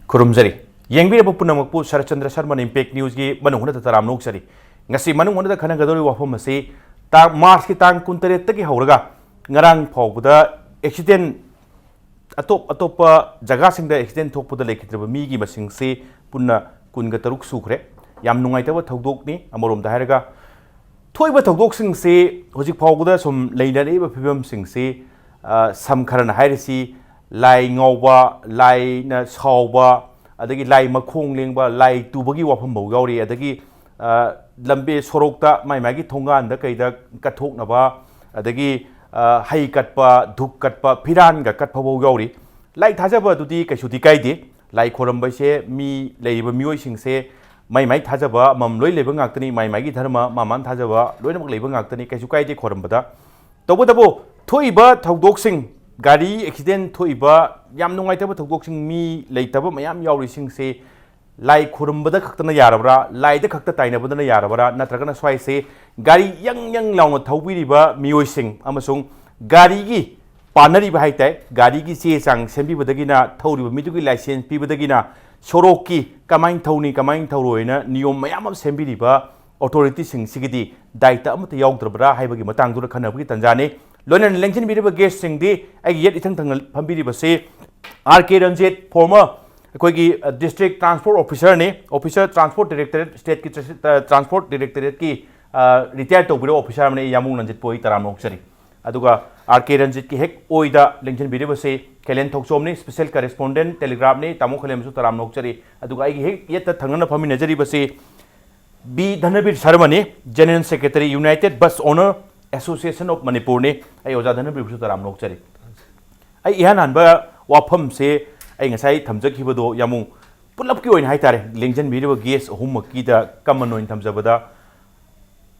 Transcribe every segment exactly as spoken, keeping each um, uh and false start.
ꯈꯨꯔꯨꯝꯖꯔꯤ꯫ ꯌꯦꯡꯕꯤꯔꯕ ꯄꯨꯝꯅꯃꯛꯄꯨ ꯁꯔꯠꯆꯟꯗ꯭ꯔ ꯁꯔꯃꯅ Impact Newsꯀꯤ ꯃꯅꯨꯡ ꯍꯨꯠꯅꯗ ꯇꯔꯥꯝꯅ ꯑꯣꯛꯆꯔꯤ꯫ ꯉꯁꯤ ꯃꯅꯨꯡ ꯍꯨꯠꯅꯗ ꯈꯟꯅꯒꯗꯧꯔꯤꯕ ꯋꯥꯐꯝ ꯑꯁꯤ ꯇꯥꯡ, ꯃꯥꯔꯆꯀꯤ ꯇꯥꯡ ꯀꯨꯟꯇꯔꯦꯠꯇꯒꯤ ꯍꯧꯔꯒ ꯉꯔꯥꯡ ꯐꯥꯎꯕꯗ accident, ꯑꯇꯣꯞ ꯑꯇꯣꯞꯄ ꯖꯒꯥꯁꯤꯡꯗ accident ꯊꯣꯛꯄꯗ ꯂꯩꯈꯤꯗ꯭ꯔꯕ ꯃꯤꯒꯤ ꯃꯁꯤꯡꯁꯤ ꯄꯨꯟꯅ ꯀꯨꯟꯒ ꯇꯔꯨꯛ ꯁꯨꯈ꯭ꯔꯦ꯫ ꯌꯥꯝ ꯅꯨꯡꯉꯥꯏꯇꯕ ꯊꯧꯗꯣꯛꯅꯤ ꯑꯃꯔꯣꯝꯗ ꯍꯥꯏꯔꯒ꯫ ꯊꯣꯛꯏꯕ ꯊꯧꯗꯣꯛꯁꯤꯡꯁꯤ ꯍꯧꯖꯤꯛ ꯐꯥꯎꯕꯗ ꯁꯨꯝ ꯂꯩꯅꯔꯛꯏꯕ ꯐꯤꯕꯝꯁꯤꯡꯁꯤ, ꯑ, ꯁꯝ ꯈꯔꯅ ꯍꯥꯏꯔꯤꯁꯤ ꯂꯥꯏ ꯉꯥꯎꯕ, ꯂꯥꯏꯅ ꯁꯥꯎꯕ, ꯑꯗꯒꯤ ꯂꯥꯏ ꯃꯈꯣꯡ ꯂꯦꯡꯕ, ꯂꯥꯏ ꯇꯨꯕꯒꯤ ꯋꯥꯐꯝꯐꯥꯎ ꯌꯥꯎꯔꯤ꯫ ꯑꯗꯒꯤ, ꯑ, ꯂꯝꯕꯤ ꯁꯣꯔꯣꯛꯇ ꯃꯥꯏ ꯃꯥꯒꯤ ꯊꯣꯡꯒꯥꯟꯗ ꯀꯩꯗ ꯀꯠꯊꯣꯛꯅꯕ, ꯑꯗꯒꯤ, ꯑ, ꯍꯩ ꯀꯠꯄ, ꯙꯨꯛ ꯀꯠꯄ, ꯐꯤꯔꯥꯟꯒ ꯀꯠꯄꯐꯥꯎ ꯌꯥꯎꯔꯤ꯫ ꯂꯥꯏ ꯊꯥꯖꯕ ꯑꯗꯨꯗꯤ ꯀꯩꯁꯨꯗꯤ ꯀꯥꯏꯗꯦ꯫ ꯂꯥꯏ ꯈꯣꯏꯔꯝꯕꯁꯦ ꯃꯤ ꯂꯩꯔꯤꯕ ꯃꯤꯑꯣꯏꯁꯤꯡꯁꯦ ꯃꯥꯏ ꯃꯥꯏ ꯊꯥꯖꯕ ꯑꯃꯃꯝ ꯂꯣꯏ ꯂꯩꯕ ꯉꯥꯛꯇꯅꯤ, ꯃꯥꯏ ꯃꯥꯏꯒꯤ ꯙꯔꯃ ꯃꯥ ꯃꯥꯅ ꯊꯥꯖꯕ ꯂꯣꯏꯅꯃꯛ ꯂꯩꯕ ꯉꯥꯛꯇꯅꯤ, ꯀꯩꯁꯨ ꯀꯥꯏꯗꯦ ꯈꯣꯏꯔꯝꯕꯗ꯫ ꯇꯧꯕꯇꯕꯨ ꯊꯣꯛꯏꯕ ꯊꯧꯗꯣꯛꯁꯤꯡ, ꯒꯥꯔꯤ accident ꯊꯣꯛꯏꯕ, ꯌꯥꯝ ꯅꯨꯡꯉꯥꯏꯇꯕ ꯊꯧꯗꯣꯛꯁꯤꯡ, ꯃꯤ ꯂꯩꯇꯕ ꯃꯌꯥꯝ ꯌꯥꯎꯔꯤꯁꯤꯡꯁꯤ ꯂꯥꯏ ꯈꯨꯔꯨꯝꯕꯗ ꯈꯛꯇꯅ ꯌꯥꯔꯕ꯭ꯔꯥ, ꯂꯥꯏꯗ ꯈꯛꯇ ꯇꯥꯏꯅꯕꯗꯅ ꯌꯥꯔꯕ꯭ꯔꯥ, ꯅꯠꯇ꯭ꯔꯒꯅ ꯁ꯭ꯋꯥꯏꯁꯦ ꯒꯥꯔꯤ ꯌꯪ ꯌꯪ ꯂꯥꯎꯅ ꯊꯧꯕꯤꯔꯤꯕ ꯃꯤꯑꯣꯏꯁꯤꯡ ꯑꯃꯁꯨꯡ ꯒꯥꯔꯤꯒꯤ ꯄꯥꯟꯅꯔꯤꯕ ꯍꯥꯏ ꯇꯥꯏ, ꯒꯥꯔꯤꯒꯤ ꯆꯦ ꯆꯥꯡ ꯁꯦꯝꯕꯤꯕꯗꯒꯤꯅ, ꯊꯧꯔꯤꯕ ꯃꯤꯗꯨꯒꯤ ꯂꯥꯏꯁꯦꯟꯁ ꯄꯤꯕꯗꯒꯤꯅ, ꯁꯣꯔꯣꯛꯀꯤ ꯀꯃꯥꯏꯅ ꯊꯧꯅꯤ, ꯀꯃꯥꯏꯅ ꯊꯧꯔꯣꯏꯅ ꯅꯤꯌꯣꯝ ꯃꯌꯥꯝ ꯑꯃ ꯁꯦꯝꯕꯤꯔꯤꯕ ꯑꯣꯊꯣꯔꯤꯇꯤꯁꯤꯡꯁꯤꯒꯤꯗꯤ ꯗꯥꯏꯇ ꯑꯃꯠꯇ ꯌꯥꯎꯗ꯭ꯔꯕ꯭ꯔꯥ ꯍꯥꯏꯕꯒꯤ ꯃꯇꯥꯡꯗꯨꯗ ꯈꯟꯅꯕꯒꯤ ꯇꯥꯟꯖꯥꯅꯤ꯫ ꯂꯣꯏꯅꯅ ꯂꯦꯡꯁꯤꯟꯕꯤꯔꯤꯕ ꯒꯦꯁꯁꯤꯡꯗꯤ ꯑꯩꯒꯤ ꯌꯦꯠ ꯏꯊꯪ ꯊꯪꯅ ꯐꯝꯕꯤꯔꯤꯕꯁꯤ ꯑꯥꯔ ꯀꯦ ꯔꯟꯖꯤꯠ, former ꯑꯩꯈꯣꯏꯒꯤ, ꯑ, district transport officerꯅꯤ, officer transport directorate, stateꯀꯤ ꯇ꯭ꯔ-, ꯑ, transport directorateꯀꯤ, ꯑ, retire ꯇꯧꯕꯤꯔꯕ officer ꯑꯃꯅꯤ꯫ ꯌꯥꯝꯕꯨꯡ ꯔꯟꯖꯤꯠꯄꯨ ꯑꯩ ꯇꯔꯥꯝꯅ ꯑꯣꯛꯆꯔꯤ꯫ ꯑꯗꯨꯒ ꯑꯥꯔ ꯀꯦ ꯔꯟꯖꯤꯠꯀꯤ ꯍꯦꯛ ꯑꯣꯏꯗ ꯂꯦꯡꯁꯤꯟꯕꯤꯔꯤꯕꯁꯤ ꯈꯦꯂꯦꯟ ꯊꯣꯛꯆꯣꯝꯅꯤ, special correspondent Telegraphꯅꯤ, ꯇꯥꯃꯣ ꯈꯦꯂꯦꯟꯕꯨꯁꯨ ꯇꯔꯥꯝꯅ ꯑꯣꯛꯆꯔꯤ꯫ ꯑꯗꯨꯒ ꯑꯩꯒꯤ ꯍꯦꯛ ꯌꯦꯠꯇ ꯊꯪꯅꯅ ꯐꯝꯃꯤꯟꯅꯖꯔꯤꯕꯁꯤ ꯕꯤ ꯙꯅꯕꯤꯔ ꯁꯔꯃꯅꯤ, General Secretary, United Bus Owner Association of Manipurꯅꯤ꯫ ꯑꯩ ꯑꯣꯖꯥ ꯙꯅꯕꯤꯔꯕꯨꯁꯨ ꯇꯔꯥꯝꯅ ꯑꯣꯛꯆꯔꯤ꯫ ꯑꯩ ꯏꯍꯥꯟ ꯍꯥꯟꯕ ꯋꯥꯐꯝꯁꯦ ꯑꯩ ꯉꯁꯥꯏ ꯊꯝꯖꯈꯤꯕꯗꯣ ꯌꯥꯝꯃꯨ ꯄꯨꯂꯞꯀꯤ ꯑꯣꯏꯅ ꯍꯥꯏꯇꯥꯔꯦ, ꯂꯦꯡꯁꯤꯟꯕꯤꯔꯤꯕ ꯒꯦꯁ ꯑꯍꯨꯝꯃꯛꯀꯤꯗ common ꯑꯣꯏꯅ ꯊꯝꯖꯕꯗ,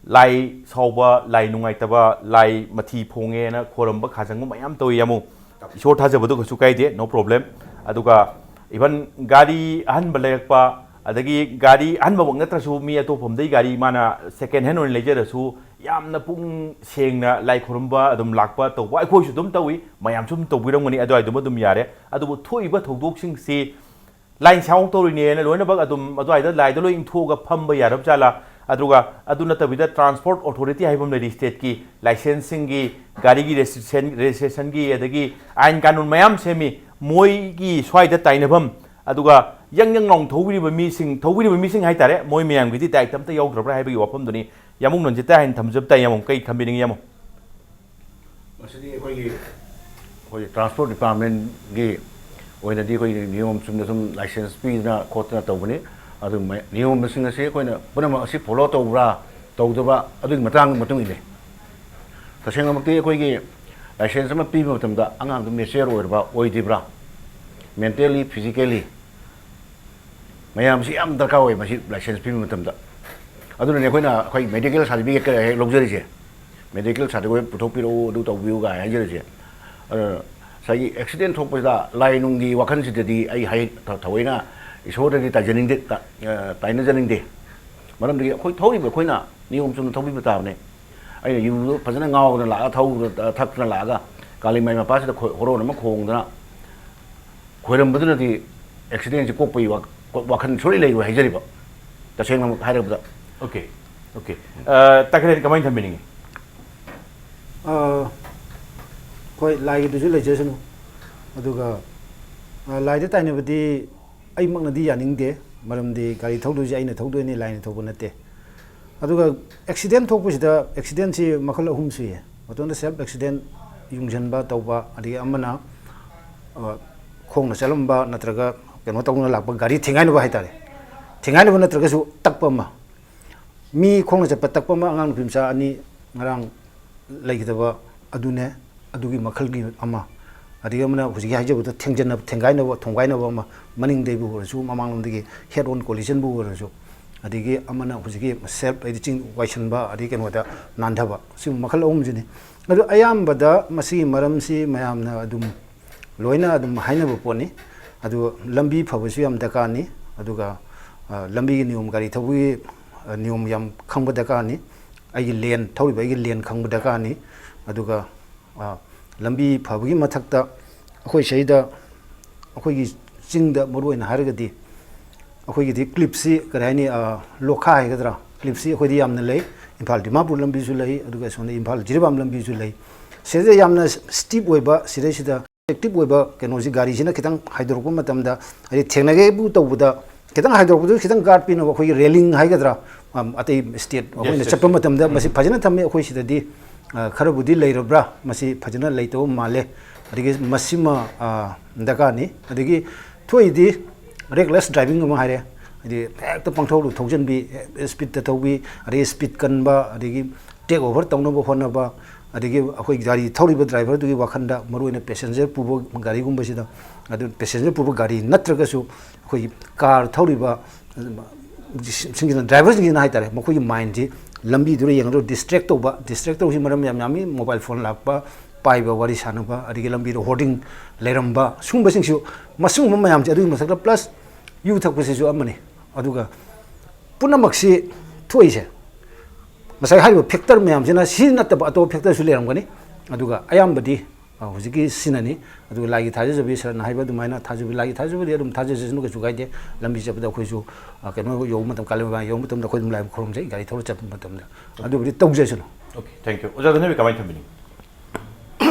ꯂꯥꯏ ꯁꯥꯎꯕ, ꯂꯥꯏ ꯅꯨꯡꯉꯥꯏꯇꯕ, ꯂꯥꯏ ꯃꯊꯤ ꯐꯣꯡꯉꯦꯅ ꯈꯣꯏꯔꯝꯕ ꯈꯥꯖꯪꯕ ꯃꯌꯥꯝ ꯇꯧꯏ ꯌꯥꯝꯃꯨ꯫ ꯏꯁꯣꯔ ꯊꯥꯖꯕꯗꯣ ꯀꯩꯁꯨ ꯀꯥꯏꯗꯦ, no problem꯫ ꯑꯗꯨꯒ even ꯒꯥꯔꯤ ꯑꯍꯟꯕ ꯂꯩꯔꯛꯄ, ꯑꯗꯒꯤ ꯒꯥꯔꯤ ꯑꯍꯟꯕꯃꯛ ꯅꯠꯇ꯭ꯔꯁꯨ ꯃꯤ ꯑꯇꯣꯞꯄ ꯑꯃꯗꯩ ꯒꯥꯔꯤ ꯃꯥꯅ second hand ꯑꯣꯏꯅ ꯂꯩꯖꯔꯁꯨ ꯌꯥꯝꯅ ꯄꯨꯛꯅꯤꯡ ꯁꯦꯡꯅ ꯂꯥꯏ ꯈꯨꯔꯨꯝꯕ ꯑꯗꯨꯝ ꯂꯥꯛꯄ ꯇꯧꯕ, ꯑꯩꯈꯣꯏꯁꯨ ꯑꯗꯨꯝ ꯇꯧꯏ, ꯃꯌꯥꯝꯁꯨ ꯑꯗꯨꯝ ꯇꯧꯕꯤꯔꯝꯒꯅꯤ, ꯑꯗꯨꯋꯥꯏꯗꯨꯃ ꯑꯗꯨꯝ ꯌꯥꯔꯦ꯫ ꯑꯗꯨꯕꯨ ꯊꯣꯛꯏꯕ ꯊꯧꯗꯣꯛꯁꯤꯡꯁꯤ line sound ꯇꯧꯔꯤꯅꯦꯅ ꯂꯣꯏꯅꯃꯛ ꯑꯗꯨꯝ ꯑꯗꯨꯋꯥꯏꯗ ꯂꯥꯏꯗ ꯂꯣꯏ ꯏꯟꯊꯣꯛꯑꯒ ꯐꯝꯕ ꯌꯥꯔꯕ ꯖꯥꯠꯂꯥ? ꯑꯗꯨꯒ ꯑꯗꯨ ꯅꯠꯇꯕꯤꯗ transport authority ꯍꯥꯏꯕ ꯑꯃ ꯂꯩꯔꯤ stateꯀꯤ, licenseꯁꯤꯡꯒꯤ, ꯒꯥꯔꯤꯒꯤ registration registrationꯒꯤ, ꯑꯗꯒꯤ ꯑꯥꯏꯟ ꯀꯥꯅꯨꯟ ꯃꯌꯥꯝ ꯁꯦꯝꯃꯤ꯫ ꯃꯣꯏꯒꯤ ꯁ꯭ꯋꯥꯏꯗ ꯇꯥꯏꯅꯐꯝ, ꯑꯗꯨꯒ ꯌꯪ ꯌꯪ ꯂꯥꯎꯅ ꯊꯧꯕꯤꯔꯤꯕ ꯃꯤꯁꯤꯡ, ꯊꯧꯕꯤꯔꯤꯕ ꯃꯤꯁꯤꯡ ꯍꯥꯏꯇꯥꯔꯦ, ꯃꯣꯏ ꯃꯌꯥꯝꯒꯤꯗꯤ ꯗꯥꯏꯇ ꯑꯝꯇ ꯌꯥꯎꯗ꯭ꯔꯕ꯭ꯔꯥ ꯍꯥꯏꯕꯒꯤ ꯋꯥꯐꯝꯗꯨꯅꯤ꯫ ꯌꯥꯝꯕꯨꯡ ꯅꯟꯖꯤꯇꯥ ꯍꯥꯏꯅ ꯊꯝꯖꯕ ꯇꯥꯏ꯫ ꯌꯥꯝꯕꯨꯡ, ꯀꯩ ꯊꯝꯕꯤꯅꯤꯡꯉꯤ ꯌꯥꯝꯕꯨꯡ? ꯃꯁꯤꯗꯤ ꯑꯩꯈꯣꯏꯒꯤ, ꯑꯩꯈꯣꯏꯒꯤ transport departmentꯀꯤ ꯑꯣꯏꯅꯗꯤ ꯑꯩꯈꯣꯏꯒꯤ ꯅꯤꯌꯣꯝ ꯆꯨꯝꯅ ꯁꯨꯝ license ꯄꯤꯗꯅ ꯈꯣꯠꯇꯅ ꯇꯧꯕꯅꯤ꯫ ꯑꯗꯨ ꯃ-, ꯅꯤꯌꯣꯝꯁꯤꯡ ꯑꯁꯤ ꯑꯩꯈꯣꯏꯅ ꯄꯨꯝꯅꯃꯛ ꯑꯁꯤ follow ꯇꯧꯕ꯭ꯔꯥ ꯇꯧꯗꯕ, ꯑꯗꯨꯒꯤ ꯃꯇꯥꯡꯒꯤ ꯃꯇꯨꯡ ꯏꯜꯂꯤ꯫ ꯇꯁꯦꯡꯅꯃꯛꯇꯤ ꯑꯩꯈꯣꯏꯒꯤ license ꯑꯃ ꯄꯤꯕ ꯃꯇꯝꯗ ꯑꯉꯥꯡꯗꯨ mature ꯑꯣꯏꯔꯕ ꯑꯣꯏꯗ꯭ꯔꯤꯕ꯭ꯔꯥ, mentally, physically, ꯃꯌꯥꯝꯁꯤ ꯌꯥꯝ ꯗꯔꯀꯥꯔ ꯑꯣꯏ ꯃꯁꯤ license ꯄꯤꯕ ꯃꯇꯝꯗ꯫ ꯑꯗꯨꯅꯅꯦ ꯑꯩꯈꯣꯏꯅ ꯑꯩꯈꯣꯏ medical certificate ꯀ ꯍꯦꯛ ꯂꯧꯖꯔꯤꯁꯦ꯫ Medical certificate ꯄꯨꯊꯣꯛꯄꯤꯔꯛꯎ, ꯑꯗꯨ ꯇꯧꯕꯤꯌꯨ ꯀꯥꯏ ꯍꯥꯏꯖꯔꯤꯁꯦ꯫ ꯑꯗꯨꯅ ꯉꯁꯥꯏꯒꯤ accident ꯊꯣꯛꯄꯁꯤꯗ ꯂꯥꯏ ꯅꯨꯡꯒꯤ ꯋꯥꯈꯜꯁꯤꯗꯗꯤ ꯑꯩ ꯍꯥꯏ-, ꯊ-, ꯊꯑꯣꯏꯅ ꯏꯁꯣꯔꯗꯗꯤ ꯇꯥꯏꯖꯅꯤꯡꯗꯦ, ꯇ-, ꯑ, ꯇꯥꯏꯅꯖꯅꯤꯡꯗꯦ꯫ ꯃꯔꯝꯗꯤ ꯑꯩꯈꯣꯏ ꯊꯧꯔꯤꯕ ꯑꯩꯈꯣꯏꯅ ꯅꯤꯌꯣꯝ ꯆꯨꯝꯅ ꯊꯧꯕꯤꯕ ꯇꯥꯕꯅꯦ꯫ ꯑꯩꯅ ꯌꯨꯗꯨ ꯐꯖꯅ ꯉꯥꯎꯗꯅ ꯂꯥꯛꯑꯒ, ꯊꯧꯗꯅ, ꯊꯛꯇꯅ ꯂꯥꯛꯑꯒ ꯀꯥꯂꯤꯃꯥꯏ ꯃꯄꯥꯁꯤꯗ ꯈꯣꯏ-, ꯍꯣꯔꯣꯟ ꯑꯃ ꯈꯣꯡꯗꯅ ꯈꯣꯏꯔꯝꯕꯗꯨꯅꯗꯤ accidentꯁꯤ ꯀꯣꯛꯄꯒꯤ ꯋꯥ-, ꯋꯥꯈꯜ ꯁꯨꯡꯂꯩ ꯂꯩꯔꯣꯏ ꯍꯥꯏꯖꯔꯤꯕ, ꯇꯁꯦꯡꯅꯃꯛ ꯍꯥꯏꯔꯕꯗ꯫ Okay, okay. ꯑ, ꯇꯥꯀꯔꯦꯟ ꯀꯃꯥꯏꯅ ꯊꯝꯕꯤꯅꯤꯡꯉꯤ? ꯑ, ꯍꯣꯏ, ꯂꯥꯏꯒꯤꯗꯨꯁꯨ ꯂꯩꯖꯁꯅꯨ꯫ ꯑꯗꯨꯒ, ꯑ, ꯂꯥꯏꯗ ꯇꯥꯏꯅꯕꯗꯤ ꯑꯩꯃꯛꯅꯗꯤ ꯌꯥꯅꯤꯡꯗꯦ, ꯃꯔꯝꯗꯤ ꯒꯥꯔꯤ ꯊꯧꯗꯣꯏꯁꯦ ꯑꯩꯅ ꯊꯧꯗꯣꯏꯅꯤ, ꯂꯥꯏꯅ ꯊꯧꯕ ꯅꯠꯇꯦ꯫ ꯑꯗꯨꯒ accident ꯊꯣꯛꯄꯁꯤꯗ, accidentꯁꯤ ꯃꯈꯜ ꯑꯍꯨꯝ ꯁꯨꯏꯌꯦ꯫ ꯃꯇꯣꯟꯗ self accident, ꯌꯨꯡꯁꯤꯟꯕ ꯇꯧꯕ, ꯑꯗꯒꯤ ꯑꯃꯅ, ꯑ, ꯈꯣꯡꯅ ꯆꯠꯂꯝꯕ ꯅꯠꯇ꯭ꯔꯒ ꯀꯩꯅꯣ ꯇꯧꯅ ꯂꯥꯛꯄ, ꯒꯥꯔꯤ ꯊꯦꯡꯒꯥꯏꯅꯕ ꯍꯥꯏꯇꯥꯔꯦ, ꯊꯦꯡꯒꯥꯏꯅꯕ ꯅꯠꯇ꯭ꯔꯒꯁꯨ ꯇꯛꯄ ꯑꯃ꯫ ꯃꯤ ꯈꯣꯡꯅ ꯆꯠꯄ ꯇꯛꯄ ꯑꯃ, ꯑꯉꯥꯡ ꯅꯨꯄꯤ ꯃꯆꯥ ꯑꯅꯤ ꯉꯔꯥꯡ ꯂꯩꯈꯤꯗꯕ ꯑꯗꯨꯅꯦ, ꯑꯗꯨꯒꯤ ꯃꯈꯜꯒꯤ ꯑꯃ꯫ ꯑꯗꯒꯤ ꯑꯃꯅ ꯍꯧꯖꯤꯛꯀꯤ ꯍꯥꯏꯖꯕꯗ ꯊꯦꯡꯖꯟꯅꯕ, ꯊꯦꯡꯒꯥꯏꯅꯕ, ꯊꯣꯡꯒꯥꯏꯅꯕ ꯑꯃ, ꯃꯅꯤꯡꯗꯩꯕꯨ ꯑꯣꯏꯔꯁꯨ, ꯃꯃꯥꯡꯂꯣꯝꯗꯒꯤ head on collisionꯕꯨ ꯑꯣꯏꯔꯁꯨ, ꯑꯗꯒꯤ ꯑꯃꯅ ꯍꯧꯖꯤꯛꯀꯤ self ꯍꯥꯏꯗꯤ ꯆꯤꯡ ꯋꯥꯏꯁꯟꯕ, ꯑꯗꯒꯤ ꯀꯩꯅꯣꯗ ꯅꯥꯟꯊꯕ, ꯁꯤ ꯃꯈꯜ ꯑꯍꯨꯝꯁꯤꯅꯤ꯫ ꯑꯗꯨ ꯑꯌꯥꯝꯕꯗ ꯃꯁꯤꯒꯤ ꯃꯔꯝꯁꯤ ꯃꯌꯥꯝꯅ ꯑꯗꯨꯝ ꯂꯣꯏꯅ ꯑꯗꯨꯝ ꯍꯥꯏꯅꯕ ꯄꯣꯠꯅꯤ꯫ ꯑꯗꯨ ꯂꯝꯕꯤ ꯐꯕꯁꯨ ꯌꯥꯝ ꯗꯔꯀꯥꯔꯅꯤ꯫ ꯑꯗꯨꯒ, ꯑ, ꯂꯝꯕꯤꯒꯤ ꯅꯤꯌꯣꯝ, ꯒꯥꯔꯤ ꯊꯧꯕꯒꯤ, ꯑ, ꯅꯤꯌꯣꯝ ꯌꯥꯝ ꯈꯪꯕ ꯗꯔꯀꯥꯔꯅꯤ꯫ ꯑꯩꯒꯤ lane, ꯊꯧꯔꯤꯕ ꯑꯩꯒꯤ lane ꯈꯪꯕ ꯗꯔꯀꯥꯔꯅꯤ꯫ ꯑꯗꯨꯒ, ꯑ, ꯂꯝꯕꯤ ꯐꯕꯒꯤ ꯃꯊꯛꯇ ꯑꯩꯈꯣꯏ ꯁꯤꯗꯩꯗ ꯑꯩꯈꯣꯏꯒꯤ ꯆꯤꯡꯗ ꯃꯔꯨꯑꯣꯏꯅ ꯍꯥꯏꯔꯒꯗꯤ ꯑꯩꯈꯣꯏꯒꯤꯗꯤ ꯀ꯭ꯂꯤꯞꯁꯤ ꯀꯔꯤ ꯍꯥꯏꯅꯤ, ꯑ, ꯂꯣꯈꯥ ꯍꯥꯏꯒꯗ꯭ꯔꯥ, ꯀ꯭ꯂꯤꯞꯁꯤ ꯑꯩꯈꯣꯏꯗꯤ ꯌꯥꯝꯅ ꯂꯩ꯫ ꯏꯝꯐꯥꯜ ꯗꯤꯃꯥꯄꯨꯔ ꯂꯝꯕꯤꯁꯨ ꯂꯩ, ꯑꯗꯨꯒ ꯁꯣꯝꯗ ꯏꯝꯐꯥꯜ ꯖꯤꯔꯤꯕꯥꯝ ꯂꯝꯕꯤꯁꯨ ꯂꯩ꯫ ꯁꯤꯗ ꯌꯥꯝꯅ ꯁ꯭ꯇꯤꯞ ꯑꯣꯏꯕ, ꯁꯤꯗꯩꯁꯤꯗ ꯑꯦꯛꯇꯤꯞ ꯑꯣꯏꯕ ꯀꯩꯅꯣꯁꯤ, ꯒꯥꯔꯤꯁꯤꯅ ꯈꯤꯇꯪ ꯍꯥꯏꯗꯣꯔꯛꯄ ꯃꯇꯝꯗ, ꯍꯥꯏꯗꯤ ꯊꯦꯡꯅꯒꯦꯕꯨ ꯇꯧꯕꯗ ꯈꯤꯇꯪ ꯍꯥꯏꯗꯣꯔꯛꯄꯗꯨ ꯈꯤꯇꯪ ꯒꯥꯔꯗ ꯄꯤꯅꯕ ꯑꯩꯈꯣꯏꯒꯤ ꯔꯦꯂꯤꯡ ꯍꯥꯏꯒꯗ꯭ꯔꯥ, ꯑꯝ, ꯑꯇꯩ ꯁ꯭ꯇꯦꯠ ꯑꯩꯈꯣꯏꯅ ꯆꯠꯄ ꯃꯇꯝꯗ ꯃꯁꯤ ꯐꯖꯅ ꯊꯝꯃꯤ꯫ ꯑꯩꯈꯣꯏ ꯁꯤꯗꯗꯤ, ꯑ, ꯈꯔꯕꯨꯗꯤ ꯂꯩꯔꯕ꯭ꯔꯥ, ꯃꯁꯤ ꯐꯖꯅ ꯂꯩꯇꯕ ꯃꯥꯜꯂꯦ꯫ ꯑꯗꯒꯤ ꯃꯁꯤꯃ, ꯑ, ꯗꯔꯀꯥꯔꯅꯤ꯫ ꯑꯗꯒꯤ ꯊꯣꯛꯏꯗꯤ ꯔꯦꯛꯂꯦꯁ ꯗ꯭ꯔꯥꯏꯚꯤꯡ ꯑꯃ ꯍꯥꯏꯔꯦ, ꯍꯥꯏꯗꯤ ꯍꯦꯛꯇ ꯄꯪꯊꯧꯗ ꯊꯧꯖꯤꯟꯕꯤ, ꯁ꯭ꯄꯤꯠꯇ ꯊꯧꯕꯤ, ꯑꯗꯒꯤ ꯁ꯭ꯄꯤꯠ ꯀꯟꯕ, ꯑꯗꯒꯤ ꯇꯦꯛ ꯑꯣꯚꯔ ꯇꯧꯅꯕ ꯍꯣꯠꯅꯕ, ꯑꯗꯒꯤ ꯑꯩꯈꯣꯏ ꯒꯥꯔꯤ ꯊꯧꯔꯤꯕ ꯗ꯭ꯔꯥꯏꯚꯔꯗꯨꯒꯤ ꯋꯥꯈꯜꯗ, ꯃꯔꯨꯑꯣꯏꯅ ꯄꯦꯁꯦꯟꯖꯔ ꯄꯨꯕ ꯒꯥꯔꯤꯒꯨꯝꯕꯁꯤꯗ, ꯑꯗꯨ ꯄꯦꯁꯦꯟꯖꯔ ꯄꯨꯕ ꯒꯥꯔꯤ ꯅꯠꯇ꯭ꯔꯒꯁꯨ ꯑꯩꯈꯣꯏꯒꯤ ꯀꯥꯔ ꯊꯧꯔꯤꯕ ꯁꯤꯡꯁꯤꯅ, ꯗ꯭ꯔꯥꯏꯚꯔꯁꯤꯡꯁꯤꯅ ꯍꯥꯏꯇꯥꯔꯦ, ꯃꯈꯣꯏꯒꯤ ꯃꯥꯏꯟꯁꯤ ꯂꯝꯕꯤꯗꯨꯗ ꯌꯦꯡꯉꯒ ꯗꯤꯁꯇ꯭ꯔꯦꯛ ꯇꯧꯕ, ꯗꯤꯁꯇ꯭ꯔꯦꯛ ꯇꯧꯕꯁꯤ ꯃꯔꯝ ꯌꯥꯝ ꯌꯥꯝꯃꯤ꯫ ꯃꯣꯕꯥꯏꯜ ꯐꯣꯟ ꯂꯥꯛꯄ, ꯄꯥꯏꯕ, ꯋꯥꯔꯤ ꯁꯥꯟꯅꯕ, ꯑꯗꯒꯤ ꯂꯝꯕꯤꯗ ꯍꯣꯔꯗꯤꯡ ꯂꯩꯔꯝꯕ, ꯁꯨꯝꯕꯁꯤꯡꯁꯨ, ꯃꯁꯤꯒꯨꯝꯕ ꯃꯌꯥꯝꯁꯦ, ꯑꯗꯨꯒꯤ ꯃꯊꯛꯇ ꯄ꯭ꯂꯁ ꯌꯨ ꯊꯛꯄꯁꯤꯁꯨ ꯑꯃꯅꯤ꯫ ꯑꯗꯨꯒ ꯄꯨꯝꯅꯃꯛꯁꯤ ꯊꯣꯛꯏꯁꯦ ꯉꯁꯥꯏ ꯍꯥꯏꯔꯤꯕ ꯐꯦꯛꯇꯔ ꯃꯌꯥꯝꯁꯤꯅ, ꯁꯤ ꯅꯠꯇꯕ ꯑꯇꯣꯞꯄ ꯐꯦꯛꯇꯔꯁꯨ ꯂꯩꯔꯝꯒꯅꯤ꯫ ꯑꯗꯨꯒ ꯑꯌꯥꯝꯕꯗꯤ, ꯑ, ꯍꯧꯖꯤꯛꯀꯤ ꯁꯤꯅꯅꯤ꯫ ꯑꯗꯨꯒ ꯂꯥꯏꯒꯤ ꯊꯥꯖꯖꯕꯤ, ꯁꯥꯔꯅ ꯍꯥꯏꯕ ꯑꯗꯨꯃꯥꯏꯅ ꯊꯥꯖꯕꯤ, ꯂꯥꯏꯒꯤ ꯊꯥꯖꯕꯗꯤ ꯑꯗꯨꯝ ꯊꯥꯖꯖꯁꯅꯨ, ꯀꯩꯁꯨ ꯀꯥꯏꯗꯦ꯫ ꯂꯝꯕꯤ ꯆꯠꯄꯗ ꯑꯩꯈꯣꯏꯁꯨ, ꯑ, ꯀꯩꯅꯣ ꯌꯧꯕ ꯃꯇꯝ, ꯀꯥꯂꯦꯟ ꯃꯥꯏ ꯌꯧꯕ ꯃꯇꯝꯗ ꯑꯩꯈꯣꯏ ꯑꯗꯨꯝ ꯂꯥꯏ ꯈꯨꯔꯨꯝꯖꯩ, ꯒꯥꯔꯤ ꯊꯧꯔ ꯆꯠꯄ ꯃꯇꯝꯗ꯫ ꯑꯗꯨꯕꯨꯗꯤ ꯇꯧꯖꯁꯅꯨ꯫ Okay, thank you. ꯑꯣꯖꯥ ꯙꯅꯕꯤꯔ, ꯀꯃꯥꯏꯅ ꯊꯝꯕꯤꯅꯤꯡꯉꯤ?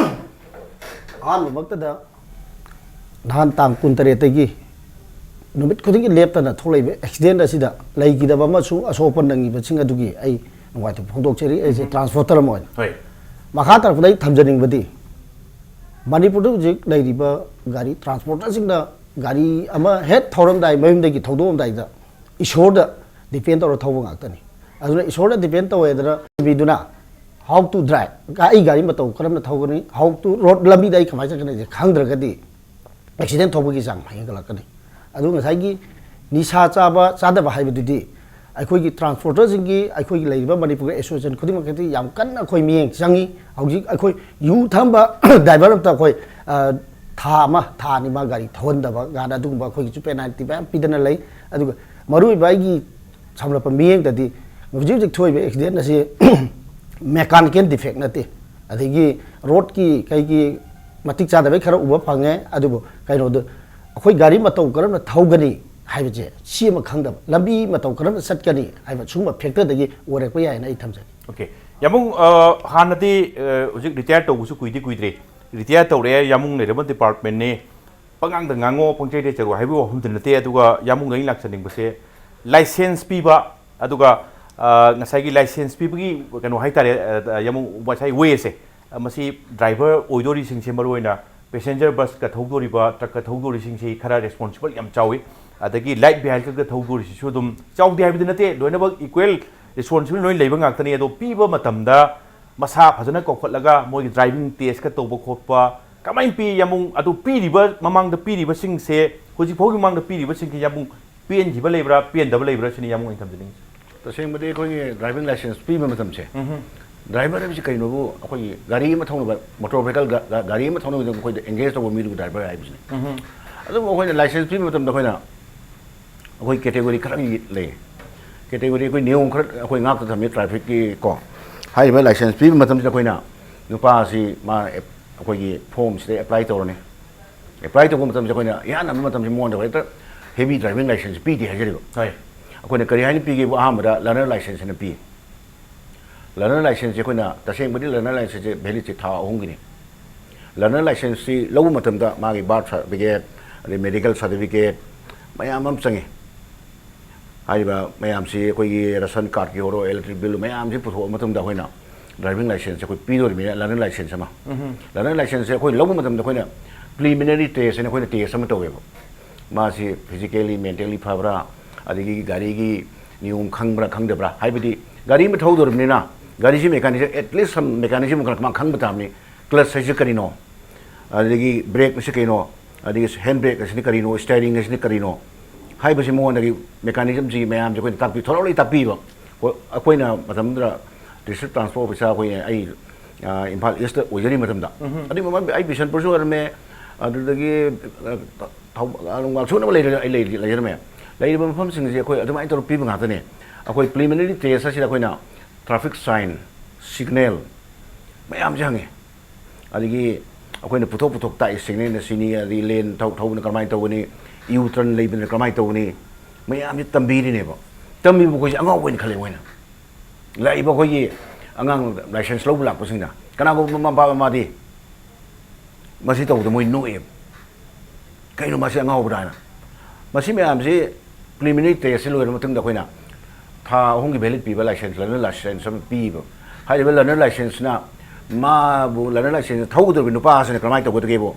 ꯑꯍꯥꯟꯕꯃꯛꯇꯗ ꯅꯍꯥꯟ ꯇꯥꯡ ꯀꯨꯟꯇꯔꯦꯠꯇꯒꯤ ꯅꯨꯃꯤꯠ ꯈꯨꯗꯤꯡꯒꯤ ꯂꯦꯞꯇꯅ ꯊꯣꯛꯂꯛꯏꯕ ꯑꯦꯛꯁꯤꯗꯦꯟ ꯑꯁꯤꯗ ꯂꯩꯈꯤꯗꯕ ꯑꯃꯁꯨꯡ ꯑꯁꯣꯛ ꯑꯄꯟ ꯅꯪꯉꯤꯕꯁꯤꯡ ꯑꯗꯨꯒꯤ ꯑꯩ ꯅꯨꯡꯉꯥꯏꯇꯕ ꯐꯣꯡꯗꯣꯛꯆꯔꯤ, ꯑꯩꯁꯦ ꯎꯝ꯫ ꯇ꯭ꯔꯥꯟꯁꯄꯣꯔꯇꯔ ꯑꯃ ꯑꯣꯏꯅ꯫ ꯍꯣꯏ꯫ ꯃꯈꯥ ꯇꯥꯔꯛꯄꯗ ꯑꯩ ꯊꯝꯖꯅꯤꯡꯕꯗꯤ, ꯃꯅꯤꯄꯨꯔꯗ ꯍꯧꯖꯤꯛ ꯂꯩꯔꯤꯕ ꯒꯥꯔꯤ ꯇ꯭ꯔꯥꯟꯁꯄꯣꯔꯇꯔꯁꯤꯡꯅ ꯒꯥꯔꯤ ꯑꯃ ꯍꯦꯛ ꯊꯧꯔꯝꯗꯥꯏ, ꯃꯌꯨꯝꯗꯒꯤ ꯊꯧꯗꯣꯛꯑꯝꯗꯥꯏꯗ ꯏꯁꯣꯔꯗ ꯗꯤꯄꯦꯟ ꯇꯧꯔ ꯊꯧꯕ ꯉꯥꯛꯇꯅꯤ꯫ ꯑꯗꯨꯅ ꯏꯁꯣꯔꯗ ꯗꯤꯄꯦꯟ ꯇꯧꯋꯦꯗꯅ ꯃꯤꯗꯨꯅ how to drive, ꯑꯩ ꯒꯥꯔꯤ ꯃꯇꯧ ꯀꯔꯝꯅ ꯊꯧꯒꯅꯤ, how to road, ꯂꯝꯕꯤꯗ ꯑꯩ ꯀꯃꯥꯏꯅ ꯆꯠꯀꯅꯤ ꯍꯥꯏꯁꯦ ꯈꯪꯗ꯭ꯔꯒꯗꯤ ꯑꯦꯛꯁꯤꯗꯦꯟ ꯊꯣꯛꯄꯒꯤ ꯆꯥꯡ ꯍꯦꯟꯒꯠꯂꯛꯀꯅꯤ꯫ ꯑꯗꯨ ꯉꯁꯥꯏꯒꯤ ꯅꯤꯁꯥ ꯆꯥꯕ ꯆꯥꯗꯕ ꯍꯥꯏꯕꯗꯨꯗꯤ ꯑꯩꯈꯣꯏꯒꯤ ꯇ꯭ꯔꯥꯟꯁꯄꯣꯔꯇꯔꯁꯤꯡꯒꯤ, ꯑꯩꯈꯣꯏꯒꯤ ꯂꯩꯔꯤꯕ ꯃꯅꯤꯄꯨꯔꯒꯤ ꯑꯦꯁꯣꯁꯤꯌꯦꯁꯟ ꯈꯨꯗꯤꯡꯃꯛꯀꯤꯗꯤ ꯌꯥꯝ ꯀꯟꯅ ꯑꯩꯈꯣꯏ ꯃꯤꯠꯌꯦꯡ ꯆꯪꯉꯤ꯫ ꯍꯧꯖꯤꯛ ꯑꯩꯈꯣꯏ ꯌꯨ ꯊꯛꯑꯝꯕ ꯗ꯭ꯔꯥꯏꯚꯔ ꯑꯝꯇ ꯑꯩꯈꯣꯏ, ꯑ, ꯊꯥ ꯑꯃ, ꯊꯥ ꯑꯅꯤ ꯃꯥ ꯒꯥꯔꯤ ꯊꯧꯍꯟꯗꯕ ꯀꯥꯏꯅ ꯑꯗꯨꯒꯨꯝꯕ ꯑꯩꯈꯣꯏꯒꯤꯁꯨ ꯄꯦꯅꯥꯜꯇꯤ ꯃꯌꯥꯝ ꯄꯤꯗꯅ ꯂꯩ꯫ ꯑꯗꯨꯒ ꯃꯔꯨꯑꯣꯏꯕ ꯑꯩꯒꯤ ꯁꯝꯂꯞꯄ ꯃꯤꯠꯌꯦꯡꯗꯗꯤ ꯍꯧꯖꯤꯛ ꯍꯧꯖꯤꯛ ꯊꯣꯛꯏꯕ ꯑꯦꯛꯁꯤꯗꯦꯟ ꯑꯁꯤ ꯃꯦꯀꯥꯅꯤꯀꯦꯜ ꯗꯤꯐꯦꯛ ꯅꯠꯇꯦ, ꯑꯗꯒꯤ ꯔꯣꯗꯀꯤ ꯀꯩꯒꯤ ꯃꯇꯤꯛ ꯆꯥꯗꯕꯩ ꯈꯔ ꯎꯕ ꯐꯪꯉꯦ, ꯑꯗꯨꯕꯨ ꯀꯩꯅꯣꯗꯨ, ꯑꯩꯈꯣꯏ ꯒꯥꯔꯤ ꯃꯇꯧ ꯀꯔꯝꯅ ꯊꯧꯒꯅꯤ ꯍꯥꯏꯕꯁꯦ, ꯁꯤ ꯑꯃ ꯈꯪꯗꯕ, ꯂꯝꯕꯤ ꯃꯇꯧ ꯀꯔꯝꯅ ꯆꯠꯀꯅꯤ ꯍꯥꯏꯕ, ꯁꯤꯒꯨꯝꯕ ꯐꯦꯛꯇꯔꯗꯒꯤ ꯑꯣꯏꯔꯛꯄ ꯌꯥꯏꯅ ꯑꯩ ꯊꯝꯖꯒꯦ꯫ ꯑꯣꯀꯦ, ꯌꯥꯝꯕꯨꯡ, ꯑ, ꯍꯥꯟꯅꯗꯤ, ꯑ, ꯍꯧꯖꯤꯛ ꯔꯤꯇꯥꯌꯔ ꯇꯧꯕꯁꯨ ꯀꯨꯏꯗꯤ ꯀꯨꯏꯗ꯭ꯔꯤ, ꯔꯤꯇꯥꯌꯔ ꯇꯧꯔꯛꯑꯦ, ꯌꯥꯝꯕꯨꯡ ꯂꯩꯔꯕ ꯗꯤꯄꯥꯔꯠꯃꯦꯟꯅꯤ, ꯄꯉꯥꯡꯗ ꯉꯥꯡꯉꯣ, ꯄꯪꯆꯩꯗ ꯆꯩꯔꯣ ꯍꯥꯏꯕꯒꯤ ꯋꯥꯐꯝꯗꯤ ꯅꯠꯇꯦ꯫ ꯑꯗꯨꯒ ꯌꯥꯝꯕꯨꯡꯗ ꯑꯩꯅ ꯂꯥꯛꯆꯅꯤꯡꯕꯁꯦ, ꯂꯥꯏꯁꯦꯟꯁ ꯄꯤꯕ, ꯑꯗꯨꯒ, ꯑ, ꯉꯁꯥꯏꯒꯤ ꯂꯥꯏꯁꯦꯟꯁ ꯄꯤꯕꯒꯤ ꯀꯩꯅꯣ ꯍꯥꯏꯇꯥꯔꯦ, ꯑ, ꯑ, ꯌꯥꯝꯕꯨꯡ ꯉꯁꯥꯏ ꯋꯦꯁꯦ, ꯑ, ꯃꯁꯤ ꯗ꯭ꯔꯥꯏꯚꯔ ꯑꯣꯏꯗꯣꯔꯤꯁꯤꯡꯁꯦ, ꯃꯔꯨꯑꯣꯏꯅ ꯄꯦꯁꯦꯟꯖꯔ ꯕꯁꯀ ꯊꯧꯗꯣꯔꯤꯕ, ꯇ꯭ꯔꯛꯀ ꯊꯧꯗꯣꯔꯤꯁꯤꯡꯁꯤ ꯈꯔ ꯔꯦꯁꯄꯣꯟꯁꯤꯕꯜ ꯌꯥꯝ ꯆꯥꯎꯏ꯫ ꯑꯗꯒꯤ ꯂꯥꯏꯠ ꯚꯦꯍꯤꯀꯜꯒ ꯊꯧꯗꯣꯔꯤꯁꯤꯁꯨ ꯑꯗꯨꯝ ꯆꯥꯎꯗꯦ ꯍꯥꯏꯕꯗꯤ ꯅꯠꯇꯦ, ꯂꯣꯏꯅꯃꯛ ꯏꯀ꯭ꯋꯦꯜ ꯔꯦꯁꯄꯣꯟꯁꯤꯕꯜ ꯂꯣꯏ ꯂꯩꯕ ꯉꯥꯛꯇꯅꯤ꯫ ꯑꯗꯣ ꯄꯤꯕ ꯃꯇꯝꯗ ꯃꯁꯥ ꯐꯖꯅ ꯀꯧꯈꯠꯂꯒ ꯃꯣꯏꯒꯤ ꯗ꯭ꯔꯥꯏꯚꯤꯡ ꯇꯦꯁꯀ ꯇꯧꯕ ꯈꯣꯠꯄ ꯀꯃꯥꯏꯅ ꯄꯤ ꯌꯥꯝꯕꯨꯡ? ꯑꯗꯨ ꯄꯤꯔꯤꯕ, ꯃꯃꯥꯡꯗ ꯄꯤꯔꯤꯕꯁꯤꯡꯁꯦ, ꯍꯧꯖꯤꯛ ꯐꯥꯎꯒꯤ ꯃꯃꯥꯡꯗ ꯄꯤꯔꯤꯕꯁꯤꯡꯁꯦ ꯌꯥꯝꯕꯨꯡ ꯄꯦꯟꯈꯤꯕ ꯂꯩꯕ꯭ꯔꯥ, ꯄꯦꯟꯗꯕ ꯂꯩꯕ꯭ꯔꯥ ꯁꯤꯅꯤ ꯌꯥꯝꯕꯨꯡ ꯑꯩꯅ ꯊꯝꯖꯅꯤꯡꯉꯤꯁꯦ꯫ ꯇꯁꯦꯡꯕꯗꯤ ꯑꯩꯈꯣꯏꯒꯤ ꯗ꯭ꯔꯥꯏꯚꯤꯡ ꯂꯥꯏꯁꯦꯟꯁ ꯄꯤꯕ ꯃꯇꯝꯁꯦ, ꯗ꯭ꯔꯥꯏꯚꯔ ꯍꯥꯏꯕꯁꯤ ꯀꯩꯅꯣꯕꯨ, ꯑꯩꯈꯣꯏꯒꯤ ꯒꯥꯔꯤ ꯑꯃ ꯊꯧꯅꯕ, ꯃꯣꯇꯣꯔ ꯚꯦꯍꯤꯀꯜ ꯒ-, ꯒ-, ꯒꯥꯔꯤ ꯑꯃ ꯊꯧꯅꯕꯗ ꯃꯈꯣꯏꯗ ꯑꯦꯡꯒꯦꯖ ꯇꯧꯕ ꯃꯤꯗꯨꯕꯨ ꯗ꯭ꯔꯥꯏꯚꯔ ꯍꯥꯏꯕꯁꯤꯅꯤ꯫ ꯑꯗꯨꯕꯨ ꯑꯩꯈꯣꯏꯅ ꯂꯥꯏꯁꯦꯟꯁ ꯄꯤꯕ ꯃꯇꯝꯗ ꯑꯩꯈꯣꯏꯅ, ꯑꯩꯈꯣꯏ ꯀꯦꯇꯦꯒꯣꯔꯤ ꯈꯔ ꯂꯩ꯫ ꯀꯦꯇꯦꯒꯣꯔꯤ ꯑꯩꯈꯣꯏ ꯅꯤꯌꯣꯝ ꯈꯔ ꯑꯩꯈꯣꯏ ꯉꯥꯛꯇ ꯊꯝꯃꯤ ꯇ꯭ꯔꯥꯐꯤꯛꯀꯤ ꯀꯣ꯫ ꯍꯥꯏꯔꯤꯕ ꯂꯥꯏꯁꯦꯟꯁ ꯄꯤꯕ ꯃꯇꯝꯁꯤꯗ ꯑꯩꯈꯣꯏꯅ ꯅꯨꯄꯥ ꯑꯁꯤ ꯃꯥ ꯑꯦꯞ-, ꯑꯩꯈꯣꯏꯒꯤ ꯐꯣꯝꯁꯤꯗ ꯑꯦꯄ꯭ꯂꯥꯏ ꯇꯧꯔꯅꯤ꯫ ꯑꯦꯄ꯭ꯂꯥꯏ ꯇꯧꯕ ꯃꯇꯝꯁꯦ ꯑꯩꯈꯣꯏꯅ ꯏꯍꯥꯟ ꯍꯥꯟꯕ ꯃꯇꯝꯁꯦ ꯃꯉꯣꯟꯗ ꯍꯦꯛꯇ ꯍꯦꯚꯤ ꯗ꯭ꯔꯥꯏꯚꯤꯡ ꯂꯥꯏꯁꯦꯟꯁ ꯄꯤꯗꯦ ꯍꯥꯏꯖꯔꯤꯕ꯫ ꯍꯣꯏ꯫ ꯑꯩꯈꯣꯏꯅ ꯀꯔꯤ ꯍꯥꯏꯅ ꯄꯤꯒꯦꯕꯨ, ꯑꯍꯥꯟꯕꯗ ꯂꯔꯅꯔ ꯂꯥꯏꯁꯦꯟꯁ ꯍꯥꯏꯅ ꯄꯤ꯫ ꯂꯔꯅꯔ ꯂꯥꯏꯁꯦꯟꯁꯁꯦ ꯑꯩꯈꯣꯏꯅ, ꯇꯁꯦꯡꯕꯗꯤ ꯂꯔꯅꯔ ꯂꯥꯏꯁꯦꯟꯁꯁꯦ ꯚꯦꯂꯤꯗꯁꯦ ꯊꯥ ꯑꯍꯨꯝꯒꯤꯅꯤ꯫ ꯂꯔꯅꯔ ꯂꯥꯏꯁꯦꯟꯁꯁꯤ ꯂꯧꯕ ꯃꯇꯝꯗ ꯃꯥꯒꯤ ꯕꯥꯔꯊ ꯁꯥꯔꯇꯤꯐꯤꯀꯦꯠ, ꯑꯗꯩ ꯃꯦꯗꯤꯀꯦꯜ ꯁꯥꯔꯇꯤꯐꯤꯀꯦꯠ ꯃꯌꯥꯝ ꯑꯃ ꯆꯪꯉꯤ꯫ ꯍꯥꯏꯔꯤꯕ ꯃꯌꯥꯝꯁꯤ ꯑꯩꯈꯣꯏꯒꯤ ꯔꯦꯁꯟ ꯀꯥꯔꯗꯀꯤ ꯑꯣꯏꯔꯣ, ꯏꯂꯦꯛꯇ꯭ꯔꯤꯛ ꯕꯤꯜ ꯃꯌꯥꯝꯁꯤ ꯄꯨꯊꯣꯛꯑ ꯃꯇꯨꯡꯗ ꯑꯩꯈꯣꯏꯅ ꯗ꯭ꯔꯥꯏꯚꯤꯡ ꯂꯥꯏꯁꯦꯟꯁꯁꯦ ꯑꯩꯈꯣꯏ ꯄꯤꯗꯣꯔꯤꯕꯅꯤꯅ ꯂꯔꯅꯔ ꯂꯥꯏꯁꯦꯟꯁ ꯑꯃ꯫ ꯂꯔꯅꯔ ꯂꯥꯏꯁꯦꯟꯁꯁꯦ ꯑꯩꯈꯣꯏ ꯂꯧꯕ ꯃꯇꯝꯗ ꯑꯩꯈꯣꯏꯅ ꯄ꯭ꯔꯤꯂꯤꯃꯤꯅꯔꯤ ꯇꯦꯁ ꯍꯥꯏꯅ ꯑꯩꯈꯣꯏꯅ ꯇꯦꯁ ꯑꯃ ꯇꯧꯋꯦꯕ꯫ ꯃꯥꯁꯤ ꯐꯤꯖꯤꯀꯦꯜꯂꯤ, ꯃꯦꯟꯇꯦꯜꯂꯤ ꯐꯕ꯭ꯔꯥ, ꯑꯗꯒꯤ ꯒꯥꯔꯤꯒꯤ ꯅꯤꯌꯣꯝ ꯈꯪꯕ꯭ꯔꯥ ꯈꯪꯗꯕ꯭ꯔꯥ, ꯍꯥꯏꯕꯗꯤ ꯒꯥꯔꯤ ꯑꯃ ꯊꯧꯗꯣꯔꯕꯅꯤꯅ ꯒꯥꯔꯤꯁꯤ mechanism, at least some mechanism ꯈꯔ ꯃꯥ ꯈꯪꯕ ꯇꯥꯕꯅꯤ꯫ ꯀ꯭ꯂꯁ ꯍꯥꯏꯁꯤ ꯀꯔꯤꯅꯣ, ꯑꯗꯒꯤ ꯕ꯭ꯔꯦꯛ ꯑꯁꯤ ꯀꯩꯅꯣ, ꯑꯗꯒꯤ ꯍꯦꯟ ꯕ꯭ꯔꯦꯛ ꯑꯁꯤꯅ ꯀꯔꯤꯅꯣ, ꯁ꯭ꯇꯤꯌꯔꯤꯡ ꯑꯁꯤꯅ ꯀꯔꯤꯅꯣ ꯍꯥꯏꯕꯁꯤ ꯃꯉꯣꯟꯗꯒꯤ ꯃꯦꯀꯥꯅꯤꯖꯝꯁꯤ ꯃꯌꯥꯝꯁꯦ ꯑꯩꯈꯣꯏꯅ ꯇꯥꯛꯄꯤ, ꯊꯣꯔꯣꯂꯤ ꯇꯥꯛꯄꯤꯕ꯫ ꯑꯩꯈꯣꯏ-, ꯑꯩꯈꯣꯏꯅ ꯃꯇꯝꯗꯨꯗ ꯗꯤꯁꯇ꯭ꯔꯤꯛ ꯇ꯭ꯔꯥꯟꯁꯄꯣꯔꯠ ꯑꯣꯐꯤꯁꯥꯔ ꯑꯩꯈꯣꯏ, ꯑꯩ, ꯑ, ꯏꯝꯐꯥꯜ ꯏꯁꯇ ꯑꯣꯏꯖꯔꯤ ꯃꯇꯝꯗ꯫ ꯑꯗꯨꯒꯤ ꯃꯃꯥꯡꯗ ꯑꯩ ꯕꯤꯁꯦꯟꯄꯨꯔꯁꯨ ꯑꯣꯏꯔꯝꯃꯦ, ꯑꯗꯨꯗꯒꯤ, ꯑ, ꯊꯧ-, ꯉꯥꯛꯁꯨꯅꯕ ꯂꯩꯔ-, ꯑꯩ ꯂꯩ-, ꯂꯩꯖꯔꯝꯃꯦ꯫ ꯂꯩꯔꯤꯕ ꯃꯐꯝꯁꯤꯡꯁꯦ ꯑꯩꯈꯣꯏ ꯑꯗꯨꯃꯥꯏꯅ ꯇꯧꯔꯒ ꯄꯤꯕ ꯉꯥꯛꯇꯅꯦ꯫ ꯑꯩꯈꯣꯏ ꯄ꯭ꯔꯤꯂꯤꯃꯤꯅꯔꯤ ꯇꯦꯁ ꯑꯁꯤꯗ ꯑꯩꯈꯣꯏꯅ ꯇ꯭ꯔꯥꯐꯤꯛ ꯁꯥꯏꯟ, ꯁꯤꯒꯅꯦꯜ ꯃꯌꯥꯝꯁꯦ ꯍꯪꯉꯤ꯫ ꯑꯗꯒꯤ ꯑꯩꯈꯣꯏꯅ ꯄꯨꯊꯣꯛ ꯄꯨꯊꯣꯛ ꯇꯥꯛꯏ, ꯁꯤꯒꯅꯦꯜꯅ ꯁꯤꯅꯤ, ꯑꯗꯩ ꯂꯦꯟ ꯊꯧ- ꯊꯧꯕꯅ ꯀꯔꯝꯍꯥꯏꯅ ꯇꯧꯒꯅꯤ, ꯌꯨ ꯇꯔꯟ ꯂꯩꯕꯅ ꯀꯔꯝꯍꯥꯏꯅ ꯇꯧꯒꯅꯤ, ꯃꯌꯥꯝꯁꯤ ꯇꯝꯕꯤꯔꯤꯅꯦꯕ꯫ ꯇꯝꯕꯤꯕ ꯑꯩꯈꯣꯏꯁꯦ ꯑꯉꯥꯎꯕ ꯑꯣꯏꯅ ꯈꯜꯂꯦ ꯃꯣꯏꯅ꯫ ꯂꯥꯛꯏꯕ ꯑꯩꯈꯣꯏꯒꯤ ꯑꯉꯥꯡ ꯂꯥꯏꯁꯦꯟꯁ ꯂꯧꯕ ꯂꯥꯛꯄꯁꯤꯡꯅ ꯀꯅꯥꯒꯨꯝꯕ ꯃꯃꯥ ꯃꯄꯥ ꯃꯃꯥꯗꯤ ꯃꯁꯤ ꯇꯧꯕꯗ ꯃꯣꯏ ꯅꯣꯛꯑꯦꯕ꯫ "ꯀꯩꯅꯣ ꯃꯁꯤ ꯑꯉꯥꯎꯕ꯭ꯔꯥ?" ꯍꯥꯏꯅ꯫ ꯃꯁꯤ ꯃꯌꯥꯝꯁꯤ ꯄ꯭ꯔꯤꯂꯤꯃꯤꯅꯔꯤ ꯇꯦꯁꯁꯤ ꯂꯣꯏꯔꯕ ꯃꯇꯨꯡꯗ ꯑꯩꯈꯣꯏꯅ ꯊꯥ ꯑꯍꯨꯝꯒꯤ ꯚꯦꯂꯤꯠ ꯄꯤꯕ ꯂꯥꯏꯁꯦꯟꯁ, ꯂꯔꯅꯔ ꯂꯥꯏꯁꯦꯟꯁ ꯑꯃ ꯄꯤꯕ꯫ ꯍꯥꯏꯔꯤꯕ ꯂꯔꯅꯔ ꯂꯥꯏꯁꯦꯟꯁꯅ ꯃꯥꯕꯨ, ꯂꯔꯅꯔ ꯂꯥꯏꯁꯦꯟꯁ ꯊꯧꯒꯗꯧꯔꯤꯕ ꯅꯨꯄꯥ ꯑꯁꯤꯅ ꯀꯔꯝꯍꯥꯏꯅ ꯇꯧꯒꯗꯒꯦꯕꯨ?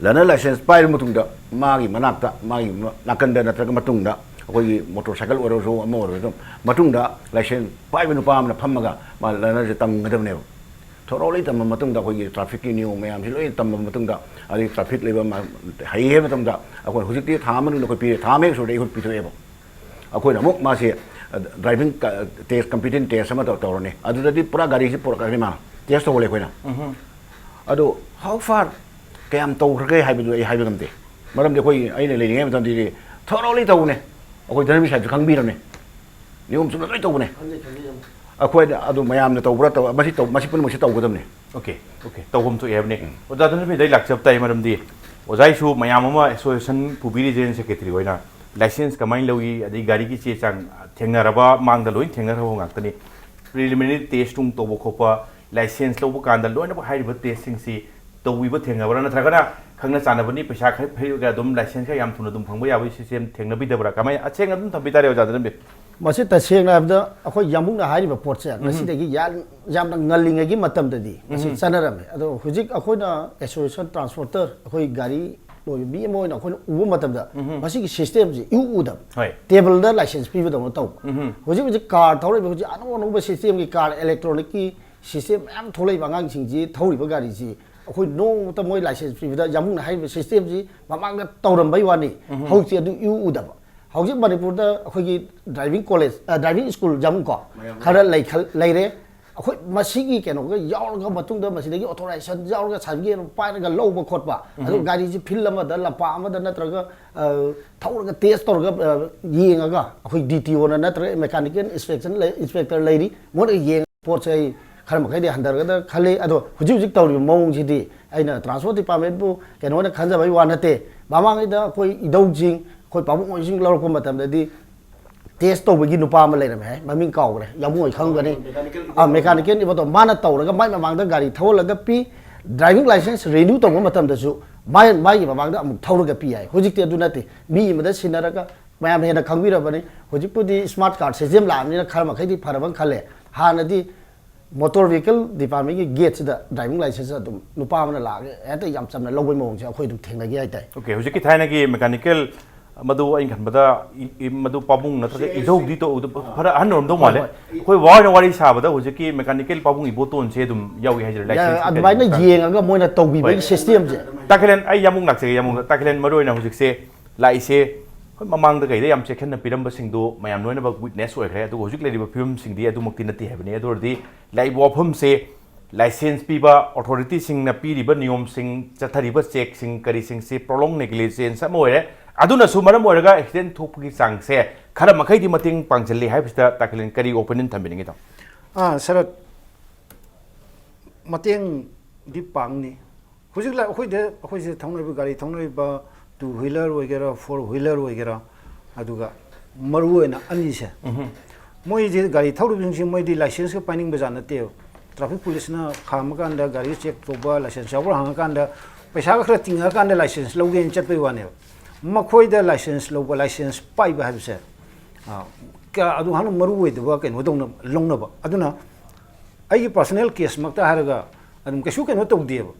ꯂꯔꯅꯔ ꯂꯥꯏꯁꯦꯟꯁ ꯄꯥꯏꯔꯕ ꯃꯇꯨꯡꯗ ꯃꯥꯒꯤ ꯃꯅꯥꯛꯇ, ꯃꯥꯒꯤ ꯅꯥꯀꯟꯗ ꯅꯠꯇ꯭ꯔꯒ ꯃꯇꯨꯡꯗ, ꯑꯩꯈꯣꯏꯒꯤ ꯃꯣꯇꯣꯔ ꯁꯥꯏꯀꯜ ꯑꯣꯏꯔꯁꯨ ꯑꯃ ꯑꯣꯏꯔꯁꯨ, ꯃꯇꯨꯡꯗ ꯂꯥꯏꯁꯦꯟꯁ ꯄꯥꯏꯕ ꯅꯨꯄꯥ ꯑꯃꯅ ꯐꯝꯃꯒ ꯃꯥ ꯂꯔꯅꯔꯁꯦ ꯇꯝꯒꯗꯕꯅꯦꯕ꯫ ꯊꯣꯔꯣꯂꯤ ꯇꯝꯕ ꯃꯇꯨꯡꯗ ꯑꯩꯈꯣꯏꯒꯤ ꯇ꯭ꯔꯥꯐꯤꯛꯀꯤ ꯅꯤꯌꯣꯝ ꯃꯌꯥꯝꯁꯤ ꯂꯣꯏꯅ ꯇꯝꯕ ꯃꯇꯨꯡꯗ, ꯑꯗꯩ ꯇ꯭ꯔꯥꯐꯤꯛ ꯂꯩꯕ ꯃ-, ꯍꯩ ꯍꯥꯏꯕ ꯃꯇꯝꯗ ꯑꯩꯈꯣꯏ ꯍꯧꯖꯤꯛꯇꯤ ꯊꯥ ꯑꯃ ꯃꯅꯨꯡꯗ ꯑꯩꯈꯣꯏ ꯄꯤꯔꯦ, ꯊꯥ ꯑꯃ ꯍꯦꯛ ꯁꯨꯔꯗꯤ ꯑꯩꯈꯣꯏ ꯄꯤꯊꯣꯛꯑꯦꯕ꯫ ꯑꯩꯈꯣꯏꯅ ꯑꯃꯨꯛ ꯃꯥꯁꯦ, ꯑ, ꯗ꯭ꯔꯥꯏꯚꯤꯡ ꯀ-, ꯇꯦꯁ, ꯀꯝꯄꯤꯇꯦꯟ ꯇꯦꯁ ꯑꯃ ꯇꯧ-, ꯇꯧꯔꯅꯤ꯫ ꯑꯗꯨꯗꯗꯤ ꯄꯨꯔꯥ ꯒꯥꯔꯤꯁꯤ ꯄꯨꯔꯛꯀꯅꯤ ꯃꯥꯅ, ꯇꯦꯁ ꯇꯧꯍꯜꯂꯦ ꯑꯩꯈꯣꯏꯅ꯫ ꯑꯗꯣ how far, ꯀꯌꯥꯝ ꯇꯧꯈ꯭ꯔꯒꯦ ꯍꯥꯏꯕꯗꯨ ꯑꯩ ꯍꯥꯏꯕ ꯉꯝꯗꯦ꯫ ꯃꯔꯝꯗꯤ ꯑꯩꯈꯣꯏ, ꯑꯩꯅ ꯂꯩꯔꯤꯉꯩ ꯃꯇꯝꯗꯗꯤ ꯊꯣꯔꯣꯂꯤ ꯇꯧꯕꯅꯦ꯫ ꯑꯩꯈꯣꯏ ꯙꯔꯃ ꯁꯥꯍꯦꯕꯁꯨ ꯈꯪꯕꯤꯔꯝꯃꯦ꯫ ꯅꯤꯌꯣꯝ ꯆꯨꯝꯅ ꯂꯣꯏ ꯇꯧꯕꯅꯦ꯫ ꯑꯩꯈꯣꯏꯅ ꯑꯗꯨ ꯃꯌꯥꯝꯅ ꯇꯧꯕ꯭ꯔꯥ? ꯇꯧ-, ꯃꯁꯤ ꯇꯧ-, ꯃꯁꯤ ꯄꯨꯝꯅꯃꯛꯁꯤ ꯇꯧꯒꯗꯕꯅꯦ꯫ ꯑꯣꯀꯦ, ꯑꯣꯀꯦ, ꯇꯧꯐꯝ ꯊꯣꯛꯑꯦ ꯍꯥꯏꯕꯅꯤ꯫ ꯑꯣꯖꯥ ꯙꯅꯕꯤꯔꯗ ꯑꯩ ꯂꯥꯛꯆꯕ ꯇꯥꯏ, ꯃꯔꯝꯗꯤ ꯑꯣꯖꯥ ꯑꯩꯁꯨ ꯃꯌꯥꯝ ꯑꯃ ꯑꯦꯁꯣꯁꯤꯌꯦꯁꯟ ꯄꯨꯕꯤꯔꯤꯁꯦ ꯁꯦꯀ꯭ꯔꯦꯇꯔꯤ ꯑꯣꯏꯅ꯫ ꯂꯥꯏꯁꯦꯟꯁ ꯀꯃꯥꯏꯅ ꯂꯧꯏ, ꯑꯗꯩ ꯒꯥꯔꯤꯒꯤ ꯆꯦ ꯆꯥꯡ ꯊꯦꯡꯅꯔꯕ, ꯃꯥꯡꯗ ꯂꯣꯏ ꯊꯦꯡꯅꯔꯕ ꯉꯥꯛꯇꯅꯤ꯫ ꯄ꯭ꯔꯤꯂꯤꯃꯤꯅꯔꯤ ꯇꯦꯁ ꯅꯨꯡ ꯇꯧꯕ ꯈꯣꯠꯄ, ꯂꯥꯏꯁꯦꯟꯁ ꯂꯧꯕ ꯀꯥꯟꯗ ꯂꯣꯏꯅꯃꯛ ꯍꯥꯏꯔꯤꯕ ꯇꯦꯁꯁꯤꯡꯁꯤ ꯇꯧꯕꯤꯕ ꯊꯦꯡꯅꯕ꯭ꯔꯥ? ꯅꯠꯇ꯭ꯔꯒꯅ ꯈꯪꯅ ꯆꯥꯟꯅꯕꯅꯤ, ꯄꯩꯁꯥ ꯈꯔ ꯄꯤꯔꯒ ꯑꯗꯨꯝ ꯂꯥꯏꯁꯦꯟꯁ ꯈꯔ ꯌꯥꯝ ꯊꯨꯅ ꯑꯗꯨꯝ ꯐꯪꯕ ꯌꯥꯕꯒꯤ ꯁꯤꯁꯇꯦꯝ ꯊꯦꯡꯅꯕꯤꯗꯕ꯭ꯔꯥ? ꯀꯃꯥꯏꯅ, ꯑꯁꯦꯡꯅ ꯑꯗꯨꯝ ꯊꯝꯕꯤ ꯇꯥꯔꯦ, ꯑꯣꯖꯥ ꯙꯅꯕꯤꯔ꯫ ꯃꯁꯤ ꯇꯁꯦꯡꯅ ꯍꯥꯏꯕꯗ ꯑꯩꯈꯣꯏ ꯌꯥꯝꯕꯨꯡꯅ ꯍꯥꯏꯔꯤꯕ ꯄꯣꯠꯁꯦ ꯉꯁꯤꯗꯒꯤ ꯌꯥꯝ-, ꯌꯥꯝꯅ ꯉꯜꯂꯤꯉꯩꯒꯤ ꯃꯇꯝꯗꯗꯤ ꯃꯁꯤ ꯆꯠꯅꯔꯝꯃꯦ꯫ ꯑꯗꯣ ꯍꯧꯖꯤꯛ ꯑꯩꯈꯣꯏꯅ ꯑꯦꯁꯣꯁꯤꯌꯦꯁꯟ ꯇ꯭ꯔꯥꯟꯁꯄꯣꯔꯇꯔ, ꯑꯩꯈꯣꯏ ꯒꯥꯔꯤ ꯂꯣꯏꯕ ꯃꯤ ꯑꯃ ꯑꯣꯏꯅ ꯑꯩꯈꯣꯏꯅ ꯎꯕ ꯃꯇꯝꯗ ꯃꯁꯤꯒꯤ ꯁꯤꯁꯇꯦꯝꯁꯤ ꯏꯎ ꯎꯗꯕ꯫ ꯍꯣꯏ꯫ ꯇꯦꯕꯜꯗ ꯂꯥꯏꯁꯦꯟꯁ ꯄꯤꯕꯗꯧꯅ ꯇꯧꯕ꯫ ꯍꯧꯖꯤꯛ ꯍꯧꯖꯤꯛ ꯀꯥꯔ ꯊꯧꯔꯛꯏꯕ ꯍꯧꯖꯤꯛ ꯑꯅꯧ ꯑꯅꯧꯕ ꯁꯤꯁꯇꯦꯝꯒꯤ ꯀꯥꯔ, ꯏꯂꯦꯛꯇ꯭ꯔꯣꯅꯤꯛꯀꯤ ꯁꯤꯁꯇꯦꯝ ꯃꯌꯥꯝ ꯊꯣꯛꯂꯛꯏꯕ ꯑꯉꯥꯡꯁꯤꯡꯁꯤ ꯊꯧꯔꯤꯕ ꯒꯥꯔꯤꯁꯤ ꯑꯩꯈꯣꯏ ꯅꯣꯡꯃꯇ ꯃꯣꯏ ꯂꯥꯏꯁꯦꯟꯁ ꯄꯤꯕꯗ ꯌꯥꯝꯕꯨꯡꯅ ꯍꯥꯏꯔꯤꯕ ꯁꯤꯁꯇꯦꯝꯁꯤ ꯃꯃꯥꯡꯗ ꯇꯧꯔꯝꯕꯩ ꯋꯥꯅꯤ꯫ ꯍꯧꯖꯤꯛꯇꯤ ꯑꯗꯨ ꯏꯎ ꯎꯗꯕ꯫ ꯍꯧꯖꯤꯛ ꯃꯅꯤꯄꯨꯔꯗ ꯑꯩꯈꯣꯏꯒꯤ ꯗ꯭ꯔꯥꯏꯚꯤꯡ ꯀꯣꯂꯦꯖ, ꯑ, ꯗ꯭ꯔꯥꯏꯚꯤꯡ ꯁ꯭ꯀꯨꯜ ꯌꯥꯝꯕꯨꯡ ꯀꯣ, ꯃꯌꯥꯝ ꯈꯔ ꯂꯩꯈꯜ-, ꯂꯩꯔꯦ꯫ ꯑꯩꯈꯣꯏ ꯃꯁꯤꯒꯤ ꯀꯩꯅꯣꯒ ꯌꯥꯎꯔꯒ ꯃꯇꯨꯡꯗ ꯃꯁꯤꯗꯒꯤ ꯑꯣꯊꯣꯔꯥꯏꯖꯦꯁꯟ ꯌꯥꯎꯔꯒ ꯁꯥꯔꯇꯤꯐꯤꯀꯦꯠ ꯑꯃ ꯄꯥꯏꯔꯒ ꯂꯧꯕ ꯈꯣꯠꯄ, ꯑꯗꯨ ꯒꯥꯔꯤꯁꯤ ꯐꯤꯜ ꯑꯃꯗ, ꯂꯝꯄꯥꯛ ꯑꯃꯗ ꯅꯠꯇ꯭ꯔꯒ, ꯑ, ꯊꯧꯔꯒ ꯇꯦꯁ ꯇꯧꯔꯒ, ꯑ, ꯌꯦꯡꯉꯒ ꯑꯩꯈꯣꯏ ꯗꯤ ꯇꯤ ꯑꯣꯅ ꯅꯠꯇ꯭ꯔꯒ ꯃꯦꯀꯥꯅꯤꯀꯦꯜ ꯏꯟꯁꯄꯦꯛꯁꯟ ꯂꯩ-, ꯏꯟꯁꯄꯦꯛꯇꯔ ꯂꯩꯔꯤ, ꯃꯣꯏꯅ ꯌꯦꯡꯉ ꯄꯣꯠꯁꯦ ꯑꯩ ꯈꯔ ꯃꯈꯩꯗꯤ ꯍꯟꯊꯔꯒꯗ꯭ꯔꯥ ꯈꯜꯂꯤ꯫ ꯑꯗꯣ ꯍꯧꯖꯤꯛ ꯍꯧꯖꯤꯛ ꯇꯧꯔꯤꯕ ꯃꯑꯣꯡꯁꯤꯗꯤ ꯑꯩꯅ ꯇ꯭ꯔꯥꯟꯁꯄꯣꯔꯠ ꯗꯤꯄꯥꯔꯠꯃꯦꯟꯕꯨ ꯀꯩꯅꯣꯅ ꯈꯟꯖꯕꯒꯤ ꯋꯥ ꯅꯠꯇꯦ꯫ ꯃꯃꯥꯡꯉꯩꯗ ꯑꯩꯈꯣꯏ ꯏꯙꯧꯁꯤꯡ, ꯑꯩꯈꯣꯏ ꯄꯥꯕꯨꯡ ꯑꯣꯏꯁꯤꯡ ꯂꯧꯔꯛꯄ ꯃꯇꯝꯗꯗꯤ ꯇꯦꯁ ꯇꯧꯕꯒꯤ ꯅꯨꯄꯥ ꯑꯃ ꯂꯩꯔꯝꯃꯦ ꯍꯥꯏ, ꯃꯃꯤꯡ ꯀꯥꯎꯈ꯭ꯔꯦ, ꯌꯥꯝꯕꯨꯡ ꯑꯣꯏ ꯈꯪꯒꯅꯤ꯫ ꯑꯥ, ꯃꯦꯀꯥꯅꯤꯀꯦꯜ ꯏꯕꯣꯇꯣꯝ, ꯃꯥꯅ ꯇꯧꯔꯒ ꯃꯥꯏ ꯃꯃꯥꯡꯗ ꯒꯥꯔꯤ ꯊꯧꯍꯜꯂꯒ ꯄꯤ꯫ ꯗ꯭ꯔꯥꯏꯚꯤꯡ ꯂꯥꯏꯁꯦꯟꯁ ꯔꯤꯅ꯭ꯌꯨ ꯇꯧꯕ ꯃꯇꯝꯗꯁꯨ ꯃꯥꯏ, ꯃꯥꯒꯤ ꯃꯃꯥꯡꯗ ꯑꯃꯨꯛ ꯊꯧꯔꯒ ꯄꯤ ꯍꯥꯏ꯫ ꯍꯧꯖꯤꯛꯇꯤ ꯑꯗꯨ ꯅꯠꯇꯦ, ꯃꯤ ꯑꯃꯗ ꯁꯤꯟꯅꯔꯒ ꯃꯌꯥꯝ ꯍꯦꯟꯅ ꯈꯪꯕꯤꯔꯕꯅꯤ꯫ ꯍꯧꯖꯤꯛꯄꯨꯗꯤ ꯁ꯭ꯃꯥꯔꯠ ꯀꯥꯔꯗ ꯁꯤꯁꯇꯦꯝ ꯂꯥꯛꯑꯕꯅꯤꯅ ꯈꯔ ꯃꯈꯩꯗꯤ ꯐꯔꯕ ꯈꯜꯂꯦ꯫ ꯍꯥꯟꯅꯗꯤ ꯃꯣꯇꯣꯔ ꯚꯤꯍꯤꯀꯜ ꯗꯤꯄꯥꯔꯠꯃꯦꯟꯒꯤ ꯒꯦꯠꯁꯤꯗ ꯗ꯭ꯔꯥꯏꯚꯤꯡ ꯂꯥꯏꯁꯦꯟꯁ ꯑꯗꯨꯝ ꯅꯨꯄꯥ ꯑꯃꯅ ꯂꯥꯛꯑꯒ ꯍꯦꯛꯇ ꯌꯥꯝ ꯆꯝꯅ ꯂꯧꯕꯒꯤ ꯃꯑꯣꯡꯁꯦ ꯑꯩꯈꯣꯏ ꯑꯗꯨꯝ ꯊꯦꯡꯅꯈꯤ ꯍꯥꯏꯇꯥꯔꯦ꯫ ꯑꯣꯀꯦ, ꯍꯧꯖꯤꯛꯀꯤ ꯊꯥꯏꯅꯒꯤ ꯃꯦꯀꯥꯅꯤꯀꯦꯜ ꯃꯗꯨ ꯑꯩꯅ ꯈꯟꯕꯗ ꯏ- ꯏ- ꯃꯗꯨ ꯄꯥꯕꯨꯡ ꯅꯠꯇ꯭ꯔꯒ ꯏꯙꯧꯗꯤ ꯇꯧꯗ, ꯈꯔ ꯑꯍꯟ ꯑꯣꯏꯔꯝꯗꯧ ꯃꯥꯜꯂꯦ꯫ ꯑꯩꯈꯣꯏ ꯕꯕꯥ ꯍꯣꯏꯅ ꯋꯥꯔꯤ ꯁꯥꯕꯗ ꯍꯧꯖꯤꯛꯀꯤ ꯃꯦꯀꯥꯅꯤꯀꯦꯜ ꯄꯥꯕꯨꯡ ꯏꯕꯣꯇꯣꯟꯁꯦ ꯑꯗꯨꯝ ꯌꯥꯎꯏ ꯍꯥꯏꯖꯔꯦ, ꯂꯥꯏꯁꯦꯟꯁꯀꯤ ꯑꯗꯨꯃꯥꯏꯅ ꯀꯩꯅꯣ꯫ ꯌꯦꯡꯉꯒ ꯃꯣꯏꯅ ꯇꯧꯕꯤꯕꯒꯤ ꯁꯤꯁꯇꯦꯝꯁꯦ꯫ ꯇꯥꯈꯤꯂꯦꯟ, ꯑꯩ ꯌꯥꯝꯃꯨꯛ ꯂꯥꯛꯆꯒꯦ꯫ ꯌꯥꯝꯃꯨꯛ ꯇꯥꯈꯤꯂꯦꯟ, ꯃꯔꯨ ꯑꯣꯏꯅ ꯍꯧꯖꯤꯛꯁꯦ ꯂꯥꯛꯏꯁꯦ, ꯍꯣꯏ, ꯃꯃꯥꯡꯗ ꯀꯩꯗ ꯌꯥꯝ ꯆꯦꯛꯁꯤꯟꯅ ꯄꯤꯔꯝꯕꯁꯤꯡꯗꯣ ꯃꯌꯥꯝ ꯂꯣꯏꯅꯃꯛ ꯋꯤꯠꯅꯦꯁ ꯑꯣꯏꯈ꯭ꯔꯦ꯫ ꯑꯗꯨꯒ ꯍꯧꯖꯤꯛ ꯂꯩꯔꯤꯕ ꯐꯤꯕꯝꯁꯤꯡꯗꯤ ꯑꯗꯨꯃꯛꯇꯤ ꯅꯠꯇꯦ ꯍꯥꯏꯕꯅꯤ꯫ ꯑꯗꯨ ꯑꯣꯏꯔꯗꯤ ꯂꯥꯛꯏꯕ ꯋꯥꯐꯝꯁꯦ ꯂꯥꯏꯁꯦꯟꯁ ꯄꯤꯕ ꯑꯣꯊꯣꯔꯤꯇꯤꯁꯤꯡꯅ ꯄꯤꯔꯤꯕ ꯅꯤꯌꯣꯝꯁꯤꯡ, ꯆꯠꯊꯔꯤꯕ ꯆꯦꯛꯁꯤꯡ ꯀꯔꯤꯁꯤꯡꯁꯤ ꯄ꯭ꯔꯣꯂꯣꯡ ꯅꯦꯒ꯭ꯂꯤꯖꯦꯟꯁ ꯑꯃ ꯑꯣꯏꯔꯦ꯫ ꯑꯗꯨꯅꯁꯨ ꯃꯔꯝ ꯑꯣꯏꯔꯒ ꯑꯦꯛꯁꯤꯗꯦꯟ ꯊꯣꯛꯄꯒꯤ ꯆꯥꯡꯁꯦ ꯈꯔ ꯃꯈꯩꯗꯤ ꯃꯇꯦꯡ ꯄꯥꯡꯁꯤꯜꯂꯤ ꯍꯥꯏꯕꯁꯤꯗ ꯇꯥꯈꯤꯂꯦꯟ ꯀꯔꯤ ꯑꯣꯄꯤꯅꯤꯌꯟ ꯊꯝꯕꯤꯅꯤꯡꯉꯤ, ꯇꯥꯃꯣ? ꯑꯥ, ꯁꯔꯠ, ꯃꯇꯦꯡꯗꯤ ꯄꯥꯡꯅꯤ꯫ ꯍꯧꯖꯤꯛ ꯂ- ꯑꯩꯈꯣꯏꯗ, ꯑꯩꯈꯣꯏꯁꯤꯗ ꯊꯧꯅꯔꯤꯕ, ꯒꯥꯔꯤ ꯊꯧꯅꯔꯤꯕ ꯇꯨ ꯋꯤꯂꯔ ꯑꯣꯏꯒꯦꯔꯥ, ꯐꯣꯔ ꯋꯤꯂꯔ ꯑꯣꯏꯒꯦꯔꯥ, ꯑꯗꯨꯒ ꯃꯔꯨꯑꯣꯏꯅ ꯑꯅꯤꯁꯦ, ꯃꯣꯏꯁꯦ ꯒꯥꯔꯤ ꯊꯧꯔꯤꯕꯁꯤꯡꯁꯦ ꯃꯣꯏꯗꯤ ꯂꯥꯏꯁꯦꯟꯁꯀ ꯄꯥꯏꯅꯤꯡꯕ ꯖꯥꯠ ꯅꯠꯇꯦꯕ꯫ ꯇ꯭ꯔꯥꯐꯤꯛ ꯄꯨꯂꯤꯁꯅ ꯈꯥꯝꯃꯀꯥꯟꯗ, ꯒꯥꯔꯤ ꯆꯦꯛ ꯇꯧꯕ, ꯂꯥꯏꯁꯦꯟꯁ ꯌꯥꯎꯕ꯭ꯔꯥ ꯍꯪꯉꯀꯥꯟꯗ, ꯄꯩꯁꯥꯒ ꯈꯔ ꯇꯤꯡꯉꯀꯥꯟꯗ ꯂꯥꯏꯁꯦꯟꯁ ꯂꯧꯒꯦꯅ ꯆꯠꯄꯩ ꯋꯥꯅꯦꯕ꯫ ꯃꯈꯣꯏꯗ ꯂꯥꯏꯁꯦꯟꯁ ꯂꯧꯕ, ꯂꯥꯏꯁꯦꯟꯁ ꯄꯥꯏꯕ ꯍꯥꯏꯕꯁꯦ, ꯑꯥ, ꯀꯌꯥ ꯑꯗꯨ ꯍꯥꯟꯅ ꯃꯔꯨ ꯑꯣꯏꯗꯕ ꯀꯩꯅꯣꯗꯧꯅ ꯂꯧꯅꯕ꯫ ꯑꯗꯨꯅ ꯑꯩꯒꯤ ꯄꯥꯔꯁꯣꯅꯦꯜ ꯀꯦꯁꯃꯛꯇ ꯍꯥꯏꯔꯒ ꯑꯗꯨꯝ ꯀꯩꯁꯨ ꯀꯩꯅꯣ ꯇꯧꯗꯦꯕ꯫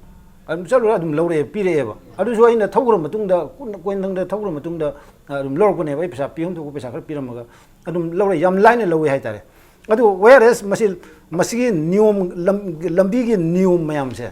ꯑꯗꯨꯝ ꯆꯠꯂꯨꯔ ꯑꯗꯨꯝ ꯂꯧꯔꯛꯑꯦ, ꯄꯤꯔꯛꯑꯦꯕ꯫ ꯑꯗꯨꯁꯨ ꯑꯩꯅ ꯊꯧꯈ꯭ꯔ ꯃꯇꯨꯡꯗ, ꯀꯣꯟ-, ꯀꯣꯟꯊꯪꯗ ꯊꯧꯈ꯭ꯔ ꯃꯇꯨꯡꯗ, ꯑ, ꯑꯗꯨꯝ ꯂꯧꯔꯛꯄꯅꯦꯕ꯫ ꯑꯩ ꯄꯩꯁꯥ ꯄꯤꯐꯝ ꯊꯣꯛꯄ ꯄꯩꯁꯥ ꯈꯔ ꯄꯤꯔꯝꯃꯒ ꯑꯗꯨꯝ ꯂꯧꯔꯛꯑꯦ, ꯌꯥꯝ ꯂꯥꯏꯅ ꯂꯧꯋꯦ ꯍꯥꯏꯇꯥꯔꯦ꯫ ꯑꯗꯨ whereas ꯃꯁꯤ, ꯃꯁꯤꯒꯤ ꯅꯤꯌꯣꯝ, ꯂꯝ-, ꯂꯝꯕꯤꯒꯤ ꯅꯤꯌꯣꯝ ꯃꯌꯥꯝꯁꯦ,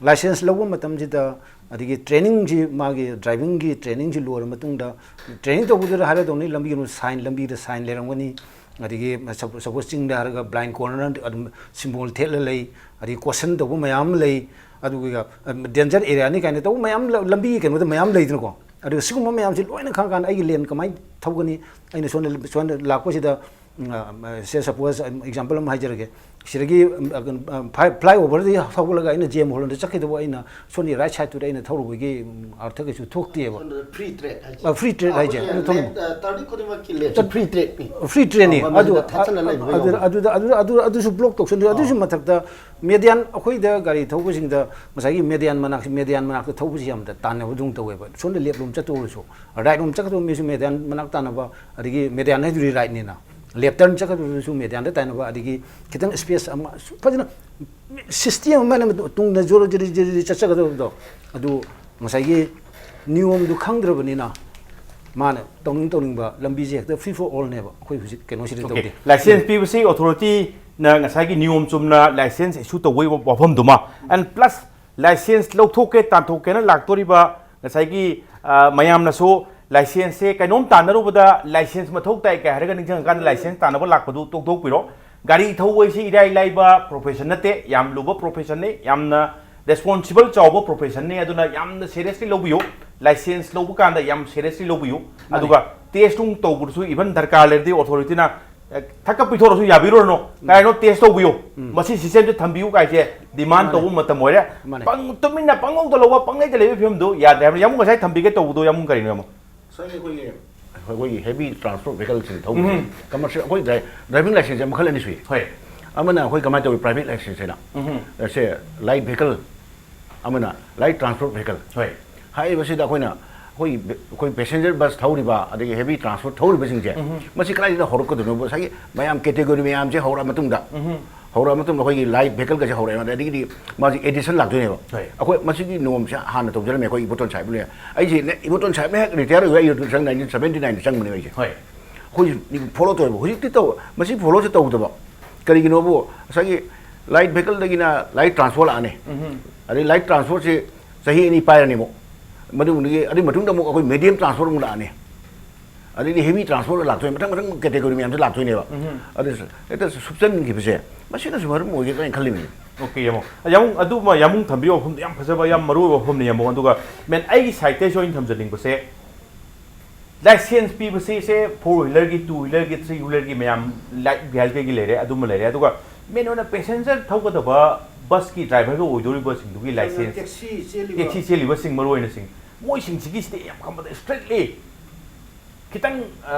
ꯂꯥꯏꯁꯦꯟꯁ ꯂꯧꯕ ꯃꯇꯝꯁꯤꯗ, ꯑꯗꯒꯤ ꯇ꯭ꯔꯦꯅꯤꯡꯁꯤ, ꯃꯥꯒꯤ ꯗ꯭ꯔꯥꯏꯚꯤꯡꯒꯤ ꯇ꯭ꯔꯦꯅꯤꯡꯁꯤ ꯂꯣꯏꯔ ꯃꯇꯨꯡꯗ, ꯇ꯭ꯔꯦꯅꯤꯡ ꯇꯧꯕꯗꯨꯗ ꯍꯥꯏꯔꯗꯧꯅꯤ, ꯂꯝꯕꯤꯒꯤ ꯁꯥꯏꯟ, ꯂꯝꯕꯤꯗ ꯁꯥꯏꯟ ꯂꯩꯔꯝꯒꯅꯤ, ꯑꯗꯒꯤ ꯁꯄꯣ-, ꯁꯄꯣꯁ ꯆꯤꯡꯗ ꯍꯥꯏꯔꯒ ꯕ꯭ꯂꯥꯏꯟ ꯀꯣꯔꯅꯔ ꯑꯗꯨꯝ ꯁꯤꯝꯕꯣꯜ ꯊꯦꯠꯂ ꯂꯩ, ꯑꯗꯒꯤ ꯀꯣꯁꯟ ꯇꯧꯕ ꯃꯌꯥꯝ ꯑꯃ ꯂꯩ, ꯑꯗꯨꯒ ꯗꯦꯟꯖꯔ ꯑꯦꯔꯤꯌꯥꯅꯤ ꯀꯥꯏꯅ ꯇꯧꯕ ꯃꯌꯥꯝ ꯂ-, ꯂꯝꯕꯤꯒꯤ ꯀꯩꯅꯣꯗ ꯃꯌꯥꯝ ꯂꯩꯗꯅꯀꯣ꯫ ꯑꯗꯨꯒ ꯁꯤꯒꯨꯝꯕ ꯃꯌꯥꯝꯁꯤ ꯂꯣꯏꯅ ꯈꯪꯉꯀꯥꯟꯗ ꯑꯩꯒꯤ ꯂꯦꯟ ꯀꯃꯥꯏꯅ ꯊꯧꯒꯅꯤ, ꯑꯩꯅ ꯁꯣꯝꯗ, ꯁꯣꯝꯗ ꯂꯥꯛꯄꯁꯤꯗ, ꯎꯝ, ꯑ, ꯁꯦ ꯁꯄꯣꯁ ꯑꯦꯛꯖꯥꯝꯄꯜ ꯑꯃ ꯍꯥꯏꯖꯔꯒꯦ, ꯁꯤꯗꯒꯤ ꯐ꯭ꯂꯥꯏ ꯑꯣꯚꯔꯗꯒꯤ ꯍꯧꯒꯠꯂꯒ ꯑꯩꯅ ꯖꯦꯝ ꯍꯣꯂꯟꯗ ꯆꯠꯈꯤꯗꯕ, ꯑꯩꯅ ꯁꯣꯝꯒꯤ ꯔꯥꯏꯠ ꯁꯥꯏꯗꯠꯇꯨꯗ ꯑꯩꯅ ꯊꯧꯔꯨꯕꯒꯤ ꯑꯔꯊ ꯀꯩꯁꯨ ꯊꯣꯛꯇꯦꯕ꯫ ꯐ꯭ꯔꯤ ꯇ꯭ꯔꯦꯠ ꯍꯥꯏꯁꯦ ꯐ꯭ꯔꯤ ꯇ꯭ꯔꯦꯠ ꯍꯥꯏꯁꯦ ꯑꯗꯨ ꯊꯝ ꯇꯔꯅꯤꯡ ꯈꯨꯗꯤꯡꯃꯛꯀꯤ ꯂꯦꯞꯁꯦ ꯐ꯭ꯔꯤ ꯇ꯭ꯔꯦꯠꯅꯤ꯫ ꯐ꯭ꯔꯤ ꯇ꯭ꯔꯦꯠꯅꯤ꯫ ꯑꯣ, ꯑꯗꯨ ꯃꯗꯨꯗ ꯊꯥꯠꯆꯜꯂ ꯂꯩꯕ ꯑꯗꯨ ꯌꯥꯎꯕ꯫ ꯑꯗꯨꯗ ꯑꯗꯨ ꯑꯗꯨ ꯑꯗꯨꯁꯨ ꯕ꯭ꯂꯣꯛ ꯇꯧꯁꯟꯗꯣꯏ꯫ ꯑꯗꯨꯁꯨ ꯃꯊꯛꯇ ꯃꯦꯗꯤꯌꯥꯟ, ꯑꯩꯈꯣꯏꯗ ꯒꯥꯔꯤ ꯊꯧꯕꯁꯤꯡꯗ ꯉꯁꯥꯏꯒꯤ ꯃꯦꯗꯤꯌꯥꯟ ꯃꯅꯥꯛ ꯃꯦꯗꯤꯌꯥꯟ ꯃꯅꯥꯛꯇ ꯊꯧꯕꯁꯤ ꯌꯥꯝꯅ ꯇꯥꯟꯅꯕꯗꯧꯅ ꯇꯧꯋꯦꯕ꯫ ꯁꯣꯝꯗ ꯂꯦꯞ ꯂꯣꯝ ꯆꯠꯇꯧꯔꯁꯨ, ꯔꯥꯏꯠ ꯂꯣꯝ ꯆꯠꯀꯗꯧꯕ ꯃꯤꯁꯨ ꯃꯦꯗꯤꯌꯥꯟ ꯃꯅꯥꯛ ꯇꯥꯟꯅꯕ, ꯑꯗꯒꯤ ꯃꯦꯗꯤꯌꯥꯟ ꯍꯥꯏꯗꯨꯗꯤ ꯔꯥꯏꯠꯅꯤꯅ, ꯂꯦꯞ ꯇꯔꯟ ꯆꯠꯀꯗꯧꯕꯗꯨꯁꯨ ꯃꯦꯗꯤꯌꯥꯟꯗ ꯇꯥꯟꯅꯕ, ꯑꯗꯒꯤ ꯈꯤꯇꯪ ꯁ꯭ꯄꯦꯁ ꯑꯃ ꯐꯖꯅ ꯁꯤꯁꯇꯦꯝ ꯑꯃ ꯇꯨꯡꯗ ꯖꯣꯔꯣ ꯖꯤꯔꯤ ꯖꯤꯔꯤ ꯆꯠꯆꯒꯗꯕꯗꯣ, ꯑꯗꯨ ꯉꯁꯥꯏꯒꯤ ꯅꯤꯌꯣꯝꯗꯨ ꯈꯪꯗ꯭ꯔꯕꯅꯤꯅ ꯃꯥꯅ ꯇꯧꯅꯤꯡ ꯇꯧꯅꯤꯡꯕ ꯂꯝꯕꯤꯁꯦ ꯍꯦꯛꯇ ꯐ꯭ꯔꯤ ꯐꯣꯔ ꯑꯣꯜꯅꯦꯕ ꯑꯩꯈꯣꯏ ꯍꯧꯖꯤꯛ ꯀꯩꯅꯣꯁꯤꯗ ꯇꯧꯗꯦ꯫ ꯂꯥꯏꯁꯦꯟꯁ ꯄꯤꯕꯁꯤ ꯑꯣꯊꯣꯔꯤꯇꯤꯅ ꯉꯁꯥꯏꯒꯤ ꯅꯤꯌꯣꯝ ꯆꯨꯝꯅ ꯂꯥꯏꯁꯦꯟꯁ ꯏꯁꯨ ꯇꯧꯕꯒꯤ ꯋꯥꯐꯝꯗꯨꯃ, and plus ꯂꯥꯏꯁꯦꯟꯁ ꯂꯧꯊꯣꯛꯀꯦ ꯇꯥꯟꯊꯣꯛꯀꯦꯅ ꯂꯥꯛꯇꯣꯔꯤꯕ ꯉꯁꯥꯏꯒꯤ, ꯑ, ꯃꯌꯥꯝꯅꯁꯨ ꯂꯥꯏꯁꯦꯟꯁꯁꯦ ꯀꯩꯅꯣꯝ ꯇꯥꯟꯅꯔꯨꯕꯗ ꯂꯥꯏꯁꯦꯟꯁ ꯃꯊꯧ ꯇꯥꯏ ꯀꯥꯏ ꯍꯥꯏꯔꯒ ꯅꯤꯡꯁꯤꯡꯉꯀꯥꯟꯗ ꯂꯥꯏꯁꯦꯟꯁ ꯇꯥꯟꯅꯕ ꯂꯥꯛꯄꯗꯨ ꯇꯣꯛꯊꯣꯛꯄꯤꯔꯣ꯫ ꯒꯥꯔꯤ ꯊꯧꯕ ꯍꯥꯏꯁꯤ ꯏꯔꯥꯏ ꯂꯥꯏꯕ ꯄ꯭ꯔꯣꯐꯦꯁꯟ ꯅꯠꯇꯦ, ꯌꯥꯝ ꯂꯨꯕ ꯄ꯭ꯔꯣꯐꯦꯁꯟꯅꯤ, ꯌꯥꯝꯅ ꯔꯦꯁꯄꯣꯟꯁꯤꯕꯜ ꯆꯥꯎꯕ ꯄ꯭ꯔꯣꯐꯦꯁꯟꯅꯤ꯫ ꯑꯗꯨꯅ ꯌꯥꯝꯅ ꯁꯦꯔꯤꯌꯁꯂꯤ ꯂꯧꯕꯤꯌꯨ, ꯂꯥꯏꯁꯦꯟꯁ ꯂꯧꯕ ꯀꯥꯟꯗ ꯌꯥꯝ ꯁꯦꯔꯤꯌꯁꯂꯤ ꯂꯧꯕꯤꯌꯨ꯫ ꯑꯗꯨꯒ ꯇꯦꯁ ꯅꯨꯡ ꯇꯧꯕꯗꯨꯁꯨ ꯏꯚꯟ ꯗꯔꯀꯥꯔ ꯂꯩꯔꯗꯤ ꯑꯣꯊꯣꯔꯤꯇꯤꯅ, ꯑꯦ, ꯊꯛꯀ ꯄꯤꯊꯣꯔꯁꯨ ꯌꯥꯕꯤꯔꯨꯔꯅꯣ, ꯀꯥꯏꯅꯣ ꯇꯦꯁ ꯇꯧꯕꯤꯌꯨ, ꯃꯁꯤ ꯁꯤꯁꯇꯦꯝꯁꯦ ꯊꯝꯕꯤꯌꯨ ꯀꯥꯏꯁꯦ ꯗꯤꯃꯥꯟ ꯇꯧꯕ ꯃꯇꯝ ꯑꯣꯏꯔꯦ꯫ ꯃꯥꯅꯦ꯫ ꯄꯪ-, ꯇꯨꯃꯤꯟꯅ ꯄꯪꯉꯧꯗ ꯂꯧꯕ, ꯄꯪꯂꯩꯗ ꯂꯩꯕ ꯐꯤꯕꯝꯗꯨ ꯌꯥꯗ꯭ꯔꯦ ꯍꯥꯏꯕꯅꯤ꯫ ꯌꯥꯝ ꯉꯁꯥꯏ ꯊꯝꯕꯤꯒꯦ ꯇꯧꯕꯗꯣ ꯌꯥꯝ ꯀꯔꯤꯅꯣ ꯌꯥꯝ? ꯁꯥꯔ, ꯑꯩꯈꯣꯏꯒꯤ ꯑꯩꯈꯣꯏꯒꯤ ꯍꯦꯚꯤ ꯇ꯭ꯔꯥꯟꯁꯄꯣꯔꯠ ꯚꯦꯍꯤꯀꯜꯁꯤꯡ ꯊꯧꯕꯁꯦ ꯀꯃꯔꯁꯤꯌꯦꯜ, ꯑꯩꯈꯣꯏ ꯗ꯭ꯔꯥꯏ-, ꯗ꯭ꯔꯥꯏꯚꯤꯡ ꯂꯥꯏꯁꯦꯟꯁꯁꯦ ꯃꯈꯜ ꯑꯅꯤ ꯁꯨꯏ꯫ ꯍꯣꯏ꯫ ꯑꯃꯅ ꯑꯩꯈꯣꯏ ꯀꯃꯥꯏꯅ ꯇꯧꯏ, ꯄ꯭ꯔꯥꯏꯚꯦꯠ ꯂꯥꯏꯁꯦꯟꯁ ꯍꯥꯏꯅ, ꯁꯦ, ꯂꯥꯏꯠ ꯚꯦꯍꯤꯀꯜ, ꯑꯃꯅ ꯂꯥꯏꯠ ꯇ꯭ꯔꯥꯟꯁꯄꯣꯔꯠ ꯚꯦꯍꯤꯀꯜ꯫ ꯍꯣꯏ꯫ ꯍꯥꯏꯔꯤꯕꯁꯤꯗ ꯑꯩꯈꯣꯏꯅ ꯑꯩꯈꯣꯏ ꯕꯦ-, ꯑꯩꯈꯣꯏ ꯄꯦꯁꯦꯟꯖꯔ ꯕꯁ ꯊꯧꯔꯤꯕ, ꯑꯗꯒꯤ ꯍꯦꯚꯤ ꯇ꯭ꯔꯥꯟꯁꯄꯣꯔꯠ ꯊꯧꯔꯤꯕꯁꯤꯡꯁꯦ, ꯃꯁꯤ ꯀꯗꯥꯏꯗ ꯍꯧꯔꯛꯀꯗꯣꯏꯅꯣ? ꯉꯁꯥꯏꯒꯤ ꯃꯌꯥꯝ ꯀꯦꯇꯦꯒꯣꯔꯤ ꯃꯌꯥꯝꯁꯦ ꯍꯧꯔꯛꯑ ꯃꯇꯨꯡꯗ, ꯍꯧꯔꯛꯑ ꯃꯇꯨꯡꯗ ꯑꯩꯈꯣꯏꯒꯤ ꯂꯥꯏꯠ ꯚꯦꯍꯤꯀꯜꯒꯁꯦ ꯍꯧꯔꯛꯑꯦ, ꯑꯗꯒꯤꯗꯤ ꯃꯥꯁꯤ ꯑꯦꯗꯤꯁꯟ ꯂꯥꯛꯇꯣꯏꯅꯦꯕ꯫ ꯍꯣꯏ꯫ ꯑꯩꯈꯣꯏ ꯃꯁꯤꯒꯤ ꯅꯤꯌꯣꯝꯁꯦ ꯍꯥꯟꯅ ꯇꯧꯖꯔꯝꯃꯦ ꯑꯩꯈꯣꯏ ꯏꯕꯣꯇꯣꯟ ꯁꯥꯍꯦꯕꯅ꯫ ꯑꯩꯁꯦ ꯅꯦ-, ꯏꯕꯣꯇꯣꯟ ꯁꯥꯍꯦꯕꯅ ꯍꯦꯛ ꯔꯤꯇꯥꯌꯔ ꯑꯣꯏꯕ, ꯑꯩ ꯏꯕꯣꯇꯣꯟ ꯁꯥꯍꯦꯕ ꯅꯥꯏꯟꯇꯤꯟ ꯁꯕꯦꯟꯇꯤ ꯅꯥꯏꯟꯗ ꯆꯪꯕꯅꯦꯕ ꯑꯩꯁꯦ꯫ ꯍꯣꯏ꯫ ꯑꯩꯈꯣꯏꯁꯨ ꯐꯣꯂꯣ ꯇꯧꯋꯦꯕ꯫ ꯍꯧꯖꯤꯛꯇꯤ ꯇꯧ-, ꯃꯁꯤ ꯐꯣꯂꯣꯁꯦ ꯇꯧꯗꯕ꯫ ꯀꯔꯤꯒꯤꯅꯣꯕꯨ, ꯉꯁꯥꯏꯒꯤ ꯂꯥꯏꯠ ꯚꯦꯍꯤꯀꯜꯗꯒꯤꯅ ꯂꯥꯏꯠ ꯇ꯭ꯔꯥꯟꯁꯄꯣꯔꯠ ꯂꯥꯛꯑꯅꯤ꯫ ꯑꯗꯩ ꯂꯥꯏꯠ ꯇ꯭ꯔꯥꯟꯁꯄꯣꯔꯠꯁꯦ ꯆꯍꯤ ꯑꯅꯤ ꯄꯥꯏꯔꯅꯤꯕ꯫ ꯃꯗꯨꯗꯒꯤ, ꯑꯗꯨꯒꯤ ꯃꯇꯨꯡꯗ ꯑꯃꯨꯛ ꯑꯩꯈꯣꯏ ꯃꯦꯗꯤꯌꯝ ꯇ꯭ꯔꯥꯟꯁꯄꯣꯔꯠ ꯑꯃꯨꯛ ꯂꯥꯛꯑꯅꯤ꯫ ꯑꯗꯩꯗꯤ ꯍꯦꯚꯤ ꯇ꯭ꯔꯥꯟꯁꯄꯣꯔꯠ ꯂꯥꯛꯇꯣꯏꯅꯤ, ꯃꯊꯪ ꯃꯊꯪ ꯀꯦꯇꯦꯒꯣꯔꯤ ꯃꯌꯥꯝꯁꯦ ꯂꯥꯛꯇꯣꯏꯅꯦꯕ꯫ ꯑꯗꯨ ꯍꯦꯛꯇ ꯁꯨꯞꯆꯟꯈꯤꯕꯁꯦ, ꯃꯁꯤꯅꯁꯨ ꯃꯔꯝ ꯑꯣꯏꯒꯗ꯭ꯔꯥ ꯍꯥꯏꯅ ꯈꯜꯂꯤꯕꯅꯤ꯫ ꯑꯣꯀꯦ, ꯌꯥꯝ, ꯌꯥꯝ, ꯑꯗꯨꯃ ꯌꯥꯝ ꯊꯝꯕꯤꯌꯣ, ꯋꯥꯐꯝꯗꯣ ꯌꯥꯝ ꯐꯖꯕ, ꯌꯥꯝ ꯃꯔꯨ ꯑꯣꯏꯕ ꯋꯥꯐꯝꯅꯤ, ꯌꯥꯝ꯫ ꯑꯗꯨꯒ ꯃꯦꯟ, ꯑꯩꯒꯤ ꯁꯥꯏꯠꯇꯩꯁꯨ ꯑꯩꯅ ꯊꯝꯖꯅꯤꯡꯕꯁꯦ, ꯂꯥꯏꯁꯦꯟꯁ ꯄꯤꯕꯁꯤ ꯁꯦ ꯐꯣꯔ ꯋꯤꯂꯔꯒꯤ, ꯇꯨ ꯋꯤꯂꯔꯒꯤ, ꯊ꯭ꯔꯤ ꯋꯤꯂꯔꯒꯤ ꯃꯌꯥꯝ ꯂꯥꯏꯠ ꯚꯦꯍꯤꯀꯜꯒꯤ ꯂꯩꯔꯦ, ꯑꯗꯨꯃ ꯂꯩꯔꯦ꯫ ꯑꯗꯨꯒ ꯃꯦꯟ ꯑꯣꯏꯅ ꯄꯦꯁꯦꯟꯖꯔ ꯊꯧꯒꯗꯕ ꯕꯁꯀꯤ ꯗ꯭ꯔꯥꯏꯚꯔꯒ ꯑꯣꯏꯗꯣꯔꯤꯕꯁꯤꯡꯗꯨꯒꯤ ꯂꯥꯏꯁꯦꯟꯁ, ꯇꯦꯛꯁꯤ ꯆꯦꯜꯂꯤꯕ ꯇꯦꯛꯁꯤ ꯆꯦꯜꯂꯤꯕꯁꯤꯡ ꯃꯔꯨ ꯑꯣꯏꯅꯁꯤꯡ, ꯃꯣꯏꯁꯤꯡꯁꯤꯒꯤꯁꯤꯗꯤ ꯌꯥꯝ ꯈꯟꯕꯗ ꯏꯁꯇ꯭ꯔꯤꯛꯂꯤ ꯈꯤꯇꯪ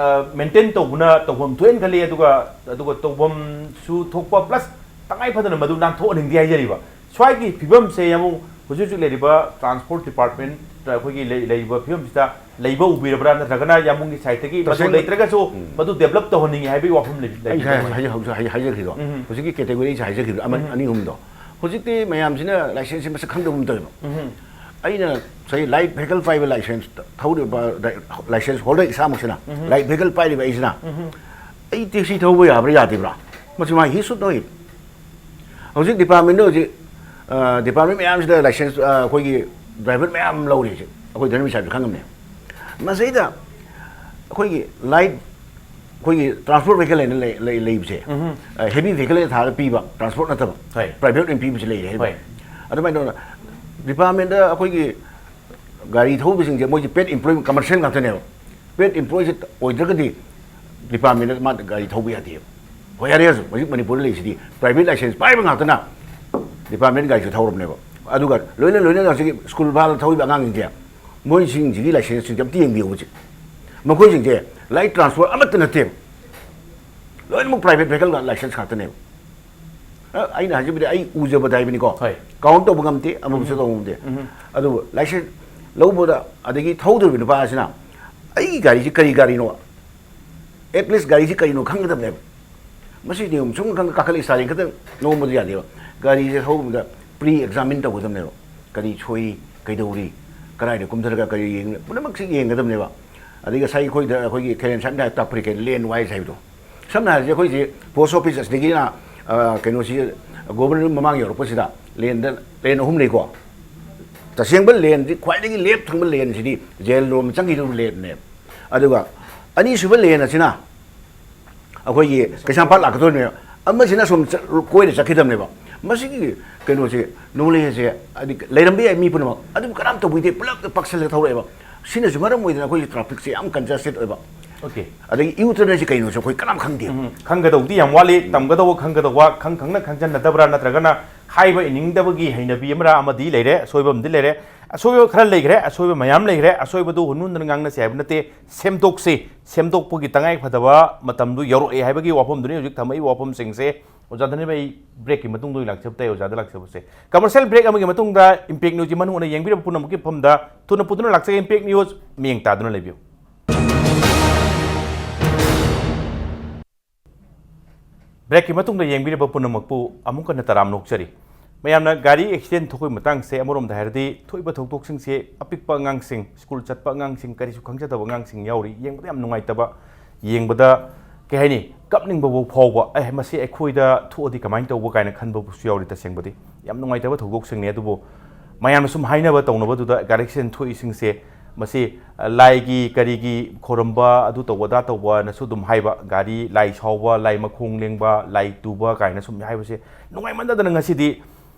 ꯃꯦꯟꯇꯦꯟ ꯇꯧꯕꯅ ꯇꯧꯐꯝ ꯊꯣꯛꯑꯦꯅ ꯈꯜꯂꯤ꯫ ꯑꯗꯨꯒ ꯑꯗꯨꯒ ꯇꯧꯐꯝꯁꯨ ꯊꯣꯛꯄ, ꯄ꯭ꯂꯁ ꯇꯉꯥꯏ ꯐꯗꯅ ꯃꯗꯨ ꯅꯥꯟꯊꯣꯛꯍꯟꯅꯤꯡꯗꯦ ꯍꯥꯏꯖꯔꯤꯕ꯫ ꯁ꯭ꯋꯥꯏꯒꯤ ꯐꯤꯕꯝꯁꯦ ꯑꯃꯨꯛ ꯍꯧꯖꯤꯛ ꯍꯧꯖꯤꯛ ꯂꯩꯔꯤꯕ ꯇ꯭ꯔꯥꯟꯁꯄꯣꯔꯠ ꯗꯤꯄꯥꯔꯠꯃꯦꯟꯇ ꯑꯩꯈꯣꯏꯒꯤ ꯂꯩ- ꯂꯩꯔꯤꯕ ꯐꯤꯕꯝꯁꯤꯗ ꯂꯩꯕ ꯎꯕꯤꯔꯕ꯭ꯔꯥ, ꯅꯠꯇ꯭ꯔꯒꯅ ꯌꯥꯝꯕꯨꯡꯒꯤ ꯁꯥꯏꯠꯇꯒꯤ ꯃꯗꯨ ꯇꯁꯦꯡꯅ- ꯂꯩꯇ꯭ꯔꯒꯁꯨ ꯃꯗꯨ ꯗꯦꯕꯂꯞ ꯇꯧꯍꯟꯅꯤꯡꯉꯤ ꯍꯥꯏꯕꯒꯤ ꯋꯥꯐꯝ ꯂꯩ- ꯑꯩ ꯂꯩꯕꯤꯕ꯭ꯔꯥ? ꯍꯥꯏ- ꯍꯧꯖꯤꯛ ꯍꯥꯏ- ꯍꯥꯏꯖꯈ꯭ꯔꯤꯗꯣ, ꯎꯝ. ꯍꯧꯖꯤꯛꯀꯤ ꯀꯦꯇꯦꯒꯣꯔꯤ ꯍꯥꯏꯖꯈ꯭ꯔꯤꯗꯣ ꯑꯃ ꯑꯅꯤ ꯑꯍꯨꯝꯗꯣ, ꯍꯧꯖꯤꯛꯇꯤ ꯃꯌꯥꯝꯁꯤꯅ ꯂꯥꯏꯁꯦꯟꯁꯁꯦ ꯃꯁꯛ ꯈꯪꯗꯕ ꯑꯃ ꯇꯧꯋꯦꯕ꯫ ꯑꯩꯅ ꯉꯁꯥꯏ ꯂꯥꯏꯠ ꯚꯦꯍꯤꯀꯜ ꯄꯥꯏꯕ ꯂꯥꯏꯁꯦꯟꯁ ꯊꯧꯔꯤꯕ ꯂꯥꯏꯁꯦꯟꯁ ꯍꯣꯜꯗꯔ ꯏꯁꯥꯃꯛꯁꯤꯅ, ꯂꯥꯏꯠ ꯚꯦꯍꯤꯀꯜ ꯄꯥꯏꯔꯤꯕ ꯑꯩꯁꯤꯅ, ꯑꯩ ꯇꯦꯛꯁꯤ ꯊꯧꯕ ꯌꯥꯕ꯭ꯔꯥ ꯌꯥꯗꯕ꯭ꯔꯥ? ꯃꯁꯤ ꯃꯥ ꯍꯤ ꯁꯨꯠ ꯅꯣꯏ ꯍꯧꯖꯤꯛ ꯗꯤꯄꯥꯔꯠꯃꯦꯟꯗ ꯍꯧꯖꯤꯛ ꯗꯤꯄꯥꯔꯠꯃꯦꯟ ꯃꯌꯥꯝꯁꯤꯗ ꯂꯥꯏꯁꯦꯟꯁ ꯑꯩꯈꯣꯏꯒꯤ ꯗ꯭ꯔꯥꯏꯚꯔ ꯃꯌꯥꯝ ꯂꯧꯔꯤ ꯍꯧꯖꯤꯛ, ꯑꯩꯈꯣꯏ ꯙꯔꯃ ꯁꯥꯍꯦꯕꯁꯨ ꯈꯪꯉꯝꯅꯦ꯫ ꯃꯁꯤꯗ ꯑꯩꯈꯣꯏꯒꯤ ꯂꯥꯏꯠ ꯑꯩꯈꯣꯏꯒꯤ ꯇ꯭ꯔꯥꯟꯁꯄꯣꯔꯠ ꯚꯦꯍꯤꯀꯜ ꯍꯥꯏꯅ ꯂꯩ- ꯂꯩ- ꯂꯩꯕꯁꯦ, ꯍꯦꯚꯤ ꯚꯦꯍꯤꯀꯜ ꯍꯥꯏꯅ ꯊꯥꯔꯒ ꯄꯤꯕ ꯇ꯭ꯔꯥꯟꯁꯄꯣꯔꯠ ꯅꯠꯇꯕ, ꯍꯣꯏ. ꯄ꯭ꯔꯥꯏꯚꯦꯠ ꯑꯣꯏꯅ ꯄꯤꯕꯁꯨ ꯂꯩꯔꯦ ꯍꯥꯏꯕ꯫ ꯍꯣꯏ. ꯑꯗꯨꯃꯥꯏꯅ ꯇꯧꯗꯅ ꯗꯤꯄꯥꯔꯠꯃꯦꯟꯗ ꯑꯩꯈꯣꯏꯒꯤ ꯒꯥꯔꯤ ꯊꯧꯕꯁꯤꯡꯁꯦ ꯃꯣꯏꯁꯦ ꯄꯦꯠ ꯏꯝꯄ꯭ꯂꯣꯏ, ꯀꯃꯔꯁꯤꯌꯦꯜ ꯉꯥꯛꯇꯅꯦꯕ꯫ ꯄꯦꯠ ꯏꯝꯄ꯭ꯂꯣꯏꯁꯦ ꯑꯣꯏꯗ꯭ꯔꯒꯗꯤ ꯗꯤꯄꯥꯔꯠꯃꯦꯟꯗ ꯃꯥ ꯒꯥꯔꯤ ꯊꯧꯕ ꯌꯥꯗꯦꯕ꯫ ꯍꯣꯏ, ꯌꯥꯔꯦ, ꯍꯧꯖꯤꯛ ꯃꯅꯤꯄꯨꯔꯗ ꯂꯩꯔꯤꯁꯤꯗꯤ ꯄ꯭ꯔꯥꯏꯚꯦꯠ ꯂꯥꯏꯁꯦꯟꯁ ꯄꯥꯏꯕ ꯉꯥꯛꯇꯅ ꯗꯤꯄꯥꯔꯠꯃꯦꯟ ꯒꯥꯔꯤꯁꯨ ꯊꯧꯔꯕꯅꯦꯕ꯫ ꯑꯗꯨꯒ ꯂꯣꯏꯅ ꯂꯣꯏꯅꯅ ꯍꯧꯖꯤꯛꯀꯤ ꯁ꯭ꯀꯨꯜ ꯚꯥꯔꯥ ꯊꯧꯔꯤꯕ ꯑꯉꯥꯡꯁꯤꯡꯁꯦ, ꯃꯣꯏꯁꯤꯡꯁꯤꯒꯤ ꯂꯥꯏꯁꯦꯟꯁꯁꯤꯡꯁꯦ ꯑꯝꯇ ꯌꯦꯡꯕꯤꯌꯨ ꯍꯧꯖꯤꯛ꯫ ꯃꯈꯣꯏꯁꯤꯡꯁꯦ ꯂꯥꯏꯠ ꯇ꯭ꯔꯥꯟꯁꯄꯣꯔꯠ ꯑꯃꯠꯇ ꯅꯠꯇꯦꯕ, ꯂꯣꯏꯅꯃꯛ ꯄ꯭ꯔꯥꯏꯚꯦꯠ ꯚꯦꯍꯤꯀꯜ ꯂꯥꯏꯁꯦꯟꯁ ꯉꯥꯛꯇꯅꯦꯕ꯫ ꯑ, ꯑꯩꯅ ꯍꯥꯏꯖꯕꯗꯤ ꯑꯩ ꯎꯖꯕꯗ ꯍꯥꯏꯕꯅꯤꯀꯣ꯫ ꯍꯣꯏ. ꯀꯥꯎꯟ ꯇꯧꯕ ꯉꯝꯗꯦ, ꯑꯃꯕꯨꯁꯨ ꯇꯧꯕ ꯉꯝꯗꯦ꯫ ꯑꯗꯨꯕꯨ ꯂꯥꯏꯁꯦꯟꯁ ꯂꯧꯕꯗ ꯑꯗꯒꯤ ꯊꯧꯗꯣꯔꯤꯕ ꯅꯨꯄꯥ ꯑꯁꯤꯅ ꯑꯩꯒꯤ ꯒꯥꯔꯤꯁꯤ ꯀꯔꯤ ꯒꯥꯔꯤꯅꯣ, ꯑꯦꯠꯂꯤꯁ ꯒꯥꯔꯤꯁꯤ ꯀꯔꯤꯅꯣ ꯈꯪꯒꯗꯕꯅꯦꯕ꯫ ꯃꯁꯤ ꯅꯤꯌꯣꯝ ꯁꯨꯝ ꯈꯪ ꯀꯥꯈꯠꯂꯛꯏ ꯁꯥꯔꯦ ꯈꯛꯇꯪ ꯅꯣꯡꯃꯗ ꯌꯥꯗꯦꯕ꯫ ꯒꯥꯔꯤꯁꯦ ꯊꯧꯕꯗ ꯄ꯭ꯔꯤ ꯑꯦꯛꯖꯥꯃꯤꯟ ꯇꯧꯒꯗꯕꯅꯦꯕ꯫ ꯀꯔꯤ ꯁꯣꯏ, ꯀꯩꯗꯧꯔꯤ, ꯀꯗꯥꯏꯗ ꯀꯨꯝꯊꯔꯒ ꯀꯔꯤ ꯌꯦꯡ-, ꯄꯨꯝꯅꯃꯛꯁꯤ ꯌꯦꯡꯒꯗꯕꯅꯦꯕ꯫ ꯑꯗꯒꯤ ꯉꯁꯥꯏ ꯑꯩꯈꯣꯏꯗ ꯑꯩꯈꯣꯏꯒꯤ ꯈꯦꯂꯦꯟ ꯁꯥꯍꯦꯕꯅ ꯇꯥꯛꯄꯤꯔꯤꯀꯩ ꯂꯦꯟ ꯋꯥꯏꯁ ꯍꯥꯏꯕꯗꯣ꯫ ꯁꯝꯅ ꯍꯥꯏꯔꯕꯗ ꯑꯩꯈꯣꯏꯁꯦ ꯄꯣꯁ ꯑꯣꯐꯤꯁ ꯑꯁꯤꯗꯒꯤꯅ, ꯑ, ꯀꯩꯅꯣꯁꯤ ꯒꯣꯕꯔꯅꯔ ꯃꯃꯥꯡ ꯌꯧꯔꯛꯄꯁꯤꯗ ꯂꯦꯟꯗ, ꯂꯦꯟ ꯑꯍꯨꯝ ꯂꯩꯀꯣ꯫ ꯇꯁꯦꯡꯕ ꯂꯦꯟꯗꯤ, ꯈ꯭ꯋꯥꯏꯗꯒꯤ ꯂꯦꯞ ꯊꯪꯕ ꯂꯦꯟꯁꯤꯗꯤ ꯖꯦꯜ ꯂꯣꯝ ꯆꯪꯈꯤꯗꯧꯕ ꯂꯦꯟꯅꯦꯕ꯫ ꯑꯗꯨꯒ ꯑꯅꯤꯁꯨꯕ ꯂꯦꯟ ꯑꯁꯤꯅ ꯑꯩꯈꯣꯏꯒꯤ ꯀꯩꯁꯥꯝꯄꯥꯠ ꯂꯥꯛꯀꯗꯧꯔꯤꯅꯦꯕ, ꯑꯃꯁꯤꯅ ꯁꯨꯝ ꯆꯠ-, ꯀꯣꯏꯅ ꯆꯠꯈꯤꯗꯕꯅꯦꯕ꯫ ꯃꯁꯤꯒꯤ ꯀꯩꯅꯣꯁꯦ, ꯅꯣꯂꯦꯖꯁꯦ ꯍꯥꯏꯗꯤ ꯂꯩꯔꯝꯕ ꯌꯥꯏ ꯃꯤ ꯄꯨꯝꯅꯃꯛ, ꯑꯗꯨꯕꯨ ꯀꯅꯥꯝ ꯇꯧꯕꯤꯗꯦ, ꯄꯨꯂꯞ ꯄꯥꯛꯁꯜꯂꯒ ꯊꯧꯔꯛꯑꯦꯕ꯫ ꯁꯤꯅꯁꯨ ꯃꯔꯝ ꯑꯣꯏꯗꯅ ꯑꯩꯈꯣꯏꯒꯤ ꯇ꯭ꯔꯥꯐꯤꯛꯁꯦ ꯌꯥꯝ ꯀꯟꯖꯦꯁꯇꯦꯠ ꯑꯣꯏꯕ꯫ Okay. ꯑꯗꯒꯤ ꯏꯎꯇꯅꯁꯤ ꯀꯩꯅꯣꯁꯨ ꯑꯩꯈꯣꯏ ꯀꯅꯥꯝ ꯈꯪꯗꯦ꯫ ꯎꯝ, ꯈꯪꯒꯗꯧꯗꯤ ꯌꯥꯝ ꯋꯥꯠꯂꯤ꯫ ꯇꯝꯒꯗꯧꯕ ꯈꯪꯒꯗꯧꯕ, ꯈꯪ ꯈꯪꯅ ꯈꯪꯖꯟꯅꯗꯕ꯭ꯔꯥ ꯅꯠꯇ꯭ꯔꯒꯅ ꯍꯥꯏꯕ ꯏꯅꯤꯡꯗꯕꯒꯤ ꯍꯩꯅꯕꯤ ꯑꯃꯔꯥ ꯑꯃꯗꯤ ꯂꯩꯔꯦ, ꯑꯁꯣꯏꯕ ꯑꯃꯗꯤ ꯂꯩꯔꯦ꯫ ꯑꯁꯣꯏꯕ ꯈꯔ ꯂꯩꯈ꯭ꯔꯦ, ꯑꯁꯣꯏꯕ ꯃꯌꯥꯝ ꯂꯩꯈ꯭ꯔꯦ꯫ ꯑꯁꯣꯏꯕꯗꯨ ꯍꯨꯟ ꯍꯨꯟꯗꯅ ꯉꯥꯡꯅꯁꯤ ꯍꯥꯏꯕ ꯅꯠꯇꯦ, ꯁꯦꯝꯗꯣꯛꯁꯤ꯫ ꯁꯦꯝꯗꯣꯛꯄꯒꯤ ꯇꯉꯥꯏ ꯐꯗꯕ ꯃꯇꯝꯗꯨ ꯌꯧꯔꯛꯑꯦ ꯍꯥꯏꯕꯒꯤ ꯋꯥꯐꯝꯗꯨꯅꯤ ꯍꯧꯖꯤꯛ ꯊꯝꯃꯛꯏꯕ ꯋꯥꯐꯝꯁꯤꯡꯁꯦ꯫ ꯑꯣꯖꯥ ꯙꯅꯕꯤ, ꯑꯩ ꯕ꯭ꯔꯦꯛꯀꯤ ꯃꯇꯨꯡꯗ ꯑꯣꯏꯅ ꯂꯥꯛꯆꯕ ꯇꯥꯏ, ꯑꯣꯖꯥꯗ ꯂꯥꯛꯆꯕꯁꯦ꯫ ꯀꯃꯔꯁꯤꯌꯦꯜ ꯕ꯭ꯔꯦꯛ ꯑꯃꯒꯤ ꯃꯇꯨꯡꯗ ꯏꯝꯄꯦꯛ ꯅ꯭ꯌꯨꯁꯀꯤ ꯃꯅꯨꯡ ꯍꯨꯠꯅ ꯌꯦꯡꯕꯤꯔꯕ ꯄꯨꯝꯅꯃꯛꯀꯤ ꯃꯐꯝꯗ ꯊꯨꯅ ꯄꯨꯗꯨꯅ ꯂꯥꯛꯆꯒꯦ꯫ ꯏꯝꯄꯦꯛ ꯅ꯭ꯌꯨꯁ, ꯃꯤꯠꯌꯦꯡ ꯇꯥꯗꯨꯅ ꯂꯩꯕꯤꯌꯨ꯫ ꯕ꯭ꯔꯦꯛꯀꯤ ꯃꯇꯨꯡꯗ ꯌꯦꯡꯕꯤꯔꯕ ꯄꯨꯝꯅꯃꯛꯄꯨ ꯑꯃꯨꯛ ꯍꯟꯅ ꯇꯔꯥꯝꯅ ꯑꯣꯛꯆꯔꯤ꯫ ꯃꯌꯥꯝꯅ ꯒꯥꯔꯤ ꯑꯦꯛꯁꯤꯗꯦꯟ ꯊꯣꯛꯄꯒꯤ ꯃꯇꯥꯡꯁꯦ ꯑꯃꯔꯣꯝꯗ ꯍꯥꯏꯔꯗꯤ ꯊꯣꯛꯏꯕ ꯊꯧꯗꯣꯛꯁꯤꯡꯁꯦ ꯑꯄꯤꯛꯄ ꯑꯉꯥꯡꯁꯤꯡ, ꯁ꯭ꯀꯨꯜ ꯆꯠꯄ ꯑꯉꯥꯡꯁꯤꯡ, ꯀꯔꯤꯁꯨ ꯈꯪꯖꯗꯕ ꯑꯉꯥꯡꯁꯤꯡ ꯌꯥꯎꯔꯤ꯫ ꯌꯦꯡꯕꯗ ꯌꯥꯝ ꯅꯨꯡꯉꯥꯏꯇꯕ, ꯌꯦꯡꯕꯗ ꯀꯩ ꯍꯥꯏꯅꯤ, ꯀꯞꯅꯤꯡꯕ ꯐꯥꯎ ꯐꯥꯎꯕ꯫ ꯑꯦ, ꯃꯁꯤ ꯑꯩꯈꯣꯏꯗ ꯊꯣꯛꯑꯗꯤ ꯀꯃꯥꯏꯅ ꯇꯧꯕ ꯀꯥꯏꯅ ꯈꯟꯕꯕꯨꯁꯨ ꯌꯥꯎꯔꯤ꯫ ꯇꯁꯦꯡꯕꯗꯤ ꯌꯥꯝ ꯅꯨꯡꯉꯥꯏꯇꯕ ꯊꯧꯗꯣꯛꯁꯤꯡꯅꯤ꯫ ꯑꯗꯨꯕꯨ ꯃꯌꯥꯝꯅ ꯁꯨꯝ ꯍꯥꯏꯅꯕ ꯇꯧꯅꯕꯗꯨꯗ ꯒꯥꯔꯤ ꯑꯦꯛꯁꯤꯗꯦꯟ ꯊꯣꯛꯏꯁꯤꯡꯁꯦ ꯃꯁꯤ, ꯑ, ꯂꯥꯏꯒꯤ ꯀꯔꯤꯒꯤ ꯈꯣꯔꯝꯕ ꯑꯗꯨ ꯇꯧꯕ ꯑꯗꯥ ꯇꯧꯕꯅꯁꯨ ꯑꯗꯨꯝ ꯍꯥꯏꯕ, ꯒꯥꯔꯤ ꯂꯥꯏ ꯁꯥꯎꯕ, ꯂꯥꯏ ꯃꯈꯣꯡ ꯂꯦꯡꯕ, ꯂꯥꯏ ꯇꯨꯕ ꯀꯥꯏꯅ ꯁꯨꯝ ꯍꯥꯏꯕꯁꯦ ꯅꯨꯡꯉꯥꯏꯃꯟꯗꯗꯅ ꯉꯁꯤꯗꯤ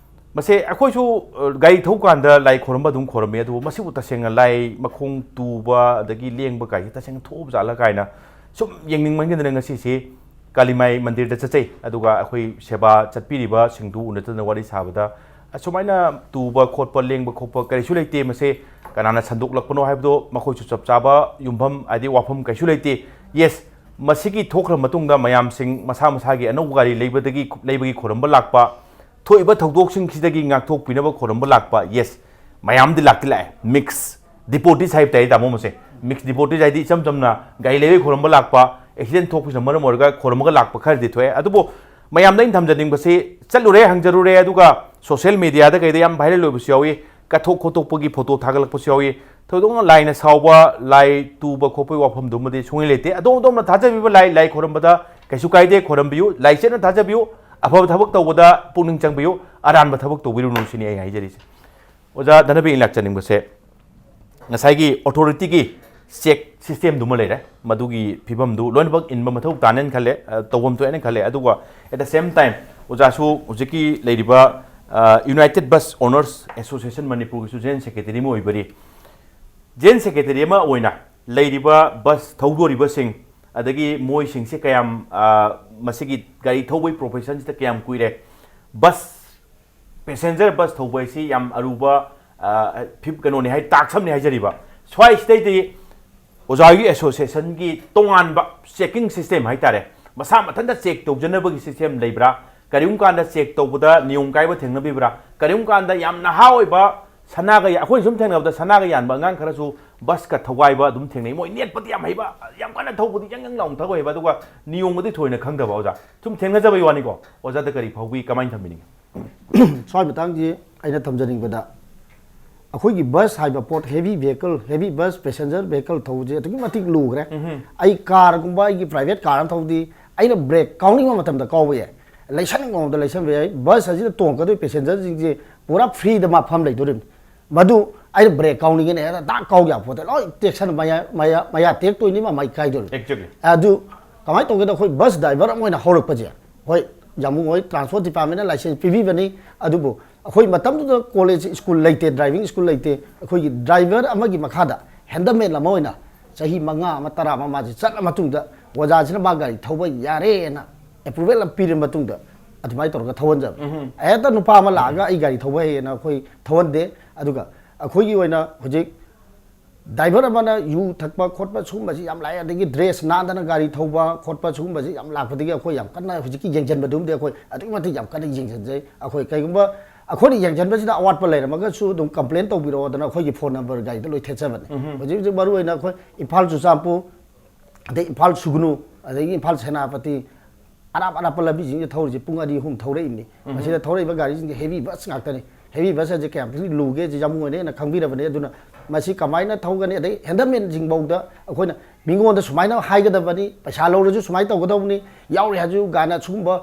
ꯃꯁꯦ ꯑꯩꯈꯣꯏꯁꯨ, ꯑ, ꯒꯥꯔꯤ ꯊꯧ ꯀꯥꯟꯗ ꯂꯥꯏ ꯈꯣꯔꯝꯕ ꯑꯗꯨꯝ ꯈꯣꯔꯝꯃꯤ, ꯑꯗꯨꯕꯨ ꯃꯁꯤꯕꯨ ꯇꯁꯦꯡꯅ ꯂꯥꯏ ꯃꯈꯣꯡ ꯇꯨꯕ ꯑꯗꯒꯤ ꯂꯦꯡꯕ ꯀꯥꯏꯁꯦ ꯇꯁꯦꯡꯅ ꯊꯣꯛꯑꯕ ꯖꯥꯠꯂ ꯀꯥꯏꯅ ꯁꯨꯝ ꯌꯦꯡꯅꯤꯡꯃꯟꯒꯤꯗꯅ ꯉꯁꯤꯁꯤ ꯀꯥꯂꯤꯃꯥꯏ ꯃꯟꯗꯤꯔꯗ ꯆꯠꯆꯩ꯫ ꯑꯗꯨꯒ ꯑꯩꯈꯣꯏ ꯁꯦꯕꯥ ꯆꯠꯄꯤꯔꯤꯕꯁꯤꯡꯗꯨ ꯎꯅꯗꯅ ꯋꯥꯔꯤ ꯁꯥꯕꯗ, ꯑꯁꯨꯃꯥꯏꯅ ꯇꯨꯕ ꯈꯣꯠꯄ, ꯂꯦꯡꯕ ꯈꯣꯠꯄ ꯀꯔꯤꯁꯨ ꯂꯩꯇꯦ, ꯃꯁꯦ ꯀꯅꯥꯅ ꯁꯟꯗꯣꯛꯂꯛꯄꯅꯣ ꯍꯥꯏꯕꯗꯣ ꯃꯈꯣꯏꯁꯨ ꯆꯞ ꯆꯥꯕ ꯌꯨꯝꯐꯝ ꯍꯥꯏꯗꯤ ꯋꯥꯐꯝ ꯀꯩꯁꯨ ꯂꯩꯇꯦ꯫ ꯌꯦꯁ, ꯃꯁꯤꯒꯤ ꯊꯣꯛꯈ꯭ꯔ ꯃꯇꯨꯡꯗ ꯃꯌꯥꯝꯁꯤꯡ ꯃꯁꯥ ꯃꯁꯥꯒꯤ ꯑꯅꯧꯕ ꯒꯥꯔꯤ ꯂꯩꯕꯗꯒꯤ, ꯂꯩꯕꯒꯤ ꯈꯣꯔꯝꯕ ꯂꯥꯛꯄ, ꯊꯣꯛꯏꯕ ꯊꯧꯗꯣꯛꯁꯤꯡꯁꯤꯗꯒꯤ ꯉꯥꯛꯊꯣꯛꯄꯤꯅꯕ ꯈꯣꯔꯝꯕ ꯂꯥꯛꯄ, ꯌꯦꯁ, ꯃꯌꯥꯝꯗꯤ ꯂꯥꯛꯇꯤ ꯂꯥꯛꯑꯦ꯫ ꯃꯤꯛꯁ ꯗꯤꯄꯣꯔꯇꯤꯁ ꯍꯥꯏꯕ ꯇꯥꯏ, ꯇꯥꯃꯣ꯫ ꯃꯁꯦ ꯃꯤꯛꯁ ꯗꯤꯄꯣꯔꯇꯤꯁ ꯍꯥꯏꯗꯤ ꯏꯆꯝ ꯆꯝꯅ ꯒꯥꯔꯤ ꯂꯩꯕꯒꯤ ꯈꯣꯔꯝꯕ ꯂꯥꯛꯄ, ꯑꯦꯛꯁꯤꯗꯦꯟ ꯊꯣꯛꯄꯁꯤꯅ ꯃꯔꯝ ꯑꯣꯏꯔꯒ ꯈꯣꯔꯝꯃꯒ ꯂꯥꯛꯄ ꯈꯔꯗꯤ ꯊꯣꯛꯑꯦ꯫ ꯑꯗꯨꯕꯨ ꯃꯌꯥꯝꯗ ꯑꯩꯅ ꯊꯝꯖꯅꯤꯡꯕꯁꯤ, ꯆꯠꯂꯨꯔꯦ, ꯍꯪꯖꯔꯨꯔꯦ, ꯑꯗꯨꯒ ꯁꯣꯁꯤꯌꯦꯜ ꯃꯦꯗꯤꯌꯥꯗ ꯀꯩꯗ ꯌꯥꯝ ꯚꯥꯏꯔꯦꯜ ꯑꯣꯏꯕꯁꯨ ꯌꯥꯎꯏ, ꯀꯠꯊꯣꯛ ꯈꯣꯠꯇꯣꯛꯄꯒꯤ ꯐꯣꯇꯣ ꯊꯥꯒꯠꯂꯛꯄꯁꯨ ꯌꯥꯎꯏ꯫ ꯊꯣꯏꯗꯣꯛꯅ ꯂꯥꯏꯅ ꯁꯥꯎꯕ, ꯂꯥꯏ ꯇꯨꯕ ꯈꯣꯠꯄꯒꯤ ꯋꯥꯐꯝꯗꯨꯃꯗꯤ ꯁꯨꯡꯂꯩ ꯂꯩꯇꯦ꯫ ꯑꯗꯣꯝ ꯑꯗꯣꯝꯅ ꯊꯥꯖꯕꯤꯕ ꯂꯥꯏ, ꯂꯥꯏ ꯈꯣꯏꯔꯝꯕꯗ ꯀꯩꯁꯨ ꯀꯥꯏꯗꯦ, ꯈꯣꯏꯔꯝꯕꯤꯌꯨ, ꯂꯥꯏ ꯆꯦꯠꯅ ꯊꯥꯖꯕꯤꯌꯨ, ꯑꯐꯕ ꯊꯕꯛ ꯇꯧꯕꯗ ꯄꯨꯛꯅꯤꯡ ꯆꯪꯕꯤꯌꯨ, ꯑꯔꯥꯟꯕ ꯊꯕꯛ ꯇꯧꯕꯤꯔꯨꯅꯨ ꯁꯤꯅꯤ ꯑꯩ ꯍꯥꯏꯖꯔꯤꯁꯦ꯫ ꯑꯣꯖꯥ ꯙꯅꯕꯤ, ꯑꯩꯅ ꯂꯥꯛꯆꯅꯤꯡꯕꯁꯦ, ꯉꯁꯥꯏꯒꯤ ꯑꯣꯊꯣꯔꯤꯇꯤꯒꯤ ꯆꯦꯛ ꯁꯤꯁꯇꯦꯝꯗꯨꯃ ꯂꯩꯔꯦ, ꯃꯗꯨꯒꯤ ꯐꯤꯕꯝꯗꯨ ꯂꯣꯏꯅꯃꯛ ꯏꯟꯕ ꯃꯊꯧ ꯇꯥꯅꯦꯅ ꯈꯜꯂꯦ, ꯑ, ꯇꯧꯐꯝ ꯊꯣꯛꯑꯦꯅ ꯈꯜꯂꯦ꯫ ꯑꯗꯨꯒ at the same time, ꯑꯣꯖꯥꯁꯨ ꯍꯧꯖꯤꯛꯀꯤ ꯂꯩꯔꯤꯕ, ꯑ, United Bus Owners Association ꯃꯅꯤꯄꯨꯔꯒꯤꯁꯨ ꯖꯦꯅꯔꯦꯜ ꯁꯦꯀ꯭ꯔꯦꯇꯔꯤ ꯑꯃ ꯑꯣꯏꯕꯔꯤ꯫ ꯖꯦꯅꯔꯦꯜ ꯁꯦꯀ꯭ꯔꯦꯇꯔꯤ ꯑꯃ ꯑꯣꯏꯅ ꯂꯩꯔꯤꯕ ꯕꯁ ꯊꯧꯗꯣꯔꯤꯕꯁꯤꯡ, ꯑꯗꯒꯤ ꯃꯣꯏꯁꯤꯡꯁꯦ ꯀꯌꯥꯝ, ꯑ, ꯃꯁꯤꯒꯤ ꯒꯥꯔꯤ ꯊꯧꯕꯒꯤ ꯄ꯭ꯔꯣꯐꯦꯁꯟꯁꯤꯗ ꯀꯌꯥꯝ ꯀꯨꯏꯔꯦ, ꯕꯁ, ꯄꯦꯁꯦꯟꯖꯔ ꯕꯁ ꯊꯧꯕ ꯍꯥꯏꯁꯤ ꯌꯥꯝ ꯑꯔꯨꯕ, ꯑ, ꯐꯤꯞ-, ꯀꯩꯅꯣꯅꯤ ꯍꯥꯏ, ꯇꯥꯛꯁ ꯑꯃꯅꯤ ꯍꯥꯏꯖꯔꯤꯕ꯫ ꯁ꯭ꯋꯥꯏꯁꯤꯗꯩꯗꯤ ꯑꯣꯖꯥ ꯍꯣꯏꯒꯤ ꯑꯦꯁꯣꯁꯤꯌꯦꯁꯟꯒꯤ ꯇꯣꯉꯥꯟꯕ ꯆꯦꯀꯤꯡ ꯁꯤꯁꯇꯦꯝ ꯍꯥꯏꯇꯥꯔꯦ, ꯃꯁꯥ ꯃꯊꯟꯇ ꯆꯦꯛ ꯇꯧꯖꯅꯕꯒꯤ ꯁꯤꯁꯇꯦꯝ ꯂꯩꯕ꯭ꯔꯥ? ꯀꯔꯤꯒꯨꯝꯕ ꯀꯥꯟꯗ ꯆꯦꯛ ꯇꯧꯕꯗ ꯅꯤꯌꯣꯝ ꯀꯥꯏꯕ ꯊꯦꯡꯅꯕꯤꯕ꯭ꯔꯥ? ꯀꯔꯤꯒꯨꯝꯕ ꯀꯥꯟꯗ ꯌꯥꯝ ꯅꯍꯥ ꯑꯣꯏꯕ, ꯁꯅꯥꯒ ꯌꯥ-, ꯑꯩꯈꯣꯏꯅ ꯁꯨꯝ ꯊꯦꯡꯅꯕꯗ ꯁꯅꯥꯒ ꯌꯥꯟꯕ ꯑꯉꯥꯡ ꯈꯔꯁꯨ ꯕꯁꯀ ꯊꯧꯒꯥꯏꯕ ꯑꯗꯨꯝ ꯊꯦꯡꯅꯩ꯫ ꯃꯣꯏ ꯅꯦꯠꯄꯗꯤ ꯌꯥꯝ ꯍꯩꯕ, ꯌꯥꯝ ꯀꯟꯅ ꯊꯧꯕꯗꯤ ꯌꯥꯡ ꯌꯥꯡ ꯂꯥꯎꯅ ꯊꯧ ꯍꯩꯕ, ꯑꯗꯨꯒ ꯅꯤꯌꯣꯝꯒꯗꯤ ꯊꯣꯏꯅ ꯈꯪꯗꯕ꯫ ꯑꯣꯖꯥ, ꯁꯨꯝ ꯊꯦꯡꯅꯖꯕꯒꯤ ꯋꯥꯅꯤꯀꯣ꯫ ꯑꯣꯖꯥꯗ ꯀꯔꯤ ꯐꯥꯎꯕꯤ, ꯀꯃꯥꯏꯅ ꯊꯝꯕꯤꯅꯤꯡꯉꯤ? ꯁ꯭ꯋꯥꯏ ꯃꯇꯥꯡꯁꯤ ꯑꯩꯅ ꯊꯝꯖꯅꯤꯡꯕꯗ, ꯑꯩꯈꯣꯏꯒꯤ ꯕꯁ ꯍꯥꯏꯕ ꯄꯣꯠ, heavy vehicle, heavy bus, passenger vehicle ꯊꯧꯕꯁꯦ ꯑꯗꯨꯛꯀꯤ ꯃꯇꯤꯛ ꯂꯨꯈ꯭ꯔꯦ꯫ ꯑꯩ ꯀꯥꯔꯒꯨꯝꯕ, ꯑꯩꯒꯤ ꯄ꯭ꯔꯥꯏꯚꯦꯠ ꯀꯥꯔ ꯑꯃ ꯊꯧꯗꯤ, ꯑꯩꯅ ꯕ꯭ꯔꯦꯛ ꯀꯥꯎꯅꯤꯡꯕ ꯃꯇꯝꯗ ꯀꯥꯎꯕ ꯌꯥꯏ, ꯂꯩꯁꯟꯅꯤꯡꯕ ꯃꯇꯝꯗ ꯂꯩꯁꯟꯕ ꯌꯥꯏ꯫ ꯕꯁ ꯑꯁꯤꯗ ꯇꯣꯡꯉꯛꯀꯗꯣꯏ ꯄꯦꯁꯦꯟꯖꯔꯁꯤꯡꯁꯦ ꯄꯨꯔꯥ ꯐ꯭ꯔꯤꯗ ꯃꯐꯝ ꯂꯩꯗꯣꯔꯤꯕꯅꯤ꯫ ꯃꯗꯨ ꯑꯩꯅ ꯕ꯭ꯔꯦꯛ ꯀꯥꯎꯅꯤꯡꯉꯦꯅ ꯍꯦꯛꯇ ꯗꯥꯛ ꯀꯥꯎ ꯌꯥꯄꯣꯠꯇꯦ, ꯂꯣꯏ ꯇꯦꯛꯁꯟꯅ ꯃꯌꯥ, ꯃꯌꯥ, ꯃꯌꯥ ꯇꯦꯛꯇꯣꯏꯅꯤ, ꯃꯃꯥꯏ ꯀꯥꯏꯗꯣꯏꯅꯤ꯫ Exactly. ꯑꯗꯨ ꯀꯃꯥꯏꯅ ꯇꯧꯒꯦꯗ, ꯑꯩꯈꯣꯏ ꯕꯁ ꯗ꯭ꯔꯥꯏꯚꯔ ꯑꯃ ꯑꯣꯏꯅ ꯍꯧꯔꯛꯄꯁꯦ, ꯍꯣꯏ, ꯌꯥꯝꯕꯨꯡ ꯍꯣꯏ ꯇ꯭ꯔꯥꯟꯁꯄꯣꯔꯠ ꯗꯤꯄꯥꯔꯠꯃꯦꯟꯅ ꯂꯥꯏꯁꯦꯟꯁ ꯄꯤꯕꯤꯕꯅꯤ, ꯑꯗꯨꯕꯨ ꯑꯩꯈꯣꯏ ꯃꯇꯝꯗꯨꯗ ꯀꯣꯂꯦꯖ ꯁ꯭ꯀꯨꯜ ꯂꯩꯇꯦ, ꯗ꯭ꯔꯥꯏꯚꯤꯡ ꯁ꯭ꯀꯨꯜ ꯂꯩꯇꯦ꯫ ꯑꯩꯈꯣꯏꯒꯤ ꯗ꯭ꯔꯥꯏꯚꯔ ꯑꯃꯒꯤ ꯃꯈꯥꯗ ꯍꯦꯟꯗꯜꯃꯦꯟ ꯑꯃ ꯑꯣꯏꯅ ꯆꯍꯤ ꯃꯉꯥ ꯑꯃ, ꯇꯔꯥ ꯑꯃ ꯃꯥꯁꯦ ꯆꯠꯂ ꯃꯇꯨꯡꯗ ꯑꯣꯖꯥꯁꯤꯅ ꯃꯥ ꯒꯥꯔꯤ ꯊꯧꯕ ꯌꯥꯔꯦꯅ ꯑꯦꯄ꯭ꯔꯨꯚꯦꯜ ꯑꯃ ꯄꯤꯔ ꯃꯇꯨꯡꯗ ꯑꯗꯨꯃꯥꯏꯅ ꯇꯧꯔꯒ ꯊꯧꯍꯟꯖꯕ꯫ ꯍꯦꯛꯇ ꯅꯨꯄꯥ ꯑꯃ ꯂꯥꯛꯑꯒ ꯑꯩ ꯒꯥꯔꯤ ꯊꯧꯕ ꯍꯩꯌꯦꯅ ꯑꯩꯈꯣꯏ ꯊꯧꯍꯟꯗꯦ꯫ ꯑꯗꯨꯒ ꯑꯩꯈꯣꯏꯒꯤ ꯑꯣꯏꯅ ꯍꯧꯖꯤꯛ ꯗ꯭ꯔꯥꯏꯚꯔ ꯑꯃꯅ ꯌꯨ ꯊꯛꯄ ꯈꯣꯠꯄ ꯁꯤꯒꯨꯝꯕꯁꯤ ꯌꯥꯝ ꯂꯥꯛꯑꯦ, ꯑꯗꯒꯤ ꯗ꯭ꯔꯦꯁ ꯅꯥꯟꯗꯅ ꯒꯥꯔꯤ ꯊꯧꯕ ꯈꯣꯠꯄ ꯁꯤꯒꯨꯝꯕꯁꯤ ꯌꯥꯝ ꯂꯥꯛꯄꯗꯒꯤ ꯑꯩꯈꯣꯏ ꯌꯥꯝ ꯀꯟꯅ ꯍꯧꯖꯤꯛꯀꯤ ꯌꯦꯡꯁꯤꯟꯕꯗꯨꯝꯗꯤ ꯑꯩꯈꯣꯏ ꯑꯗꯨꯛꯀꯤ ꯃꯇꯤꯛ ꯌꯥꯝ ꯀꯟꯅ ꯌꯦꯡꯁꯤꯟꯖꯩ꯫ ꯑꯩꯈꯣꯏ ꯀꯩꯒꯨꯝꯕ ꯑꯩꯈꯣꯏꯅ ꯌꯦꯡꯁꯤꯟꯕꯁꯤꯗ ꯑꯋꯥꯠꯄ ꯂꯩꯔꯝꯃꯒꯁꯨ ꯑꯗꯨꯝ ꯀꯝꯄ꯭ꯂꯦꯟ ꯇꯧꯕꯤꯔꯛꯑꯣꯗꯅ ꯑꯩꯈꯣꯏꯒꯤ ꯐꯣꯟ ꯅꯝꯕꯔ ꯒꯥꯔꯤꯗ ꯂꯣꯏ ꯊꯦꯠꯆꯕꯅꯤ꯫ ꯍꯧꯖꯤꯛ ꯍꯧꯖꯤꯛ ꯃꯔꯨ ꯑꯣꯏꯅ ꯑꯩꯈꯣꯏ ꯏꯝꯐꯥꯜ ꯆꯨꯔꯆꯥꯟꯄꯨꯔ, ꯑꯗꯩ ꯏꯝꯐꯥꯜ ꯁꯨꯒꯅꯨ, ꯑꯗꯒꯤ ꯏꯝꯐꯥꯜ ꯁꯦꯅꯥꯄꯇꯤ, ꯑꯔꯥꯞ ꯑꯔꯥꯞꯄ ꯂꯝꯕꯤꯁꯤꯡꯁꯤꯗ ꯊꯧꯔꯤꯁꯦ ꯄꯨꯡ ꯑꯅꯤ ꯑꯍꯨꯝ ꯊꯧꯔꯛꯏꯕꯅꯤ꯫ ꯃꯁꯤꯗ ꯊꯧꯔꯛꯏꯕ ꯒꯥꯔꯤꯁꯤꯡꯁꯦ ꯍꯦꯚꯤ ꯕꯁ ꯉꯥꯛꯇꯅꯤ꯫ ꯍꯦꯚꯤ ꯕꯁ ꯍꯥꯏꯁꯦ ꯀꯌꯥꯝ ꯊꯤꯅ ꯂꯨꯒꯦ ꯍꯥꯏꯁꯦ ꯌꯥꯝ ꯑꯣꯏꯅ ꯍꯦꯟꯅ ꯈꯪꯕꯤꯔꯕꯅꯤ꯫ ꯑꯗꯨꯅ ꯃꯁꯤ ꯀꯃꯥꯏꯅ ꯊꯧꯒꯅꯤ, ꯑꯗꯩ ꯍꯦꯟꯗꯜꯃꯦꯟꯁꯤꯡꯐꯥꯎꯗ ꯑꯩꯈꯣꯏꯅ ꯃꯤꯉꯣꯟꯗ ꯁꯨꯃꯥꯏꯅ ꯍꯥꯏꯒꯗꯕꯅꯤ, ꯄꯩꯁꯥ ꯂꯧꯔꯁꯨ ꯁꯨꯃꯥꯏꯅ ꯇꯧꯒꯗꯧꯕꯅꯤ, ꯌꯥꯎꯔꯦ ꯍꯥꯏꯔꯁꯨ ꯀꯥꯏꯅ ꯁꯤꯒꯨꯝꯕ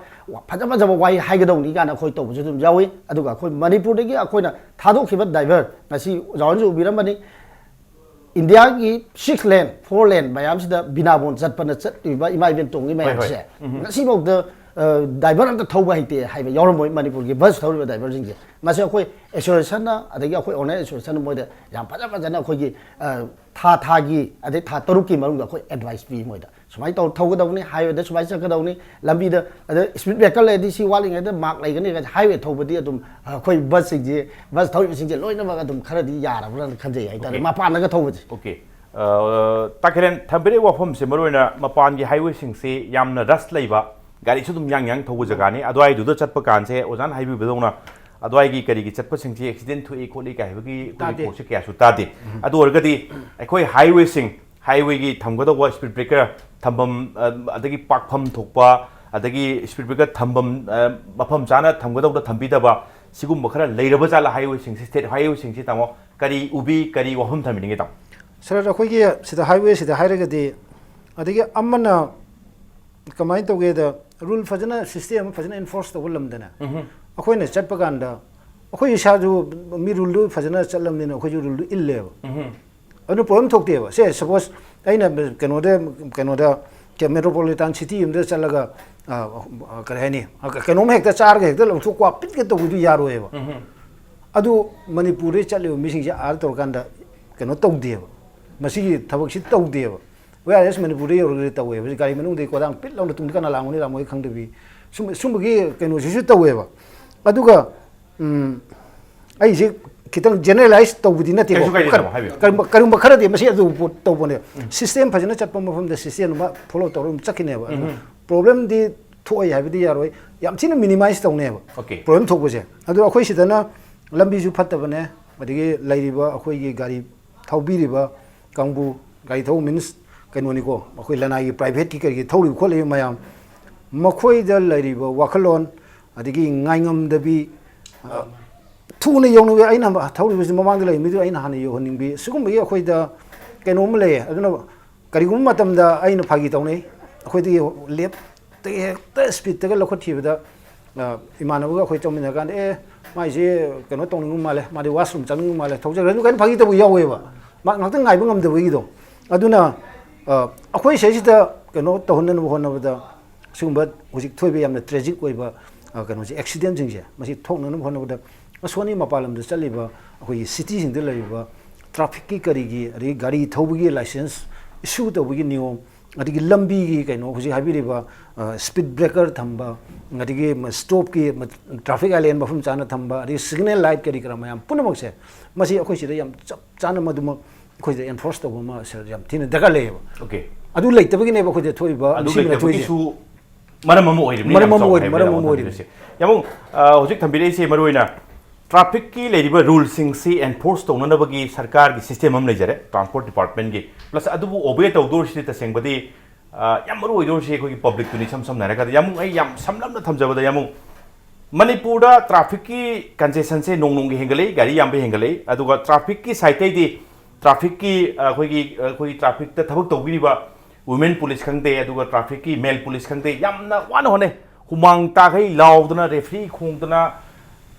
ꯐꯖ ꯐꯖꯕ ꯋꯥꯍꯩ ꯍꯥꯏꯒꯗꯧꯅꯤ ꯀꯥꯏꯅ ꯑꯩꯈꯣꯏ ꯇꯧꯕꯁꯨ ꯑꯗꯨꯝ ꯌꯥꯎꯏ꯫ ꯑꯗꯨꯒ ꯑꯩꯈꯣꯏ ꯃꯅꯤꯄꯨꯔꯗꯒꯤ ꯑꯩꯈꯣꯏꯅ ꯊꯥꯗꯣꯛꯈꯤꯕ ꯗ꯭ꯔꯥꯏꯚꯔ, ꯉꯁꯤ ꯑꯣꯖꯥ ꯍꯣꯏꯅꯁꯨ ꯎꯕꯤꯔꯝꯃꯅꯤ, ꯏꯟꯗꯤꯌꯥꯒꯤ ꯁꯤꯛꯁ ꯂꯦꯟ, ꯐꯣꯔ ꯂꯦꯟ ꯃꯌꯥꯝꯁꯤꯗ ꯕꯤꯅꯥꯕꯣꯟ ꯆꯠꯄꯅ ꯆꯠꯂꯤꯕ ꯏꯃꯥ ꯏꯕꯦꯟ ꯇꯣꯡꯉꯤ ꯃꯌꯥꯝꯁꯦ ꯉꯁꯤꯐꯥꯎꯗ ꯗ꯭ꯔꯥꯏꯚꯔ ꯑꯝꯇ ꯊꯧꯕ ꯍꯩꯇꯦ ꯍꯥꯏꯕ ꯌꯥꯎꯔꯝꯃꯣꯏ ꯃꯅꯤꯄꯨꯔꯒꯤ ꯕꯁ ꯊꯧꯔꯤꯕ ꯗ꯭ꯔꯥꯏꯚꯔꯁꯤꯡꯁꯦ꯫ ꯃꯁꯤ ꯑꯩꯈꯣꯏ ꯑꯦꯁꯣꯁꯤꯌꯦꯁꯟꯅ, ꯑꯗꯒꯤ ꯑꯩꯈꯣꯏ ꯑꯣꯅꯔ ꯑꯦꯁꯣꯁꯤꯌꯦꯁꯟꯅ ꯃꯣꯏꯗ ꯌꯥꯝ ꯐꯖ ꯐꯖꯅ ꯑꯩꯈꯣꯏꯒꯤ, ꯑ, ꯊꯥ ꯊꯥꯒꯤ ꯑꯗꯩ ꯊꯥ ꯇꯔꯨꯛꯀꯤ ꯃꯅꯨꯡꯗ ꯑꯩꯈꯣꯏ ꯑꯦꯗꯚꯥꯏꯁ ꯄꯤ ꯃꯣꯏꯗ꯫ ꯁꯨꯃꯥꯏꯅ ꯇꯧꯔ ꯊꯧꯒꯗꯧꯕꯅꯤ, ꯍꯥꯏꯋꯦꯗ ꯁꯨꯃꯥꯏꯅ ꯆꯠꯀꯗꯧꯅꯤ, ꯂꯝꯕꯤꯗ ꯑꯗ ꯁ꯭ꯄꯤꯗ ꯕ꯭ꯔꯦꯀꯔ ꯂꯩꯔꯗꯤ ꯁꯤ ꯋꯥꯠꯂꯤꯉꯩꯗ ꯃꯥꯔꯛ ꯂꯩꯒꯅꯤ ꯀꯥꯏꯅ꯫ ꯍꯥꯏꯋꯦ ꯊꯧꯕꯗꯤ ꯑꯗꯨꯝ ꯑꯩꯈꯣꯏ ꯕꯁꯁꯤꯡꯁꯦ, ꯕꯁ ꯊꯧꯔꯤꯕꯁꯤꯡꯁꯦ ꯂꯣꯏꯅꯃꯛ ꯑꯗꯨꯝ ꯈꯔꯗꯤ ꯌꯥꯔꯕ꯭ꯔꯥꯅ ꯈꯟꯖꯩ ꯍꯥꯏꯇꯥꯔꯦ, OK꯫ ꯃꯄꯥꯟꯗꯒ ꯊꯧꯕꯁꯦ꯫ OK꯫ ꯑ, ꯇꯥ ꯈꯦꯂꯦꯟ, ꯊꯝꯕꯤꯔꯤꯕ ꯋꯥꯐꯝꯁꯦ ꯃꯔꯨꯑꯣꯏꯅ ꯃꯄꯥꯟꯒꯤ ꯍꯥꯏꯋꯦꯁꯤꯡꯁꯤ ꯌꯥꯝꯅ ꯔꯁ ꯂꯩꯕ, ꯒꯥꯔꯤꯁꯨ ꯑꯗꯨꯝ ꯌꯥꯡ ꯌꯥꯡ ꯊꯧꯕ ꯖꯒꯥꯅꯤ꯫ ꯑꯗꯨꯋꯥꯏꯗꯨꯗ ꯆꯠꯄ ꯀꯥꯟꯁꯦ ꯑꯣꯖꯥꯅ ꯍꯥꯏꯕꯤꯕꯗꯧꯅ ꯑꯗꯨꯋꯥꯏꯒꯤ ꯀꯔꯤꯒꯤ ꯆꯠꯄꯁꯤꯡꯁꯤ ꯑꯦꯛꯁꯤꯗꯦꯟ ꯊꯣꯛꯏ ꯈꯣꯠꯂꯤ ꯀꯥꯏ ꯍꯥꯏꯕꯒꯤ ꯑꯩꯈꯣꯏꯒꯤ ꯇꯥꯗꯦ꯫ ꯄꯣꯠꯁꯦ ꯀꯌꯥꯁꯨ ꯇꯥꯗꯦ꯫ ꯑꯗꯨ ꯑꯣꯏꯔꯒꯗꯤ ꯑꯩꯈꯣꯏ ꯍꯥꯏꯋꯦꯁꯤꯡ, ꯍꯥꯏꯋꯦꯒꯤ ꯊꯝꯒꯗꯧꯕ ꯁ꯭ꯄꯤꯗ ꯕ꯭ꯔꯦꯀꯔ ꯊꯝꯐꯝ, ꯑ, ꯑꯗꯒꯤ ꯄꯥꯛꯐꯝ ꯊꯣꯛꯄ, ꯑꯗꯒꯤ ꯁ꯭ꯄꯤꯗ ꯕ꯭ꯔꯦꯀꯔ ꯊꯝꯐꯝ, ꯑ, ꯃꯐꯝ ꯆꯥꯅ ꯊꯝꯒꯗꯧꯕꯗ ꯊꯝꯕꯤꯗꯕ, ꯁꯤꯒꯨꯝꯕ ꯈꯔ ꯂꯩꯔꯕ ꯖꯥꯠꯂ ꯍꯥꯏꯋꯦꯁꯤꯡꯁꯤ, ꯁ꯭ꯇꯦꯠ ꯍꯥꯏꯋꯦꯁꯤꯡꯁꯤ, ꯇꯥꯃꯣ? ꯀꯔꯤ ꯎꯕꯤ, ꯀꯔꯤ ꯋꯥꯐꯝ ꯊꯝꯕꯤꯅꯤꯡꯉꯤ, ꯇꯥꯃꯣ? ꯁꯥꯔ, ꯑꯩꯈꯣꯏꯒꯤ ꯁꯤꯗ ꯍꯥꯏꯋꯦꯁꯤꯗ ꯍꯥꯏꯔꯒꯗꯤ, ꯑꯗꯒꯤ ꯑꯃꯅ ꯀꯃꯥꯏꯅ ꯇꯧꯒꯦꯗ, ꯔꯨꯜ ꯐꯖꯅ, ꯁꯤꯁꯇꯦꯝ ꯑꯃ ꯐꯖꯅ ꯏꯟꯐꯣꯔꯁ ꯇꯧꯕ ꯂꯝꯗꯅꯦ, ꯎꯝꯍꯨꯝ꯫ ꯑꯩꯈꯣꯏꯅ ꯆꯠꯄ ꯀꯥꯟꯗ ꯑꯩꯈꯣꯏ ꯏꯁꯥꯁꯨ ꯃꯤ ꯔꯨꯜꯗꯨ ꯐꯖꯅ ꯆꯠꯂꯝꯅꯤꯅ ꯑꯩꯈꯣꯏꯁꯨ ꯔꯨꯜꯗꯨ ꯏꯜꯂꯦꯕ꯫ ꯎꯝꯍꯨꯝ꯫ ꯑꯗꯨꯅ ꯄ꯭ꯔꯣꯕ꯭ꯂꯦꯝ ꯊꯣꯛꯇꯦꯕ꯫ ꯁꯦ, ꯁꯄꯣꯁ ꯑꯩꯅ ꯀꯩꯅꯣꯗ, ꯀꯩꯅꯣꯗ, ꯀꯦ-, ꯃꯦꯇ꯭ꯔꯣꯄꯣꯂꯤꯇꯥꯟ ꯁꯤꯇꯤ ꯑꯃꯗ ꯆꯠꯂꯒ, ꯑ, ꯑ, ꯀꯔꯤ ꯍꯥꯏꯅꯤ, ꯑ, ꯀꯩꯅꯣꯝ ꯍꯦꯛꯇ ꯆꯥꯔꯒ ꯍꯦꯛꯇ ꯂꯪꯊꯣꯛ ꯀ꯭ꯋꯥ ꯄꯤꯠꯀ ꯇꯧꯕꯗꯨ ꯌꯥꯔꯣꯏꯕ꯫ ꯎꯝꯍꯨꯝ꯫ ꯑꯗꯨ ꯃꯅꯤꯄꯨꯔꯗ ꯆꯠꯂꯤꯕ ꯃꯤꯁꯤꯡꯁꯦ ꯑꯥꯗ ꯇꯧꯔꯀꯥꯟꯗ ꯀꯩꯅꯣ ꯇꯧꯗꯦꯕ, ꯃꯁꯤꯒꯤ ꯊꯕꯛꯁꯤ ꯇꯧꯗꯦꯕ꯫ ꯋꯦꯌꯥꯔ ꯑꯦꯁ ꯃꯅꯤꯄꯨꯔꯗ ꯌꯧꯔꯒꯗꯤ ꯇꯧꯋꯦꯕ꯫ ꯍꯧꯖꯤꯛ ꯒꯥꯔꯤ ꯃꯅꯨꯡꯗꯒꯤ ꯀꯣꯗꯥꯡ ꯄꯤꯠ ꯂꯥꯎꯅ ꯇꯨꯡꯗ ꯀꯅꯥ ꯂꯥꯡꯒꯅꯤ ꯂꯥꯡꯉꯣꯏ ꯈꯪꯗꯕꯤ, ꯁꯨꯝ-, ꯁꯨꯝꯕꯒꯤ ꯀꯩꯅꯣꯁꯤꯁꯨ ꯇꯧꯋꯦꯕ꯫ ꯑꯗꯨꯒ, ꯎꯝ, ꯑꯩꯁꯦ ꯈꯤꯇꯪ ꯖꯦꯅꯔꯦꯂꯥꯏꯁ ꯇꯧꯕꯗꯤ ꯅꯠꯇꯦꯀꯣ꯫ ꯀꯩꯁꯨ ꯀꯥꯏꯗꯦ, ꯀꯔ-, ꯇꯥꯃꯣ, ꯍꯥꯏꯕꯤꯌꯨ꯫ ꯀꯔꯤꯒꯨꯝꯕ, ꯀꯔꯤꯒꯨꯝꯕ ꯈꯔꯗꯤ ꯃꯁꯤ ꯑꯗꯨ ꯄꯣꯠ ꯇꯧꯕꯅꯦ꯫ ꯎꯝ꯫ ꯁꯤꯁꯇꯦꯝ ꯐꯖꯅ ꯆꯠꯄ ꯃꯐꯝꯗ ꯁꯤꯁꯇꯦꯝ ꯑꯃ ꯐꯣꯂꯣ ꯇꯧꯔꯒ ꯑꯗꯨꯝ ꯆꯠꯈꯤꯅꯦꯕ꯫ ꯑꯗꯨ ꯎꯝ꯫ ꯄ꯭ꯔꯣꯕ꯭ꯂꯦꯝꯗꯤ ꯊꯣꯛꯑꯣꯏ ꯍꯥꯏꯕꯗꯤ ꯌꯥꯔꯣꯏ, ꯌꯥꯝ ꯊꯤꯅ ꯃꯤꯅꯤꯃꯥꯏꯁ ꯇꯧꯅꯦꯕ꯫ OK꯫ ꯄ꯭ꯔꯣꯕ꯭ꯂꯦꯝ ꯊꯣꯛꯄꯁꯦ꯫ ꯑꯗꯣ ꯑꯩꯈꯣꯏ ꯁꯤꯗꯅ ꯂꯝꯕꯤꯁꯨ ꯐꯠꯇꯕꯅꯦ, ꯑꯗꯒꯤ ꯂꯩꯔꯤꯕ ꯑꯩꯈꯣꯏꯒꯤ ꯒꯥꯔꯤ ꯊꯧꯕꯤꯔꯤꯕ ꯀꯥꯡꯕꯨ, ꯒꯥꯔꯤ ꯊꯧꯕ ꯃꯤꯟꯁ ꯀꯩꯅꯣꯅꯤꯀꯣ, ꯑꯩꯈꯣꯏ ꯂꯅꯥꯏꯒꯤ ꯄ꯭ꯔꯥꯏꯚꯦꯠꯀꯤ ꯀꯔꯤꯒꯤ ꯊꯧꯔꯤꯕ ꯈꯣꯠꯂꯤꯕ ꯃꯌꯥꯝ, ꯃꯈꯣꯏꯗ ꯂꯩꯔꯤꯕ ꯋꯥꯈꯜꯂꯣꯟ, ꯑꯗꯒꯤ ꯉꯥꯏꯉꯝꯗꯕꯤ, ꯑ, ꯊꯨꯅ ꯌꯧꯅꯕ ꯑꯩꯅ ꯊꯧꯔꯤꯕꯁꯤ ꯃꯃꯥꯡꯗ ꯂꯩꯔꯤꯕ ꯃꯤꯗꯨ ꯑꯩꯅ ꯍꯥꯟꯅ ꯌꯧꯍꯟꯅꯤꯡꯕꯤ, ꯁꯤꯒꯨꯝꯕꯒꯤ ꯑꯩꯈꯣꯏꯗ ꯀꯩꯅꯣꯝ ꯂꯩꯌꯦ꯫ ꯑꯗꯨꯅ ꯀꯔꯤꯒꯨꯝꯕ ꯃꯇꯝꯗ ꯑꯩꯅ ꯐꯥꯒꯤ ꯇꯧꯅꯩ, ꯑꯩꯈꯣꯏꯗꯒꯤ ꯂꯦꯞꯇꯒꯤ ꯍꯦꯛꯇ ꯁ꯭ꯄꯤꯠꯇꯒ ꯂꯧꯈꯠꯈꯤꯕꯗ, ꯑ, ꯏꯃꯥꯟꯅꯕꯒ ꯑꯩꯈꯣꯏ ꯆꯧꯃꯤꯟꯅꯔ ꯀꯥꯟꯗ, "ꯑꯦ, ꯃꯥꯏꯁꯦ ꯀꯩꯅꯣ ꯇꯧꯅꯤꯡꯕ ꯃꯥꯜꯂꯦ, ꯃꯥꯗꯤ ꯋꯥꯁꯔꯨꯝ ꯆꯪꯅꯤꯡꯕ ꯃꯥꯜꯂꯦ, ꯊꯧꯖꯈ꯭ꯔꯦ", ꯑꯗꯨ ꯀꯩꯅꯣ ꯐꯥꯒꯤ ꯇꯧꯕ ꯌꯥꯎꯋꯦꯕ꯫ ꯃꯥ ꯉꯥꯛꯇꯪ ꯉꯥꯏꯕ ꯉꯝꯗꯕꯒꯤꯗꯣ꯫ ꯑꯗꯨꯅ, ꯑ, ꯑꯩꯈꯣꯏ ꯁꯤꯗꯩꯁꯤꯗ ꯀꯩꯅꯣ ꯇꯧꯍꯟꯗꯅꯕ ꯍꯣꯠꯅꯕꯗ, ꯁꯤꯒꯨꯝꯕ ꯍꯧꯖꯤꯛ ꯊꯣꯛꯏꯕ ꯌꯥꯝꯅ tragic ꯑꯣꯏꯕ, ꯑ, ꯀꯩꯅꯣꯁꯦ, accidentꯁꯤꯡꯁꯦ, ꯃꯁꯤ ꯊꯣꯛꯅꯅꯕ ꯍꯣꯠꯅꯕꯗ ꯑꯁꯣꯟ ꯃꯄꯥꯟ ꯂꯝꯗ ꯆꯠꯂꯤꯕ ꯑꯩꯈꯣꯏꯒꯤ cityꯁꯤꯡꯗ ꯂꯩꯔꯤꯕ trafficꯀꯤ, ꯀꯔꯤꯒꯤ, ꯑꯗꯒꯤ ꯒꯥꯔꯤ ꯊꯧꯕꯒꯤ license issue ꯇꯧꯕꯒꯤ ꯅꯤꯌꯣꯝ, ꯑꯗꯒꯤ ꯂꯝꯕꯤꯒꯤ ꯀꯩꯅꯣ, ꯍꯧꯖꯤꯛ ꯍꯥꯏꯕꯤꯔꯤꯕ, ꯑ, speed breaker ꯊꯝꯕ, ꯑꯗꯒꯤ ꯃ-, stopꯀꯤ ꯃ-, traffic island ꯃꯐꯝ ꯆꯥꯅ ꯊꯝꯕ, ꯑꯗꯒꯤ signal light ꯀꯔꯤ ꯀꯔꯥ ꯃꯌꯥꯝ ꯄꯨꯝꯅꯃꯛꯁꯦ, ꯃꯁꯤ ꯑꯩꯈꯣꯏ ꯁꯤꯗ ꯌꯥꯝ ꯆꯞ ꯆꯥꯅ ꯃꯗꯨꯃꯛ ꯑꯩꯈꯣꯏꯗ enforce ꯇꯧꯕ ꯑꯃ, ꯁꯔ, ꯌꯥꯝ ꯊꯤꯅ ꯗꯔꯀꯥꯔ ꯂꯩꯌꯦꯕ꯫ Okay. ꯑꯗꯨ ꯂꯩꯇꯕꯒꯤꯅꯦꯕ ꯑꯩꯈꯣꯏꯗ ꯊꯣꯛꯏꯕ ꯑꯗꯨ ꯑꯅꯤꯁꯨꯕꯅ ꯊꯣꯛꯏꯁꯦ꯫ ꯂꯩꯇꯕꯒꯤꯁꯨ ꯃꯔꯝ ꯑꯃ ꯑꯣꯏꯔꯤꯕꯅꯤ, ꯃꯔꯝ ꯌꯥꯝ ꯑꯃ ꯆꯥꯎꯅ ꯑꯣꯏꯔꯤ, ꯍꯥꯏꯕꯅꯤ ꯃꯔꯝ ꯌꯥꯝ ꯑꯃ ꯋꯥꯐꯝ ꯑꯣꯏꯔꯤꯕꯅꯤ꯫ ꯊꯝꯕꯤꯔꯤꯁꯦ꯫ ꯌꯥꯝ, ꯑ, ꯍꯧꯖꯤꯛ ꯊꯝꯕꯤꯔꯛꯏꯁꯦ ꯃꯔꯨ ꯑꯣꯏꯅ trafficꯀꯤ ꯂꯩꯔꯤꯕ ruleꯁꯤꯡꯁꯤ enforce ꯇꯧꯅꯅꯕꯒꯤ ꯁꯔꯀꯥꯔꯒꯤ system ꯑꯃ ꯂꯩꯖꯔꯦ, transport departmentꯀꯤ꯫ Plus ꯑꯗꯨꯕꯨ obey ꯇꯧꯗꯣꯔꯤꯁꯤꯗꯤ ꯇꯁꯦꯡꯕꯗꯤ, ꯑ, ꯌꯥꯝ ꯃꯔꯨ ꯑꯣꯏꯗꯣꯔꯤꯁꯤ ꯑꯩꯈꯣꯏꯒꯤ publicꯇꯨꯅꯤ, ꯏꯁꯝ ꯁꯝꯅ ꯍꯥꯏꯔꯀꯥꯟꯗ꯫ ꯌꯥꯝ, ꯑꯩ ꯌꯥꯝ ꯁꯝꯂꯞꯅ ꯊꯝꯖꯕꯗ, ꯌꯥꯝ, ꯃꯅꯤꯄꯨꯔꯗ trafficꯀꯤ congestionꯁꯦ ꯅꯣꯡ ꯅꯣꯡꯒꯤ ꯍꯦꯟꯒꯠꯂꯛꯏ, ꯒꯥꯔꯤ ꯌꯥꯝꯕ ꯍꯦꯟꯒꯠꯂꯛꯏ, ꯑꯗꯨꯒ trafficꯀꯤ sideꯇꯩꯗꯤ trafficꯀꯤ, ꯑ, ꯑꯩꯈꯣꯏꯒꯤ, ꯑꯩꯈꯣꯏꯒꯤ trafficꯇ ꯊꯕꯛ ꯇꯧꯕꯤꯔꯤꯕ women police ꯈꯪꯗꯦ, ꯑꯗꯨꯒ trafficꯀꯤ male police ꯈꯪꯗꯦ, ꯌꯥꯝꯅ ꯋꯥꯅ ꯍꯣꯠꯅꯩ꯫ ꯍꯨꯃꯥꯡ ꯇꯥꯈꯩ ꯂꯥꯎꯗꯅ, referee ꯈꯣꯡꯗꯅ,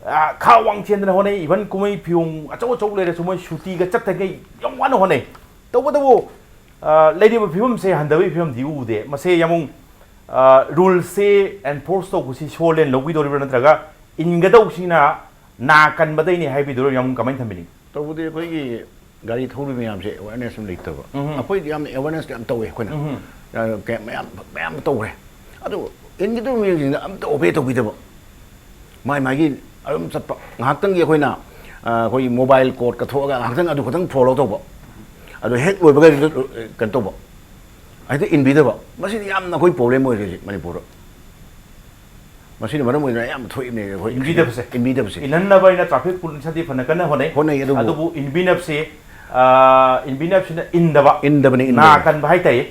ꯑ, ꯈꯥ ꯋꯥꯡ ꯆꯦꯟꯗꯅ ꯍꯣꯠꯅꯩ꯫ Even ꯀꯨꯝꯍꯩ ꯐꯤꯌꯣꯡ ꯑꯆꯧ ꯑꯆꯧꯕ ꯂꯩꯔꯁꯨ ꯃꯣꯏ ꯁꯨꯇꯤꯒ ꯆꯠꯇꯈꯩ ꯌꯥꯝ ꯋꯥꯅ ꯍꯣꯠꯅꯩ꯫ ꯇꯧꯕꯇꯕꯨ, ꯑ, ꯂꯩꯔꯤꯕ ꯐꯤꯕꯝꯁꯦ ꯍꯟꯊꯕꯒꯤ ꯐꯤꯕꯝꯗꯤ ꯎꯗꯦ꯫ ꯃꯁꯦ ꯌꯥꯝ, ꯑ, ruleꯁꯦ enforce ꯇꯧꯕꯁꯤ ꯁꯣꯔ ꯂꯦꯟ ꯂꯧꯕꯤꯗꯧꯔꯤꯕ꯭ꯔꯥ, ꯅꯠꯇ꯭ꯔꯒ ꯏꯟꯒꯗꯧꯁꯤꯅ ꯅꯥ ꯀꯟꯕꯗꯩꯅꯤ ꯍꯥꯏꯕꯤꯗꯣꯏꯔꯣ? ꯌꯥꯝ ꯀꯃꯥꯏꯅ ꯊꯝꯕꯤꯅꯤꯡꯉꯤ? ꯇꯧꯕꯗꯤ ꯑꯩꯈꯣꯏꯒꯤ ꯒꯥꯔꯤ ꯊꯧꯔꯤꯕ ꯃꯌꯥꯝꯁꯦ awareness ꯑꯃ ꯂꯩꯇꯕ꯫ ꯎꯝ. ꯑꯩꯈꯣꯏꯗꯤ ꯌꯥꯝꯅ awareness ꯌꯥꯝ ꯇꯧꯋꯦ ꯑꯩꯈꯣꯏꯅ꯫ ꯎꯝ. ꯑ, ꯀꯌꯥ-, ꯃꯌꯥꯝ, ꯃꯌꯥꯝ ꯇꯧꯈ꯭ꯔꯦ꯫ ꯑꯗꯨ ꯏꯟꯒꯗꯧꯔꯤꯕ ꯃꯤꯁꯤꯡꯁꯤꯅ ꯑꯝꯇ obey ꯇꯧꯕꯤꯗꯕ꯫ ꯃꯥꯏ ꯃꯥꯒꯤ ꯑꯗꯨꯝ ꯆꯠꯄ꯫ ꯉꯥꯏꯍꯥꯛꯇꯪꯒꯤ ꯑꯩꯈꯣꯏꯅ, ꯑ, ꯑꯩꯈꯣꯏꯒꯤ mobile codeꯀ ꯊꯣꯛꯑꯒ ꯉꯥꯏꯍꯥꯛꯇꯪ ꯑꯗꯨ ꯈꯛꯇꯪ follow ꯇꯧꯕ꯫ ꯑꯗꯨ ꯍꯦꯛ ꯂꯣꯏꯕꯒ ꯀꯩꯅꯣ ꯇꯧꯕ꯫ ꯍꯦꯛꯇ ꯏꯟꯕꯤꯗꯕ꯫ ꯃꯁꯤꯗꯤ ꯌꯥꯝꯅ ꯑꯩꯈꯣꯏ problem ꯑꯣꯏꯔꯦ ꯍꯧꯖꯤꯛ ꯃꯅꯤꯄꯨꯔꯗ꯫ ꯃꯁꯤꯅ ꯃꯔꯝ ꯑꯣꯏꯗꯨꯅ ꯑꯌꯥꯝꯕ ꯊꯣꯛꯏꯕꯅꯦ ꯑꯩꯈꯣꯏ ꯏꯟꯕꯤꯗꯕꯁꯦ꯫ ꯏꯟꯕꯤꯗꯕꯁꯦ꯫ ꯏꯟꯍꯟꯅꯕ ꯍꯥꯏꯅ traffic policeꯅꯗꯤ ꯐꯅ ꯀꯟꯅ ꯍꯣꯠꯅꯩ꯫ ꯍꯣꯠꯅꯩ, ꯑꯗꯨꯕꯨ ꯑꯗꯨꯕꯨ ꯏꯟꯕꯤꯅꯕꯁꯦ, ꯑ, ꯏꯟꯕꯤꯅꯕꯁꯤꯅ ꯏꯟꯗꯕ, ꯏꯟꯗꯕꯅꯤ, ꯅꯥ ꯏꯟꯗꯕꯅꯤ꯫ ꯀꯟꯕ ꯍꯥꯏꯇꯥꯔꯦ꯫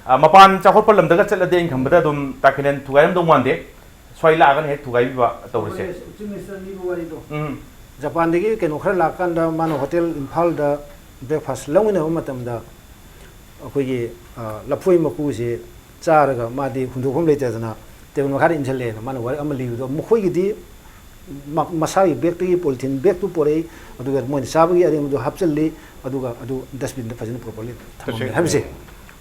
ꯑ, ꯃꯄꯥꯟ ꯆꯥꯎꯈꯠꯄ ꯂꯝꯗꯒ ꯆꯠꯂꯗꯤ ꯑꯩꯅ ꯈꯟꯕꯗ ꯑꯗꯨꯝ ꯇꯥꯈꯤꯂꯦꯟ ꯊꯨꯒꯥꯏꯔꯝꯗꯧ ꯃꯥꯟꯗꯦ꯫ ꯁ꯭ꯋꯥꯏ ꯂꯥꯛꯑꯒꯅ ꯍꯦꯛ ꯊꯨꯒꯥꯏꯕꯤꯕ ꯇꯧꯔꯤꯁꯦ꯫ Chief Minister ꯂꯤꯕ ꯋꯥꯔꯤꯗꯣ꯫ ꯎꯝ꯫ ꯖꯄꯥꯟꯗꯒꯤ ꯀꯩꯅꯣ ꯈꯔ ꯂꯥꯛꯀꯥꯟꯗ ꯃꯥꯅ hotel ꯏꯝꯐꯥꯜꯗ breakfast ꯂꯧꯃꯤꯟꯅꯕ ꯃꯇꯝꯗ ꯑꯩꯈꯣꯏꯒꯤ, ꯑ, ꯂꯐꯣꯏ ꯃꯀꯨꯁꯤ ꯆꯥꯔꯒ ꯃꯥꯗꯤ ꯍꯨꯟꯗꯣꯛꯐꯝ ꯂꯩꯇꯗꯅ table ꯃꯈꯥꯗ ꯏꯟꯁꯤꯜꯂꯦꯅ ꯃꯥꯅ ꯋꯥꯔꯤ ꯑꯃ ꯂꯤꯕꯗꯣ, ꯃꯈꯣꯏꯒꯤꯗꯤ ꯃ-, ꯃꯁꯥꯒꯤ bagꯇꯒꯤ polythene bagꯇꯨ ꯄꯣꯔꯛꯏ, ꯑꯗꯨꯒ ꯃꯣꯏꯅ ꯆꯥꯕꯒꯤ ꯑꯔꯦꯝꯕꯗꯨ ꯍꯥꯞꯆꯤꯜꯂꯤ, ꯑꯗꯨꯒ ꯑꯗꯨ dustbinꯗ ꯐꯖꯅ properly ꯊꯝꯃꯝꯃꯤ ꯇꯁꯦꯡꯅ꯫ ꯍꯥꯏꯕꯁꯦ꯫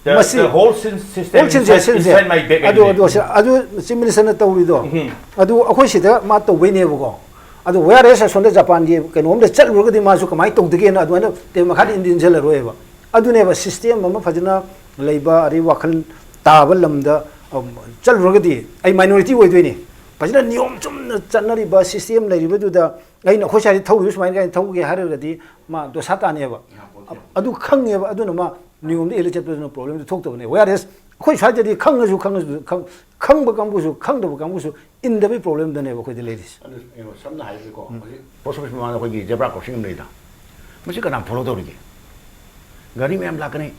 The, ꯃꯁꯤ the whole syn-, system whole ꯁꯤꯟꯁꯦ inside, ꯁꯤꯟꯁꯦ inside my bag ꯑꯗꯨ ꯑꯅꯤꯅꯦ꯫ ꯑꯗꯨ ꯑꯗꯨ ꯆꯤꯐ ꯃꯤꯅꯤꯁꯇꯔꯅ ꯇꯧꯔꯤꯗꯣ, ꯎꯝ꯫ ꯑꯗꯨ ꯑꯩꯈꯣꯏ ꯁꯤꯗ ꯃꯥ ꯇꯧꯕꯩꯅꯦꯕꯀꯣ꯫ ꯑꯗꯨ ꯋꯦꯌꯔ ꯑꯦꯁ ꯑꯁꯣꯝꯗ ꯖꯄꯥꯟꯒꯤ ꯀꯩꯅꯣꯝꯗ ꯆꯠꯂꯨꯔꯒꯗꯤ ꯃꯥꯁꯨ ꯀꯃꯥꯏꯅ ꯇꯧꯗꯒꯦꯅ ꯑꯗꯨꯃꯥꯏꯅ ꯇꯦ ꯃꯈꯥꯗ ꯏꯟꯗꯤꯟꯁꯤꯜꯂꯔꯣꯏꯕ꯫ ꯑꯗꯨꯅꯦꯕ ꯁꯤꯁꯇꯦꯝ ꯑꯃ ꯐꯖꯅ ꯂꯩꯕ, ꯑꯗꯩ ꯋꯥꯈꯜ ꯇꯥꯕ ꯂꯝꯗ, ꯑꯝ, ꯆꯠꯂꯨꯔꯒꯗꯤ ꯑꯩ ꯃꯥꯏꯅꯣꯔꯤꯇꯤ ꯑꯣꯏꯗꯣꯏꯅꯤ꯫ ꯐꯖꯅ ꯅꯤꯌꯣꯝ ꯆꯨꯝꯅ ꯆꯠꯅꯔꯤꯕ ꯁꯤꯁꯇꯦꯝ ꯂꯩꯔꯤꯕꯗꯨꯗ ꯑꯩꯅ ꯑꯩꯈꯣꯏ ꯁ꯭ꯋꯥꯏꯗ ꯊꯧꯔꯤꯕ ꯁꯨꯃꯥꯏꯅ ꯀꯥꯏꯅ ꯊꯧꯒꯦ ꯍꯥꯏꯔꯒꯗꯤ ꯃꯥ ꯗꯣꯁꯥ ꯇꯥꯅꯦꯕ꯫ ꯑꯗꯨ ꯈꯪꯉꯦꯕ, ꯑꯗꯨꯅ ꯃꯥ ꯅꯤꯌꯣꯝꯗ ꯏꯜꯂ ꯆꯠꯄꯗꯨꯅ ꯄ꯭ꯔꯣꯕ꯭ꯂꯦꯝꯗꯨ ꯊꯣꯛꯇꯕꯅꯦ꯫ ꯋꯦꯌꯔ ꯑꯦꯁ ꯑꯩꯈꯣꯏ ꯁ꯭ꯋꯥꯏꯗꯗꯤ ꯈꯪꯉꯁꯨ ꯈꯪꯉꯁꯨ ꯈꯪ-, ꯈꯪꯕ ꯀꯥꯡꯕꯨꯁꯨ ꯈꯪꯗꯕ ꯀꯥꯡꯕꯨꯁꯨ ꯏꯟꯗꯕꯒꯤ ꯄ꯭ꯔꯣꯕ꯭ꯂꯦꯝꯗꯅꯦꯕ ꯑꯩꯈꯣꯏꯗ ꯂꯩꯔꯤꯁꯦ꯫ ꯑꯗꯨ ꯌꯦꯡꯉꯣ, ꯁꯝꯅ ꯍꯥꯏꯔꯕꯗꯀꯣ, ꯎꯝ꯫ ꯍꯧꯖꯤꯛ ꯄꯣꯁ ꯑꯣꯐꯤꯁ ꯃꯃꯥꯡꯗ ꯑꯩꯈꯣꯏꯒꯤ ꯖꯦꯕ꯭ꯔꯥ ꯀ꯭ꯔꯣꯁꯤꯡ ꯑꯃ ꯂꯩꯗ, ꯃꯁꯤ ꯀꯅꯥ ꯐꯣꯂꯣ ꯇꯧꯔꯤꯒꯦ? ꯒꯥꯔꯤ ꯃꯌꯥꯝ ꯂꯥꯛꯀꯅꯤ,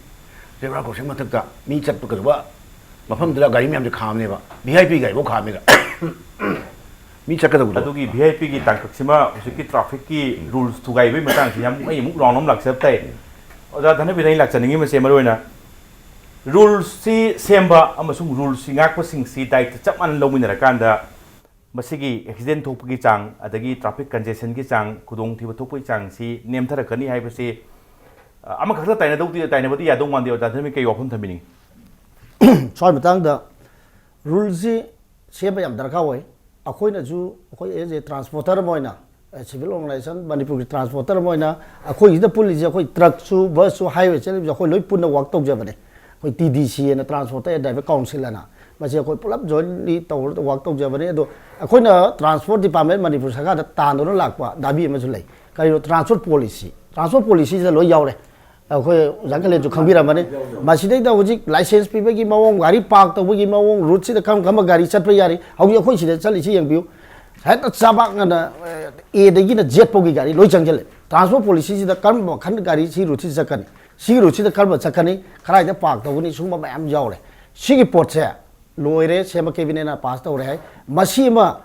ꯖꯦꯕ꯭ꯔꯥ ꯀ꯭ꯔꯣꯁꯤꯡ ꯃꯊꯛꯇ ꯃꯤ ꯆꯠꯄ ꯀꯩꯗꯧꯕ ꯃꯐꯝꯗꯨꯗ ꯒꯥꯔꯤ ꯃꯌꯥꯝꯁꯦ ꯈꯥꯝꯅꯦꯕ, ꯚꯤ ꯑꯥꯏ ꯄꯤ ꯒꯥꯔꯤꯐꯥꯎ ꯈꯥꯝꯃꯦꯗ꯫ ꯃꯤ ꯆꯠꯀꯗꯧꯕꯗꯣ꯫ ꯑꯗꯨꯒꯤ ꯚꯤ ꯑꯥꯏ ꯄꯤꯒꯤ ꯇꯥꯡꯀꯛꯁꯤꯃ ꯍꯧꯖꯤꯛꯀꯤ ꯇ꯭ꯔꯥꯐꯤꯛꯀꯤ ꯔꯨꯜꯁ ꯊꯨꯒꯥꯏꯕꯒꯤ ꯃꯇꯥꯡꯁꯤ ꯌꯥꯝ, ꯑꯩ ꯑꯃꯨꯛ ꯔꯥꯎꯟ ꯑꯃ ꯂꯥꯛꯆꯕ ꯇꯥꯏ꯫ ꯑꯣꯖꯥ ꯙꯅꯕꯤꯔ, ꯑꯩ ꯂꯥꯛꯆꯅꯤꯡꯉꯤ ꯃꯁꯦ ꯃꯔꯨ ꯑꯣꯏꯅ ꯔꯨꯜꯁꯁꯤ ꯁꯦꯝꯕ ꯑꯃꯁꯨꯡ ꯔꯨꯜꯁꯁꯤ ꯉꯥꯛꯄꯁꯤꯡꯁꯤ ꯗꯥꯏꯇ ꯆꯞ ꯃꯥꯟꯅꯅ ꯂꯧꯃꯤꯟꯅꯔꯀꯥꯟꯗ ꯃꯁꯤꯒꯤ ꯑꯦꯛꯁꯤꯗꯦꯟ ꯊꯣꯛꯄꯒꯤ ꯆꯥꯡ, ꯑꯗꯒꯤ ꯇ꯭ꯔꯥꯐꯤꯛ ꯀꯟꯖꯦꯁꯟꯒꯤ ꯆꯥꯡ, ꯈꯨꯗꯣꯡꯊꯤꯕ ꯊꯣꯛꯄꯒꯤ ꯆꯥꯡꯁꯤ ꯅꯦꯝꯊꯔꯛꯀꯅꯤ ꯍꯥꯏꯕꯁꯤ, ꯑ, ꯑꯃꯈꯛꯇ ꯇꯥꯏꯅꯗꯧꯗꯤ, ꯇꯥꯏꯅꯕꯗꯤ ꯌꯥꯗꯧ ꯃꯥꯟꯗꯦ꯫ ꯑꯣꯖꯥ ꯙꯅꯕꯤꯔ, ꯀꯩ ꯋꯥꯐꯝ ꯊꯝꯕꯤꯅꯤꯡꯉꯤ? ꯁ꯭ꯋꯥꯏ ꯃꯇꯥꯡꯗ ꯔꯨꯜꯁꯤ ꯁꯦꯝꯕ ꯌꯥꯝ ꯗꯔꯀꯥꯔ ꯑꯣꯏ꯫ ꯑꯩꯈꯣꯏꯅꯁꯨ, ꯑꯩꯈꯣꯏ as a transporter ꯑꯃ ꯑꯣꯏꯅ, ꯑꯦ, civil organization, ꯃꯅꯤꯄꯨꯔꯒꯤ ꯇ꯭ꯔꯥꯟꯁꯄꯣꯔꯇꯔ ꯑꯃ ꯑꯣꯏꯅ, ꯑꯩꯈꯣꯏꯁꯤꯗ ꯄꯨꯜꯂꯤꯁꯦ, ꯑꯩꯈꯣꯏ ꯇ꯭ꯔꯛꯁꯨ, ꯕꯁꯁꯨ, ꯍꯥꯏꯋꯦ ꯆꯠꯂꯤꯕꯁꯦ, ꯑꯩꯈꯣꯏ ꯂꯣꯏ ꯄꯨꯟꯅ ꯋꯥꯛ ꯇꯧꯖꯕꯅꯦ꯫ ꯑꯩꯈꯣꯏ ꯇꯤ ꯗꯤ ꯁꯤ ꯑꯅ, ꯇ꯭ꯔꯥꯟꯁꯄꯣꯔꯇꯔ ꯑꯦꯟ ꯗ꯭ꯔꯥꯏꯚꯔ ꯀꯥꯎꯟꯁꯤꯜ ꯑꯅ, ꯃꯁꯤ ꯑꯩꯈꯣꯏ ꯄꯨꯂꯞ ꯖꯣꯏꯟꯂꯤ ꯇꯧꯔ ꯋꯥꯛ ꯇꯧꯖꯕꯅꯦ꯫ ꯑꯗꯣ ꯑꯩꯈꯣꯏꯅ ꯇ꯭ꯔꯥꯟꯁꯄꯣꯔꯠ ꯗꯤꯄꯥꯔꯠꯃꯦꯟ ꯃꯅꯤꯄꯨꯔ ꯁꯔꯀꯥꯔꯗ ꯇꯥꯟꯗꯨꯅ ꯂꯥꯛꯄ ꯗꯥꯕꯤ ꯑꯃꯁꯨ ꯂꯩ꯫ ꯀꯔꯤꯅꯣ? Transport policy. ꯇ꯭ꯔꯥꯟꯁꯄꯣꯔꯠ ꯄꯣꯂꯤꯁꯤꯁꯤꯗ ꯂꯣꯏ ꯌꯥꯎꯔꯦ꯫ ꯑꯩꯈꯣꯏ ꯑꯣꯖꯥ ꯀꯂꯦꯟꯁꯨ ꯈꯪꯕꯤꯔꯝꯃꯅꯤ꯫ ꯃꯁꯤꯗꯩꯗ ꯍꯧꯖꯤꯛ ꯂꯥꯏꯁꯦꯟꯁ ꯄꯤꯕꯒꯤ ꯃꯑꯣꯡ, ꯒꯥꯔꯤ ꯄꯥꯔꯛ ꯇꯧꯕꯒꯤ ꯃꯑꯣꯡ, ꯔꯨꯠꯁꯤꯗ ꯀꯔꯝ ꯀꯔꯝꯕ ꯒꯥꯔꯤ ꯆꯠꯄ ꯌꯥꯔꯤ, ꯍꯧꯖꯤꯛ ꯑꯩꯈꯣꯏ ꯁꯤꯗ ꯆꯠꯂꯤꯁꯤ ꯌꯦꯡꯕꯤꯌꯨ꯫ ꯍꯦꯛꯇ ꯆꯕꯥꯛꯅꯅ, ꯑꯦꯗꯒꯤꯅ ꯖꯦꯠ ꯐꯥꯎꯒꯤ ꯒꯥꯔꯤ ꯂꯣꯏ ꯆꯪꯁꯤꯜꯂꯦ꯫ ꯇ꯭ꯔꯥꯟꯁꯄꯣꯔꯠ ꯄꯣꯂꯤꯁꯤꯁꯤꯗ ꯀꯔꯝꯕ ꯃꯈꯜ ꯒꯥꯔꯤ ꯁꯤ ꯔꯨꯠꯁꯤꯗ ꯆꯠꯀꯅꯤ, ꯁꯤꯒꯤ ꯔꯨꯠꯁꯤꯗ ꯀꯔꯝꯕ ꯆꯠꯀꯅꯤ, ꯀꯗꯥꯏꯗ ꯄꯥꯔꯛ ꯇꯧꯒꯅꯤ, ꯁꯤꯒꯨꯝꯕ ꯃꯌꯥꯝ ꯌꯥꯎꯔꯦ꯫ ꯁꯤꯒꯤ ꯄꯣꯠꯁꯦ ꯂꯣꯏꯔꯦ, ꯁꯦꯝꯕ ꯀꯦꯕꯤꯅꯦꯠꯅ ꯄꯥꯁ ꯇꯧꯔꯦ ꯍꯥꯏ꯫ ꯃꯁꯤ ꯑꯃ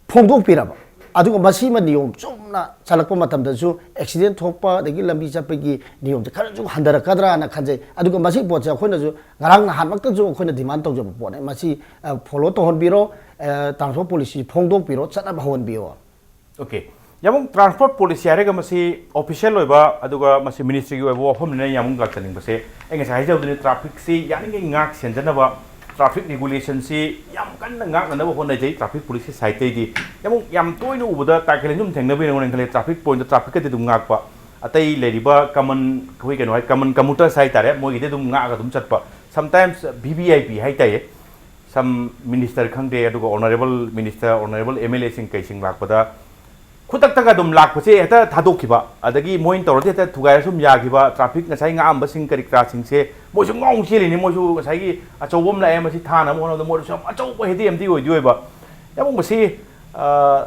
ꯐꯣꯡꯗꯣꯛꯄꯤꯔꯕ, ꯑꯗꯨꯒ ꯃꯁꯤꯃ ꯅꯤꯌꯣꯝ ꯆꯨꯝꯅ ꯆꯠꯂꯛꯄ ꯃꯇꯝꯗꯁꯨ ꯑꯦꯛꯁꯤꯗꯦꯟ ꯊꯣꯛꯄ ꯑꯗꯒꯤ ꯂꯝꯕꯤ ꯆꯠꯄꯒꯤ ꯅꯤꯌꯣꯝꯁꯦ ꯈꯔꯁꯨ ꯍꯟꯊꯔꯛꯀꯗ꯭ꯔꯥꯅ ꯈꯟꯖꯩ꯫ ꯑꯗꯨꯒ ꯃꯁꯤꯒꯤ ꯄꯣꯠꯁꯦ ꯑꯩꯈꯣꯏꯅꯁꯨ ꯉꯔꯥꯡ ꯅꯍꯥꯟꯃꯛꯇꯁꯨ ꯑꯩꯈꯣꯏꯅ ꯗꯤꯃꯥꯟ ꯇꯧꯖꯕ ꯄꯣꯠꯅꯦ꯫ ꯃꯁꯤ, ꯑ, ꯐꯣꯂꯣ ꯇꯧꯍꯟꯕꯤꯔꯣ, ꯑ, ꯇ꯭ꯔꯥꯟꯁꯄꯣꯔꯠ ꯄꯣꯂꯤꯁꯤ ꯐꯣꯡꯗꯣꯛꯄꯤꯔꯣ, ꯆꯠꯅꯕ ꯍꯧꯍꯟꯕꯤꯌꯣ꯫ ꯑꯣꯀꯦ꯫ ꯌꯥꯝꯕꯨꯡ, ꯇ꯭ꯔꯥꯟꯁꯄꯣꯔꯠ ꯄꯣꯂꯤꯁꯤ ꯍꯥꯏꯔꯒ ꯃꯁꯤ ꯑꯣꯐꯤꯁꯤꯌꯦꯜ ꯑꯣꯏꯕ ꯑꯗꯨꯒ ꯃꯁꯤ ꯃꯤꯅꯤꯁꯇ꯭ꯔꯤꯒꯤ ꯑꯣꯏꯕ ꯋꯥꯐꯝꯅꯤꯅ ꯌꯥꯝꯕꯨꯡ ꯂꯥꯛꯆꯅꯤꯡꯕꯁꯦ, ꯑꯩ ꯉꯁꯥꯏ ꯍꯥꯏꯖꯕꯗꯨꯅꯤ, ꯇ꯭ꯔꯥꯐꯤꯛꯁꯤ ꯌꯥꯔꯤꯉꯩ ꯉꯥꯛ ꯁꯦꯟꯖꯅꯕ, ꯇ꯭ꯔꯥꯐꯤꯛ ꯔꯤꯒꯨꯂꯦꯁꯟꯁꯤ ꯌꯥꯝ ꯀꯟꯅ ꯉꯥꯛꯅꯅꯕ ꯍꯣꯠꯅꯖꯩ ꯇ꯭ꯔꯥꯐꯤꯛ ꯄꯣꯂꯤꯁ ꯁꯥꯏꯠꯇꯩꯗꯤ꯫ ꯌꯥꯝꯕꯨꯡ, ꯌꯥꯝ ꯇꯣꯏꯅ ꯎꯕꯗ ꯇꯥ ꯀꯩꯂꯦꯟ ꯁꯨꯝ ꯊꯦꯡꯅꯕꯤꯔꯝꯒꯅꯤ ꯈꯜꯂꯦ, ꯇ꯭ꯔꯥꯐꯤꯛ ꯄꯣꯏꯟꯠꯇ ꯇ꯭ꯔꯥꯐꯤꯛꯀꯗꯤ ꯑꯗꯨꯝ ꯉꯥꯛꯄ, ꯑꯇꯩ ꯂꯩꯔꯤꯕ ꯀꯃꯟ, ꯑꯩꯈꯣꯏ ꯀꯩꯅꯣ ꯍꯥꯏ, ꯀꯃꯟ ꯀꯃꯨꯇꯔꯁ ꯍꯥꯏꯇꯥꯔꯦ, ꯃꯣꯏꯒꯤꯗꯤ ꯑꯗꯨꯝ ꯉꯥꯛꯑꯒ ꯑꯗꯨꯝ ꯆꯠꯄ, sometimes V V I P ꯍꯥꯏꯇꯥꯔꯦ, ꯁꯝ ꯃꯤꯅꯤꯁꯇꯔ ꯈꯪꯗꯦ, ꯑꯗꯨꯒ honourable minister, honourable M L ꯑꯦꯁꯤꯡ ꯀꯩꯁꯤꯡ ꯂꯥꯛꯄꯗ ꯈꯨꯗꯛꯇꯒ ꯑꯗꯨꯝ ꯂꯥꯛꯄꯁꯦ ꯍꯦꯛꯇ ꯊꯥꯗꯣꯛꯈꯤꯕ, ꯑꯗꯒꯤ ꯃꯣꯏꯅ ꯇꯧꯔꯗꯤ ꯍꯦꯛꯇ ꯊꯨꯒꯥꯏꯔꯁꯨ ꯑꯗꯨꯝ ꯌꯥꯈꯤꯕ, ꯇ꯭ꯔꯥꯐꯤꯛ ꯉꯁꯥꯏ ꯉꯥꯛꯑꯝꯕꯁꯤꯡ ꯀꯔꯤ ꯀꯔꯥꯁꯤꯡꯁꯦ ꯃꯣꯏꯁꯨ ꯉꯥꯎ ꯆꯦꯜꯂꯤꯅꯤ꯫ ꯃꯣꯏꯁꯨ ꯉꯁꯥꯏꯒꯤ ꯑꯆꯧꯕ ꯑꯃ ꯂꯥꯛꯑꯦ, ꯃꯁꯤ ꯊꯥꯅꯕ ꯍꯣꯠꯅꯕꯗ ꯃꯣꯏꯗꯁꯨ ꯌꯥꯝ ꯑꯆꯧꯕ ꯍꯦꯗꯦꯛ ꯑꯃꯗꯤ ꯑꯣꯏꯗꯤ ꯑꯣꯏꯕ꯫ ꯌꯥꯝꯕꯨꯡ, ꯃꯁꯤ, ꯑ,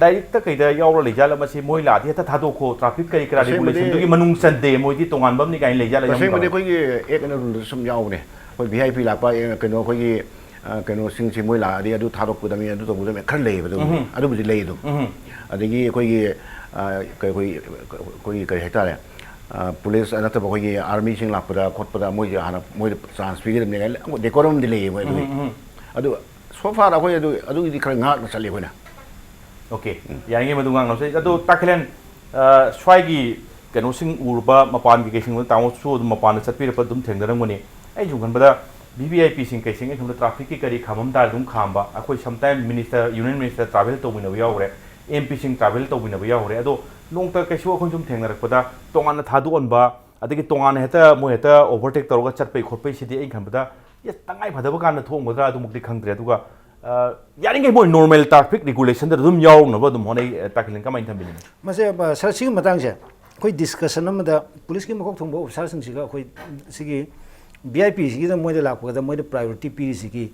ꯂꯥꯏꯔꯤꯛꯇ ꯀꯩꯗ ꯌꯥꯎꯔ ꯂꯩꯖꯥꯠꯂ? ꯃꯁꯤ ꯃꯣꯏ ꯂꯥꯛꯑꯗꯤ ꯍꯦꯛꯇ ꯊꯥꯗꯣꯛꯈꯣ, ꯇ꯭ꯔꯥꯐꯤꯛ ꯀꯔꯤ ꯀꯔꯥ ꯑꯁꯦꯡꯕꯗꯤ ꯔꯤꯒꯨꯂꯦꯁꯟꯗꯨꯒꯤ ꯃꯅꯨꯡ ꯆꯟꯗꯦ, ꯃꯣꯏꯗꯤ ꯇꯣꯉꯥꯟꯕ ꯑꯃꯅꯤ ꯀꯥꯏꯅ ꯂꯩꯖꯥꯠꯂ? ꯌꯥꯝ ꯑꯁꯦꯡꯕꯗꯤ ꯀꯃꯥꯏꯅ? ꯑꯩꯈꯣꯏꯒꯤ ꯑꯦꯛ ꯑꯦꯟ ꯔꯨꯜꯗꯁꯨ ꯁꯨꯝ ꯌꯥꯎꯕꯅꯦ꯫ ꯑꯩꯈꯣꯏ ꯚꯤ ꯑꯥꯏ ꯄꯤ ꯂꯥꯛꯄ, ꯑꯦ, ꯀꯩꯅꯣ, ꯑꯩꯈꯣꯏꯒꯤ, ꯑ, ꯀꯩꯅꯣꯁꯤꯡꯁꯤ ꯃꯣꯏ ꯂꯥꯛꯑꯗꯤ ꯑꯗꯨ ꯊꯥꯗꯣꯛꯀꯗꯕꯅꯤ, ꯑꯗꯨ ꯇꯧꯒꯗꯕꯅꯤ ꯈꯔ ꯂꯩꯌꯦꯕ꯫ ꯑꯗꯨꯕꯨꯗꯤ, ꯎꯝ꯫ ꯑꯗꯨꯕꯨꯗꯤ ꯂꯩ ꯑꯗꯨꯝ꯫ ꯎꯝ꯫ ꯑꯗꯒꯤ ꯑꯩꯈꯣꯏꯒꯤ, ꯑ, ꯀ-, ꯑꯩꯈꯣꯏ, ꯑꯩꯈꯣꯏꯒꯤ ꯀꯔꯤ ꯍꯥꯏꯇꯥꯔꯦ, ꯑ, ꯄꯨꯂꯤꯁ ꯅꯠꯇꯕ ꯑꯩꯈꯣꯏꯒꯤ ꯑꯥꯔꯃꯤꯁꯤꯡ ꯂꯥꯛꯄꯗ ꯈꯣꯠꯄꯗ ꯃꯣꯏꯁꯦ ꯍꯥꯟꯅ ꯃꯣꯏꯗ ꯆꯥꯟꯁ ꯄꯤꯒꯗꯕꯅꯤ ꯀꯥꯏꯅ ꯗꯦꯀꯣꯔꯝꯗꯤ ꯂꯩꯌꯦ ꯃꯣꯏ ꯑꯗꯨꯒꯤ꯫ ꯎꯝ, ꯎꯝ꯫ ꯑꯗꯨ so far ꯑꯩꯈꯣꯏ ꯑꯗꯨ, ꯑꯗꯨꯒꯤꯗꯤ ꯈꯔ ꯉꯥꯛꯅ ꯆꯠꯂꯤ ꯑꯩꯈꯣꯏꯅ꯫ ꯑꯣꯀꯦ, ꯎꯝ꯫ ꯌꯥꯔꯤꯉꯩ ꯃꯗꯨ ꯉꯥꯛꯅ ꯆꯠꯂꯤ꯫ ꯑꯗꯣ ꯇꯥ ꯀꯩꯂꯦꯟ, ꯑ, ꯁ꯭ꯋꯥꯏꯒꯤ ꯀꯩꯅꯣꯁꯤꯡ ꯎꯔꯨꯕ, ꯃꯄꯥꯟꯒꯤ ꯀꯩꯁꯤꯡ ꯎꯔꯨꯕ, ꯇꯥꯃꯣꯁꯨ ꯑꯗꯨꯝ ꯃꯄꯥꯟꯗ ꯆꯠꯄꯤꯔꯛꯄ ꯑꯗꯨꯝ ꯊꯦꯡꯅꯔꯝꯒꯅꯤ꯫ ꯑꯩꯅ ꯁꯨꯝ ꯈꯟꯕꯗ ꯚꯤ ꯚꯤ ꯑꯥꯏ ꯄꯤꯁꯤꯡ ꯀꯩꯁꯤꯡ ꯑꯩ ꯁꯣꯝꯗ ꯇ꯭ꯔꯥꯐꯤꯛꯀꯤ ꯀꯔꯤ ꯈꯥꯝꯕꯝ ꯇꯥꯔ ꯑꯗꯨꯝ ꯈꯥꯝꯕ, ꯑꯩꯈꯣꯏ sometime minister, union minister travel ꯇꯧꯃꯤꯟꯅꯕ ꯌꯥꯎꯈ꯭ꯔꯦ, ꯑꯦꯝ ꯄꯤꯁꯤꯡ ꯇ꯭ꯔꯥꯚꯦꯜ ꯇꯧꯃꯤꯟꯅꯕ ꯌꯥꯎꯈ꯭ꯔꯦ꯫ ꯑꯗꯣ ꯅꯣꯡꯃꯇ ꯀꯩꯁꯨ ꯑꯩꯈꯣꯏ ꯁꯨꯝ ꯊꯦꯡꯅꯔꯛꯄꯗ ꯇꯣꯉꯥꯟꯅ ꯊꯥꯗꯣꯛꯍꯟꯕ, ꯑꯗꯒꯤ ꯇꯣꯉꯥꯟꯅ ꯍꯦꯛꯇ ꯃꯣꯏ ꯍꯦꯛꯇ ꯑꯣꯚꯔꯇꯦꯛ ꯇꯧꯔꯒ ꯆꯠꯄꯩ ꯈꯣꯠꯄꯩꯁꯤꯗꯤ ꯑꯩ ꯈꯟꯕꯗ, yes, ꯇꯉꯥꯏ ꯐꯗꯕ ꯀꯥꯟꯗ ꯊꯣꯛꯑꯝꯒꯗ꯭ꯔꯥ ꯑꯗꯨꯃꯛꯇꯤ ꯈꯪꯗ꯭ꯔꯦ꯫ ꯑꯗꯨꯒ, ꯑ, ꯌꯥꯔꯤꯉꯩ ꯃꯣꯏ ꯅꯣꯔꯃꯦꯜ ꯇ꯭ꯔꯥꯐꯤꯛ ꯔꯤꯒꯨꯂꯦꯁꯟꯗ ꯑꯗꯨꯝ ꯌꯥꯎꯅꯕ ꯑꯗꯨꯝ ꯍꯣꯠꯅꯩ꯫ ꯑ, ꯇꯥ ꯀꯩꯂꯦꯟ, ꯀꯃꯥꯏꯅ ꯊꯝꯕꯤꯅꯤꯡꯉꯤ? ꯃꯁꯦ, ꯑ, ꯁꯥꯔ, ꯁꯤꯒꯤ ꯃꯇꯥꯡꯁꯦ ꯑꯩꯈꯣꯏ ꯗꯤꯁꯀꯁꯟ ꯑꯃꯗ ꯄꯨꯂꯤꯁꯀꯤ ꯃꯀꯣꯛ ꯊꯣꯡꯕ ꯑꯣꯐꯤꯁꯥꯔꯁꯤꯡꯁꯤꯒ ꯑꯩꯈꯣꯏ ꯁꯤꯒꯤ ꯚꯤ ꯑꯥꯏ ꯄꯤꯁꯤꯒꯤꯗ ꯃꯣꯏꯗ ꯂꯥꯛꯄꯗ ꯃꯣꯏꯗ ꯄ꯭ꯔꯥꯏꯌꯣꯔꯤꯇꯤ ꯄꯤꯔꯤꯁꯤꯒꯤ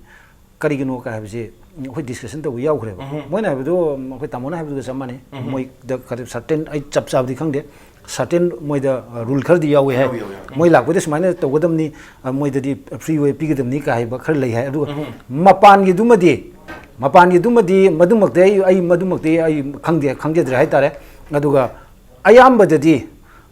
ꯀꯔꯤꯒꯤꯅꯣ ꯀ ꯍꯥꯏꯕꯁꯦ ꯑꯩꯈꯣꯏ ꯗꯤꯁꯀꯁꯟ ꯇꯧꯕ ꯌꯥꯎꯈ꯭ꯔꯦꯕ꯫ ꯎꯝꯍꯨꯝ꯫ ꯃꯣꯏꯅ ꯍꯥꯏꯕꯗꯣ ꯑꯩꯈꯣꯏ ꯇꯥꯃꯣꯅ ꯍꯥꯏꯕꯗꯨꯒ ꯆꯞ ꯃꯥꯟꯅꯩ꯫ ꯎꯝꯍꯨꯝ꯫ ꯃꯣꯏꯗ ꯈꯔ ꯁꯥꯔꯇꯦꯟ, ꯑꯩ ꯆꯞ ꯆꯥꯕꯗꯤ ꯈꯪꯗꯦ, ꯁꯥꯔꯇꯦꯟ ꯃꯣꯏꯗ, ꯑ, ꯔꯨꯜ ꯈꯔꯗꯤ ꯌꯥꯎꯋꯦ ꯍꯥꯏ꯫ ꯌꯥꯎꯋꯤ, ꯌꯥꯎꯋꯤ, ꯌꯥꯎꯋꯤ꯫ ꯃꯣꯏ ꯂꯥꯛꯄꯗ ꯁꯨꯃꯥꯏꯅ ꯇꯧꯒꯗꯕꯅꯤ, ꯑ, ꯃꯣꯏꯗꯗꯤ ꯐ꯭ꯔꯤ ꯋꯦ ꯄꯤꯒꯗꯕꯅꯤ ꯀ ꯍꯥꯏꯕ ꯈꯔ ꯂꯩ ꯍꯥꯏ꯫ ꯑꯗꯨꯒ ꯎꯝꯍꯨꯝ꯫ ꯃꯄꯥꯟꯒꯤꯗꯨꯃꯗꯤ, ꯃꯄꯥꯟꯒꯤꯗꯨꯃꯗꯤ ꯃꯗꯨꯃꯛꯇꯤ ꯑꯩ, ꯑꯩ ꯃꯗꯨꯃꯛꯇꯤ ꯑꯩ ꯈꯪꯗꯦ, ꯈꯪꯖꯗ꯭ꯔꯦ ꯍꯥꯏꯇꯥꯔꯦ꯫ ꯑꯗꯨꯒ ꯑꯌꯥꯝꯕꯗꯗꯤ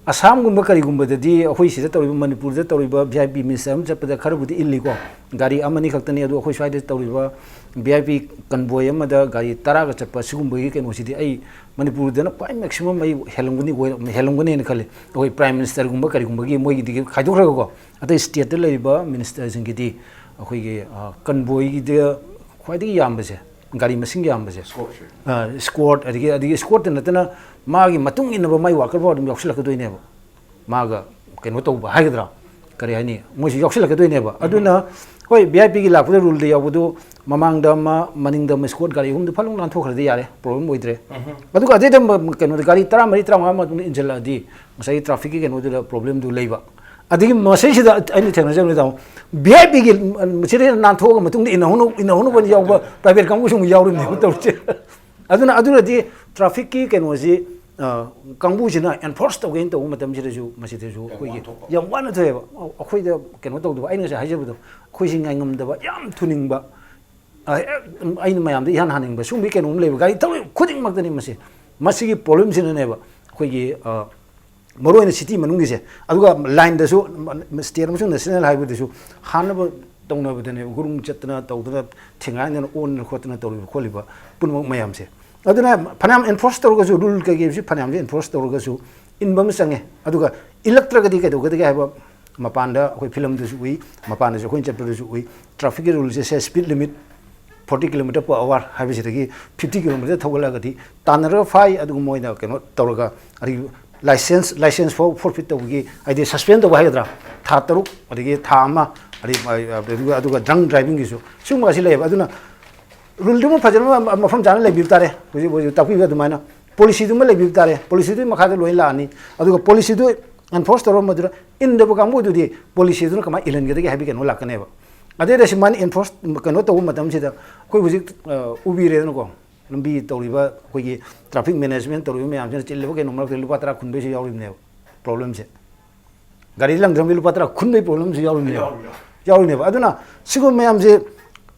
ꯑꯁꯥꯝꯒꯨꯝꯕ ꯀꯔꯤꯒꯨꯝꯕꯗꯗꯤ ꯑꯩꯈꯣꯏ ꯁꯤꯗ ꯇꯧꯔꯤꯕ, ꯃꯅꯤꯄꯨꯔꯗ ꯇꯧꯔꯤꯕ ꯚꯤ ꯑꯥꯏ ꯄꯤ ꯃꯤꯅꯤꯁꯇꯔ ꯑꯃ ꯆꯠꯄꯗ ꯈꯔꯕꯨꯗꯤ ꯏꯜꯂꯤꯀꯣ, ꯒꯥꯔꯤ ꯑꯃꯅꯤ ꯈꯛꯇꯅꯤ꯫ ꯑꯗꯨ ꯑꯩꯈꯣꯏ ꯁ꯭ꯋꯥꯏꯗ ꯇꯧꯔꯤꯕ ꯚꯤ ꯑꯥꯏ ꯄꯤ ꯀꯟꯚꯣꯏ ꯑꯃꯗ ꯒꯥꯔꯤ ꯇꯔꯥꯒ ꯆꯠꯄ ꯁꯤꯒꯨꯝꯕꯒꯤ ꯀꯩꯅꯣꯁꯤꯗꯤ ꯑꯩ ꯃꯅꯤꯄꯨꯔꯗꯅ ꯈ꯭ꯋꯥꯏ ꯃꯦꯛꯁꯤꯃꯝ ꯑꯩ ꯍꯦꯜꯂꯝꯒꯅꯤ, ꯑꯣꯏ-, ꯍꯦꯜꯂꯝꯒꯅꯤꯅ ꯈꯜꯂꯤ꯫ ꯑꯩꯈꯣꯏ ꯄ꯭ꯔꯥꯏꯝ ꯃꯤꯅꯤꯁꯇꯔꯒꯨꯝꯕ ꯀꯔꯤꯒꯨꯝꯕꯒꯤ ꯃꯣꯏꯒꯤꯗꯒꯤ ꯈꯥꯏꯗꯣꯛꯈ꯭ꯔꯒꯀꯣ, ꯑꯇꯩ ꯁ꯭ꯇꯦꯠꯇ ꯂꯩꯔꯤꯕ ꯃꯤꯅꯤꯁꯇꯔꯁꯤꯡꯒꯤꯗꯤ ꯑꯩꯈꯣꯏꯒꯤ, ꯑ, ꯀꯟꯚꯣꯏꯒꯤꯗ ꯈ꯭ꯋꯥꯏꯗꯒꯤ ꯌꯥꯝꯕꯁꯦ, ꯒꯥꯔꯤ ꯃꯁꯤꯡ ꯌꯥꯝꯕꯁꯦ, ꯁ꯭ꯀꯣꯔꯠꯁꯦ꯫ ꯑ, ꯁ꯭ꯀꯣꯔꯠ, ꯑꯗꯒꯤ, ꯑꯗꯒꯤ ꯁ꯭ꯀꯣꯔꯠꯇ ꯅꯠꯇꯅ ꯃꯥꯒꯤ ꯃꯇꯨꯡ ꯏꯟꯅꯕ ꯃꯥꯏ ꯋꯥꯀꯔ ꯐꯥꯎ ꯑꯗꯨꯝ ꯌꯥꯎꯁꯤꯜꯂꯛꯀꯗꯣꯏꯅꯦꯕ꯫ ꯃꯥꯒ ꯀꯩꯅꯣ ꯇꯧꯕ ꯍꯥꯏꯒꯗ꯭ꯔꯥ, ꯀꯔꯤ ꯍꯥꯏꯅꯤ, ꯃꯣꯏꯁꯨ ꯌꯥꯎꯁꯤꯜꯂꯛꯀꯗꯣꯏꯅꯦꯕ꯫ ꯑꯗꯨꯅ ꯍꯣꯏ, ꯚꯤ ꯑꯥꯏ ꯄꯤꯒꯤ ꯂꯥꯛꯄꯗ ꯔꯨꯜꯗ ꯌꯥꯎꯕꯗꯨ ꯃꯃꯥꯡꯗ ꯑꯃ, ꯃꯅꯤꯡꯗ ꯑꯃ, ꯁ꯭ꯀꯣꯔꯠ ꯒꯥꯔꯤ ꯑꯍꯨꯝꯗꯨ ꯐꯠ ꯂꯥꯎ ꯅꯥꯟꯊꯣꯛꯈ꯭ꯔꯗꯤ ꯌꯥꯔꯦ, ꯄ꯭ꯔꯣꯕ꯭ꯂꯦꯝ ꯑꯣꯏꯗ꯭ꯔꯦ꯫ ꯑꯗꯨꯒ ꯑꯗꯩꯗ ꯃ-, ꯀꯩꯅꯣꯗ ꯒꯥꯔꯤ ꯇꯔꯥꯃꯔꯤ, ꯇꯔꯥꯃꯉꯥ ꯃꯇꯨꯡꯗ ꯏꯟꯁꯤꯜꯂꯛꯑꯗꯤ ꯉꯁꯥꯏꯒꯤ ꯇ꯭ꯔꯥꯐꯤꯛꯀꯤ ꯀꯩꯅꯣꯗꯨꯗ ꯄ꯭ꯔꯣꯕ꯭ꯂꯦꯝꯗꯨ ꯂꯩꯕ꯫ ꯑꯗꯒꯤ ꯃꯁꯤꯁꯤꯗ ꯑꯩꯅ ꯊꯦꯡꯅꯖꯕꯅꯤ, ꯇꯥꯃꯣ, ꯚꯤ ꯑꯥꯏ ꯄꯤꯒꯤ ꯁꯤꯗ ꯅꯥꯟꯊꯣꯛꯑꯒ ꯃꯇꯨꯡꯗ ꯏꯟꯅꯍꯧꯅ-, ꯏꯟꯅꯍꯧꯅꯕ ꯌꯥꯎꯕ ꯄ꯭ꯔꯥꯏꯚꯦꯠ ꯀꯥꯡꯕꯨꯁꯨ ꯑꯃꯨꯛ ꯌꯥꯎꯔꯤꯕꯅꯦꯕ ꯇꯧꯔꯤꯁꯦ꯫ ꯑꯗꯨꯅ ꯑꯗꯨꯅꯗꯤ ꯇ꯭ꯔꯥꯐꯤꯛꯀꯤ ꯀꯩꯅꯣꯁꯤ, ꯑ, ꯀꯥꯡꯕꯨꯁꯤꯅ ꯑꯦꯟꯐꯣꯔꯁ ꯇꯧꯒꯦꯅ ꯇꯧꯕ ꯃꯇꯝꯁꯤꯗꯁꯨ ꯃꯁꯤꯗꯁꯨ ꯌꯥꯝ ꯑꯩꯈꯣꯏꯒꯤ ꯋꯥꯅ ꯊꯣꯛꯄ꯫ ꯌꯥꯝ ꯋꯥꯅ ꯊꯣꯛꯑꯦꯕ꯫ ꯑꯩꯈꯣꯏꯗ ꯀꯩꯅꯣ ꯇꯧꯗꯕ, ꯑꯩꯅ ꯉꯁꯥꯏ ꯍꯥꯏꯖꯕꯗꯣ, ꯑꯩꯈꯣꯏꯁꯤ ꯉꯥꯏꯉꯝꯗꯕ, ꯌꯥꯝ ꯊꯨꯅꯤꯡꯕ, ꯑ, ꯍꯦꯛ ꯑꯩꯅ ꯃꯌꯥꯝꯗ ꯏꯍꯥꯟ ꯍꯥꯟꯅꯤꯡꯕ ꯁꯤꯒꯨꯝꯕꯒꯤ ꯀꯩꯅꯣꯝ ꯂꯩꯕ꯫ ꯒꯥꯔꯤ ꯊꯧꯔꯤꯕ ꯈꯨꯗꯤꯡꯃꯛꯇꯅꯤ ꯃꯁꯤ꯫ ꯃꯁꯤꯒꯤ ꯄ꯭ꯔꯣꯕ꯭ꯂꯦꯝꯁꯤꯅꯅꯦꯕ ꯑꯩꯈꯣꯏꯒꯤ, ꯑ, ꯃꯔꯨ ꯑꯣꯏꯅ ꯁꯤꯇꯤ ꯃꯅꯨꯡꯒꯤꯁꯦ, ꯑꯗꯨꯒ ꯂꯥꯏꯟꯗꯁꯨ, ꯁ꯭ꯇꯦꯠ ꯑꯃꯁꯨꯡ ꯅꯦꯁꯅꯦꯜ ꯍꯥꯏꯋꯦꯗꯁꯨ ꯍꯥꯟꯅꯕ ꯇꯧꯅꯕꯗꯅꯦ, ꯒꯨꯔꯨꯡ ꯆꯠꯇꯅ ꯇꯧꯗꯅ, ꯊꯦꯡꯒꯥꯏꯗꯅ ꯑꯣꯟꯗꯅ ꯈꯣꯠꯇꯅ ꯇꯧꯔꯤꯕ ꯈꯣꯠꯂꯤꯕ ꯄꯨꯝꯅꯃꯛ ꯃꯌꯥꯝꯁꯦ꯫ ꯑꯗꯨꯅ ꯐꯅꯌꯥꯝ ꯑꯦꯟꯐꯣꯔꯁ ꯇꯧꯔꯒꯁꯨ, ꯔꯨꯜ ꯀꯩꯀꯩꯁꯤ ꯐꯅꯌꯥꯝꯁꯦ ꯑꯦꯟꯐꯣꯔꯁ ꯇꯧꯔꯒꯁꯨ ꯏꯟꯕ ꯑꯃ ꯆꯪꯉꯦ꯫ ꯑꯗꯨꯒ ꯏꯜꯂꯛꯇ꯭ꯔꯒꯗꯤ ꯀꯩꯗꯧꯒꯗꯒꯦ ꯍꯥꯏꯕ ꯃꯄꯥꯟꯗ ꯑꯩꯈꯣꯏ ꯐꯤꯂꯝꯗꯁꯨ ꯎꯏ, ꯃꯄꯥꯟꯗꯁꯨ ꯑꯩꯈꯣꯏꯅ ꯆꯠꯄꯗꯁꯨ ꯎꯏ, ꯇ꯭ꯔꯥꯐꯤꯛꯀꯤ ꯔꯨꯜꯁꯦ, ꯁꯦ, speed limit forty kilometre per hour ꯍꯥꯏꯕꯁꯤꯗꯒꯤ fifty kilometre ꯊꯧꯒꯠꯂꯛꯑꯒꯗꯤ ꯇꯥꯟꯅꯔꯒ ꯐꯥꯏ꯫ ꯑꯗꯨꯒ ꯃꯣꯏꯅ ꯀꯩꯅꯣ ꯇꯧꯔꯒ, ꯑꯗꯒꯤ ꯂꯥꯏꯁꯦꯟꯁ, ꯂꯥꯏꯁꯦꯟꯁ ꯐꯥꯎ ꯐꯣꯔꯐꯤꯠ ꯇꯧꯕꯒꯤ, ꯍꯥꯏꯗꯤ ꯁꯁꯄꯦꯟ ꯇꯧꯕ ꯍꯥꯏꯒꯗ꯭ꯔꯥ, ꯊꯥ ꯇꯔꯨꯛ, ꯑꯗꯒꯤ ꯊꯥ ꯑꯃ, ꯑꯗꯒꯤ, ꯑꯗꯨꯒ, ꯑꯗꯨꯒ ꯗ꯭ꯔꯪ ꯗ꯭ꯔꯥꯏꯚꯤꯡꯒꯤꯁꯨ ꯁꯤꯒꯨꯝꯕ ꯑꯁꯤ ꯂꯩꯌꯦꯕ꯫ ꯑꯗꯨꯅ ꯔꯨꯜꯗꯨꯃ ꯐꯖꯅ ꯃꯐꯝ ꯆꯥꯅ ꯂꯩꯕꯤꯕ ꯇꯥꯔꯦ꯫ ꯍꯧꯖꯤꯛ, ꯍꯧꯖꯤꯛ ꯇꯥꯛꯄꯤꯕ ꯑꯗꯨꯃꯥꯏꯅ ꯄꯣꯂꯤꯁꯤꯗꯨꯃ ꯂꯩꯕꯤꯕ ꯇꯥꯔꯦ꯫ ꯄꯣꯂꯤꯁꯤꯗꯨꯒꯤ ꯃꯈꯥꯗ ꯂꯣꯏ ꯂꯥꯛꯑꯅꯤ꯫ ꯑꯗꯨꯒ ꯄꯣꯂꯤꯁꯤꯗꯨ ꯑꯦꯟꯐꯣꯔꯁ ꯇꯧꯔꯝꯕꯗꯨꯗ ꯏꯟꯗꯕ ꯀꯥꯡꯕꯨꯗꯨꯗꯤ ꯄꯣꯂꯤꯁꯤꯗꯨꯅ ꯀꯃꯥꯏꯅ ꯏꯜꯍꯟꯒꯗꯒꯦ ꯍꯥꯏꯕꯒꯤ ꯀꯩꯅꯣ ꯂꯥꯛꯀꯅꯦꯕ꯫ ꯑꯗꯩꯗ ꯁꯨꯃꯥꯏꯅ ꯑꯦꯟꯐꯣꯔꯁ ꯀꯩꯅꯣ ꯇꯧꯕ ꯃꯇꯝꯁꯤꯗ ꯑꯩꯈꯣꯏ ꯍꯧꯖꯤꯛ, ꯑ, ꯎꯕꯤꯔꯦꯗꯅꯀꯣ, ꯂꯝꯕꯤ ꯇꯧꯔꯤꯕ ꯑꯩꯈꯣꯏꯒꯤ ꯇ꯭ꯔꯥꯐꯤꯛ ꯃꯦꯅꯦꯖꯃꯦꯟ ꯇꯧꯔꯤꯕ ꯃꯌꯥꯝꯁꯤꯅ ꯆꯤꯜꯂꯤꯕ ꯀꯩꯅꯣ ꯃꯔꯛꯇ ꯂꯨꯄꯥ ꯇꯔꯥ ꯈꯨꯟꯕꯩꯁꯨ ꯌꯥꯎꯔꯤꯕꯅꯦꯕ ꯄ꯭ꯔꯣꯕ꯭ꯂꯦꯝꯁꯦ꯫ ꯒꯥꯔꯤ ꯂꯪꯗ꯭ꯔꯕꯗꯤ ꯂꯨꯄꯥ ꯇꯔꯥ ꯈꯨꯟꯕꯩ ꯄ꯭ꯔꯣꯕ꯭ꯂꯦꯝꯁꯨ ꯌꯥꯎꯔꯤꯕꯅꯦꯕ꯫ ꯌꯥꯎꯔꯤꯕ꯫ ꯌꯥꯎꯔꯤꯅꯦꯕ꯫ ꯑꯗꯨꯅ ꯁꯤꯒꯨꯝꯕ ꯃꯌꯥꯝꯁꯦ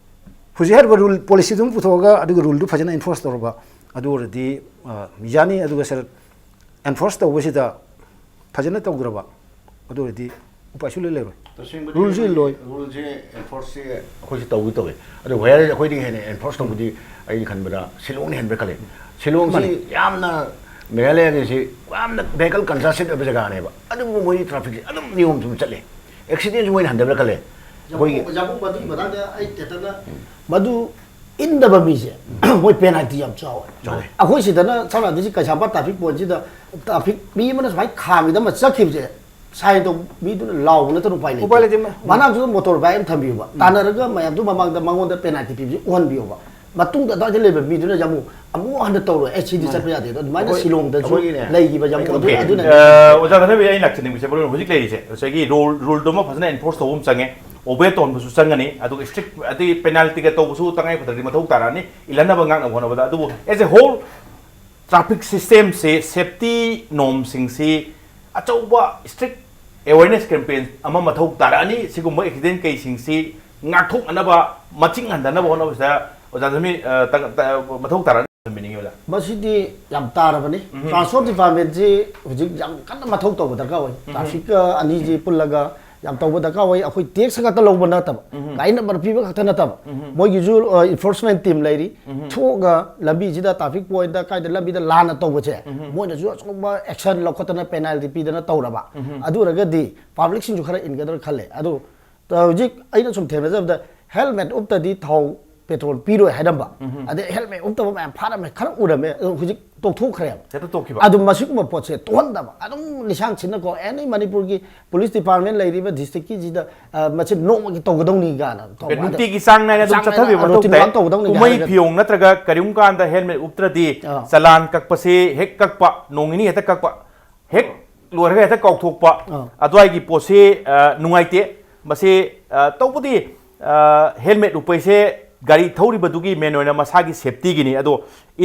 ꯍꯧꯖꯤꯛ ꯍꯥꯏꯔꯤꯕ ꯔꯨꯜ, ꯄꯣꯂꯤꯁꯤꯗꯨ ꯑꯃ ꯄꯨꯊꯣꯛꯑꯒ ꯑꯗꯨꯒ ꯔꯨꯜꯗꯨ ꯐꯖꯅ ꯑꯦꯟꯐꯣꯔꯁ ꯇꯧꯔꯕ, ꯑꯗꯨ ꯑꯣꯏꯔꯗꯤ, ꯑ, ꯌꯥꯅꯤ꯫ ꯑꯗꯨꯒ ꯁꯥꯔ, ꯑꯦꯟꯐꯣꯔꯁ ꯇꯧꯕꯁꯤꯗ ꯐꯖꯅ ꯇꯧꯗ꯭ꯔꯕ, ꯑꯗꯨ ꯑꯣꯏꯔꯗꯤ ꯎꯄꯥꯏ ꯁꯨꯡꯂꯩ ꯂꯩꯔꯣꯏ꯫ ꯇꯁꯦꯡꯕꯗꯤ Ruleꯁꯤ ꯂꯣꯏ꯫ Ruleꯁꯦ enforceꯁꯦ ꯑꯩꯈꯣꯏꯁꯨ ꯇꯧꯗꯤ ꯇꯧꯏ꯫ ꯑꯗꯣ whereas ꯑꯩꯈꯣꯏꯗꯒꯤ ꯍꯦꯟꯅ enforce ꯇꯧꯕꯗꯤ ꯑꯩꯅ ꯈꯟꯕꯗ ꯁꯤꯂꯣꯡꯅ ꯍꯦꯟꯕ꯭ꯔꯥ ꯈꯜꯂꯦ꯫ ꯁꯤꯂꯣꯡꯁꯤ ꯃꯥꯅꯤ꯫ ꯌꯥꯝꯅ, ꯃꯦꯘꯥꯂꯌꯒꯤꯁꯤ ꯌꯥꯝꯅ vehicle congested ꯑꯣꯏꯕ ꯖꯒꯥꯅꯦꯕ꯫ ꯑꯗꯨꯕꯨ ꯃꯣꯏꯒꯤ trafficꯁꯤ ꯑꯗꯨꯝ ꯅꯤꯌꯣꯝ ꯆꯨꯝꯅ ꯆꯠꯂꯦ꯫ Accidentꯁꯨ ꯃꯣꯏꯅ ꯍꯟꯊꯕ꯭ꯔꯥ ꯈꯜꯂꯦ꯫ ꯑꯩꯈꯣꯏꯒꯤ ꯌꯥꯝꯕꯨꯡ ꯌꯥꯝꯕꯨꯡ ꯃꯗꯨꯒꯤ ꯃꯇꯥꯡꯗ ꯑꯩ ꯇꯦꯇꯅ ꯃꯗꯨ ꯏꯟꯗꯕ ꯃꯤꯁꯦ ꯃꯣꯏ penalty ꯌꯥꯝ ꯆꯥꯎꯋꯦ꯫ ꯆꯥꯎꯋꯦ꯫ ꯑꯩꯈꯣꯏ ꯁꯤꯗꯅ ꯁꯝꯅ ꯍꯥꯏꯔꯕꯗ ꯁꯤ ꯀꯩꯁꯥꯝꯄꯥꯠ traffic pointꯁꯤꯗ traffic ꯃꯤ ꯑꯃꯅ ꯁꯨꯃꯥꯏꯅ ꯈꯥꯝꯃꯤꯗ ꯑꯃ ꯆꯠꯈꯤꯕꯁꯦ sign ꯇꯧꯕ ꯃꯤꯗꯨꯅ ꯂꯥꯎꯕ ꯅꯠꯇꯅ ꯎꯄꯥꯏ ꯂꯩꯇꯦ꯫ ꯎꯄꯥꯏ ꯂꯩꯇꯦ, ꯃ-, ꯃꯅꯥꯛꯇꯨꯗ motorbike ꯑꯃ ꯊꯝꯕꯤꯌꯨꯕ, ꯇꯥꯟꯅꯔꯒ ꯃꯌꯥꯝꯗꯨ ꯃꯃꯥꯡꯗ ꯃꯉꯣꯟꯗ penalty ꯄꯤꯕꯁꯤ ꯎꯍꯟꯕꯤꯌꯨꯕ꯫ ꯃꯇꯨꯡꯗ ꯑꯗꯨꯋꯥꯏꯗ ꯂꯩꯕ ꯃꯤꯗꯨꯅ ꯑꯃꯨꯛ ꯑꯃꯨꯛ ꯍꯟꯅ ꯇꯧꯔꯣꯏ, "ꯑꯦ, ꯁꯤꯗꯤ ꯆꯠꯄ ꯌꯥꯗꯦ"꯫ ꯑꯗꯣ ꯑꯗꯨꯃꯥꯏꯅ ꯑꯩꯈꯣꯏ-, ꯁꯤꯂꯣꯡꯗꯁꯨ ꯑꯩꯈꯣꯏꯒꯤꯅꯦ꯫ ꯂꯩꯈꯤꯕ ꯌꯥꯝ ꯑꯩꯈꯣꯏ ꯑꯗꯨ-, ꯑꯣꯀꯦ꯫ ꯑꯗꯨꯅ ꯑ, ꯑꯣꯖꯥ ꯙꯅꯕꯤ, ꯑꯩꯅ ꯂꯥꯛꯆꯅꯤꯡꯕꯁꯦ ꯃꯔꯨ ꯑꯣꯏꯅ ꯍꯧꯖꯤꯛ ꯂꯩꯔꯤꯁꯦ ꯉꯁꯥꯏꯒꯤ rule, ruleꯗꯨꯃ ꯐꯖꯅ enforce ꯇꯧꯕ ꯑꯃ ꯆꯪꯉꯦ, obey ꯇꯧꯍꯟꯕꯁꯨ ꯆꯪꯒꯅꯤ, ꯑꯗꯨꯒ strict ꯑꯗꯩ penaltyꯒ ꯇꯧꯕꯁꯨ ꯇꯉꯥꯏ ꯐꯗ꯭ꯔꯗꯤ ꯃꯊꯧ ꯇꯥꯔꯛꯑꯅꯤ, ꯏꯜꯍꯟꯅꯕ ꯉꯥꯛꯅꯕ ꯍꯣꯠꯅꯕꯗ꯫ ꯑꯗꯨꯕꯨ as a whole traffic systemꯁꯦ, safety normꯁꯤꯡꯁꯤ ꯑꯆꯧꯕ strict awareness campaign ꯑꯃ ꯃꯊꯧ ꯇꯥꯔꯛꯑꯅꯤ꯫ ꯁꯤꯒꯨꯝꯕ accident caseꯁꯤꯡꯁꯤ ꯉꯥꯛꯊꯣꯛꯅꯅꯕ, ꯃꯁꯤꯡ ꯍꯟꯊꯅꯕ ꯍꯣꯠꯅꯕꯁꯤꯗ ꯑꯣꯖꯥ ꯙꯅꯕꯤ, ꯑ, ꯇ-, ꯇ-, ꯃꯊꯧ ꯇꯥꯔꯛꯑꯅꯤ ꯊꯝꯕꯤꯅꯤꯡꯉꯤ ꯑꯣꯖꯥ꯫ ꯃꯁꯤꯗꯤ ꯌꯥꯝ ꯇꯥꯔꯕꯅꯤ꯫ Transport departmentꯁꯤ ꯍꯧꯖꯤꯛ ꯌꯥꯝ ꯀꯟꯅ ꯃꯊꯧ ꯇꯧꯕ ꯗꯔꯀꯥꯔ ꯑꯣꯏ꯫ Traffic ꯑꯅꯤꯁꯤ ꯄꯨꯜꯂꯒ ꯌꯥꯝ ꯇꯧꯕ ꯗꯔꯀꯥꯔ ꯑꯣꯏ꯫ ꯑꯩꯈꯣꯏ tax ꯈꯛꯇ ꯂꯧꯕ ꯅꯠꯇꯕ, ꯒꯥꯔꯤ number ꯄꯤꯕ ꯈꯛꯇ ꯅꯠꯇꯕ, ꯃꯣꯏꯒꯤꯁꯨ, ꯑ, enforcement team ꯂꯩꯔꯤ꯫ ꯊꯣꯛꯑꯒ ꯂꯝꯕꯤꯁꯤꯗ traffic pointꯇ ꯀꯥꯏꯗ ꯂꯝꯕꯤꯗ ꯂꯥꯟꯅ ꯇꯧꯕꯁꯦ, ꯃꯣꯏꯅꯁꯨ ꯑꯆꯧꯕ action ꯂꯧꯈꯠꯇꯅ penalty ꯄꯤꯗꯅ ꯇꯧꯔꯕ, ꯑꯗꯨ ꯑꯣꯏꯔꯒꯗꯤ publicꯁꯤꯡꯁꯨ ꯈꯔ ꯏꯟꯒꯗ꯭ꯔꯥ ꯈꯜꯂꯦ꯫ ꯑꯗꯣ ꯍꯧꯖꯤꯛ ꯑꯩꯅ ꯁꯨꯝ ꯊꯦꯡꯅꯖꯕꯗ helmet ꯎꯞꯇꯗꯤ ꯊꯥꯎ petrol ꯄꯤꯔꯣꯏ ꯍꯥꯏꯔꯝꯕ, ꯑꯗꯩ helmet ꯎꯞꯇꯕ ꯃꯌꯥꯝ ꯐꯥꯔꯝꯃꯦ, ꯈꯔ ꯎꯔꯝꯃꯦ, ꯑꯗꯣ ꯍꯧꯖꯤꯛ ꯇꯣꯛꯊꯣꯛꯈ꯭ꯔꯦꯕ꯫ ꯍꯦꯛꯇ ꯇꯣꯛꯈꯤꯕ꯫ ꯑꯗꯨ ꯃꯁꯤꯒꯨꯝꯕ ꯄꯣꯠꯁꯦ ꯇꯣꯛꯍꯟꯗꯕ, ꯑꯗꯨꯝ ꯂꯤꯁꯥꯡ ꯁꯤꯠꯅꯀꯣ, any ꯃꯅꯤꯄꯨꯔꯒꯤ police department ꯂꯩꯔꯤꯕ districtꯀꯤꯁꯤꯗ, ꯑ, ꯃꯁꯤ ꯅꯣꯡꯃꯒꯤ ꯇꯧꯒꯗꯧꯅꯤ ꯀꯥꯏꯅ ꯇꯧꯕ꯫ ꯅꯨꯡꯇꯤꯒꯤ ꯆꯥꯡ ꯅꯥꯏꯅ ꯑꯗꯨꯝ ꯆꯥꯡ ꯅꯥꯏꯅ ꯆꯠꯊꯕꯤꯕ ꯃꯊꯧ routine ꯇꯥꯏ꯫ work ꯇꯧꯒꯗꯧꯅꯤ ꯀꯨꯝꯍꯩ ꯍꯥꯏꯔꯒꯗꯤ꯫ ꯐꯤꯌꯣꯡ ꯅꯠꯇ꯭ꯔꯒ ꯀꯔꯤꯒꯨꯝꯕ ꯀꯥꯟꯗ helmet ꯎꯞꯇ꯭ꯔꯗꯤ ꯑꯥ꯫ ꯆꯂꯥꯟ ꯀꯛꯄꯁꯦ ꯍꯦꯛ ꯀꯛꯄ, ꯅꯣꯡ ꯅꯤꯅꯤ ꯍꯦꯛꯇ ꯀꯛꯄ, ꯍꯦꯛ ꯂꯣꯏꯔꯒ ꯍꯦꯛꯇ ꯀꯥꯎꯊꯣꯛꯄ, ꯑꯥ꯫ ꯑꯗꯨꯋꯥꯏꯒꯤ ꯄꯣꯠꯁꯤ, ꯑ, ꯅꯨꯡꯉꯥꯏꯇꯦ꯫ ꯃꯁꯤ, ꯑ, ꯇꯧꯕꯗꯤ, ꯑ, helmet ꯎꯞꯄꯩꯁꯦ ꯒꯥꯔꯤ ꯊꯧꯔꯤꯕꯗꯨꯒꯤ main ꯑꯣꯏꯅ ꯃꯁꯥꯒꯤ safetyꯒꯤꯅꯤ꯫ ꯑꯗꯣ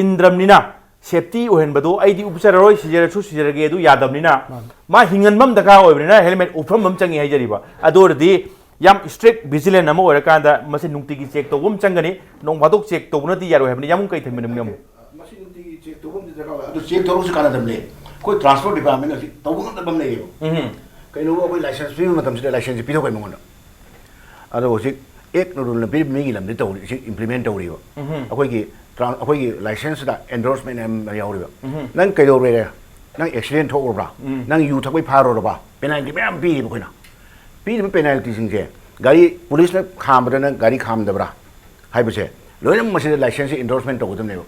ꯏꯟꯗ꯭ꯔꯝꯅꯤꯅ safety ꯑꯣꯏꯍꯟꯕꯗꯣ, "ꯑꯩꯗꯤ ꯎꯞꯆꯔꯔꯣꯏ, ꯁꯤꯖꯔꯁꯨ ꯁꯤꯖꯔꯒꯦ", ꯑꯗꯨ ꯌꯥꯗꯕꯅꯤꯅ, ꯃꯥ ꯍꯤꯡꯍꯟꯕ ꯑꯃ ꯗꯔꯀꯥꯔ ꯑꯣꯏꯕꯅꯤꯅ helmet ꯎꯞꯐꯝ ꯑꯃ ꯆꯪꯉꯤ ꯍꯥꯏꯖꯔꯤꯕ꯫ ꯑꯗꯨ ꯑꯣꯏꯔꯗꯤ ꯌꯥꯝ strict vigilant ꯑꯃ ꯑꯣꯏꯔꯀꯥꯟꯗ ꯃꯁꯤ ꯅꯨꯡꯇꯤꯒꯤ check ꯇꯧꯕ ꯑꯃ ꯆꯪꯒꯅꯤ꯫ ꯅꯣꯡ ꯐꯥꯗꯣꯛ check ꯇꯧꯕꯅꯗꯤ ꯌꯥꯔꯣꯏ ꯍꯥꯏꯕꯅꯤ꯫ ꯌꯥꯝ ꯀꯩ ꯊꯝꯕꯤꯅꯤꯡꯉꯤ ꯑꯃꯨꯛ? ꯃꯁꯤ ꯅꯨꯡꯇꯤꯒꯤ check ꯇꯧꯕ ꯑꯃꯗꯤ ꯗꯔꯀꯥꯔ ꯑꯣꯏ꯫ ꯑꯗꯨ check ꯇꯧꯔꯁꯨ ꯀꯥꯟꯅꯗꯕꯅꯦ꯫ ꯑꯩꯈꯣꯏ ꯇ꯭ꯔꯥꯟꯁꯄꯣꯔꯠ ꯗꯤꯄꯥꯔꯠꯃꯦꯟ ꯍꯧꯖꯤꯛ ꯇꯧꯕ ꯉꯝꯗꯕ ꯑꯃ ꯂꯩꯔꯦꯕ꯫ ꯎꯝ꯫ ꯀꯩꯅꯣꯕꯨ ꯑꯩꯈꯣꯏ ꯂꯥꯏꯁꯦꯟꯁ ꯄꯤꯕ ꯃꯇꯝꯁꯤꯗ ꯂꯥꯏꯁꯦꯟꯁꯁꯦ ꯄꯤꯊꯣꯛꯈ꯭ꯔꯦ ꯃꯉꯣꯟꯗ꯫ ꯑꯗꯣ ꯍꯧꯖꯤꯛ ꯑꯦꯛ ꯔꯨꯜꯅ ꯄꯤꯔꯤꯕ ꯃꯤꯒꯤ ꯂꯝꯗꯤ ꯇꯧꯔꯤ, ꯁꯤ ꯏꯝꯄ꯭ꯂꯤꯃꯦꯟ ꯇꯧꯔꯤꯕ꯫ ꯎꯝ꯫ ꯑꯩꯈꯣꯏꯒꯤ ꯇ꯭ꯔꯥꯟ-, ꯑꯩꯈꯣꯏꯒꯤ ꯂꯥꯏꯁꯦꯟꯁꯇ ꯑꯦꯟꯗꯣꯔꯁꯃꯦꯟ ꯑꯃ ꯌꯥꯎꯔꯤꯕ꯫ ꯎꯝ꯫ ꯅꯪ ꯀꯩꯗꯧꯔꯦ? ꯅꯪ ꯑꯦꯛꯁꯤꯗꯦꯟ ꯊꯣꯛꯎꯔꯕ꯭ꯔꯥ? ꯎꯝ꯫ ꯅꯪ ꯌꯨ ꯊꯛꯄꯩ ꯐꯥꯔꯨꯔꯕ? ꯄꯦꯅꯥꯜꯇꯤ ꯃꯌꯥꯝ ꯄꯤꯔꯤꯕ ꯑꯩꯈꯣꯏꯅ꯫ ꯄꯤꯔꯤꯕ ꯄꯦꯅꯥꯜꯇꯤꯁꯤꯡꯁꯦ, ꯒꯥꯔꯤ ꯄꯨꯂꯤꯁꯅ ꯈꯥꯝꯕꯗ ꯅꯪ ꯒꯥꯔꯤ ꯈꯥꯝꯗꯕ꯭ꯔꯥ ꯍꯥꯏꯕꯁꯦ ꯂꯣꯏꯅꯃꯛ ꯃꯁꯤꯗ ꯂꯥꯏꯁꯦꯟꯁꯁꯦ ꯏꯟꯗꯣꯔꯁꯃꯦꯟ ꯇꯧꯒꯗꯕꯅꯦꯕ꯫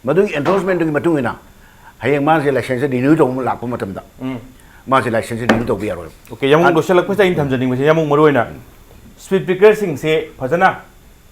ꯃꯗꯨꯒꯤ ꯏꯟꯗꯣꯔꯁꯃꯦꯟꯗꯨꯒꯤ ꯃꯇꯨꯡ ꯏꯟꯅ ꯍꯌꯦꯡ ꯃꯥꯁꯦ ꯂꯥꯏꯁꯦꯟꯁꯁꯦ ꯔꯤꯅ꯭ꯌꯨ ꯇꯧꯕ ꯑꯃ ꯂꯥꯛꯄ ꯃꯇꯝꯗ ꯎꯝ꯫ ꯃꯥꯁꯦ ꯂꯥꯏꯁꯦꯟꯁꯁꯦ ꯔꯤꯅ꯭ꯌꯨ ꯇꯧꯕ ꯌꯥꯔꯣꯏ꯫ ꯑꯣꯀꯦ, ꯌꯥꯝ ꯑ- ꯂꯣꯏꯁꯤꯜꯂꯛꯄꯁꯤꯗ ꯑꯩꯅ ꯊꯝꯖꯅꯤꯡꯕꯁꯦ, ꯌꯥꯝ ꯃꯔꯨ ꯑꯣꯏꯅ ꯁ꯭ꯄꯤꯗ ꯕ꯭ꯔꯦꯀꯔꯁꯤꯡꯁꯦ ꯐꯖꯅ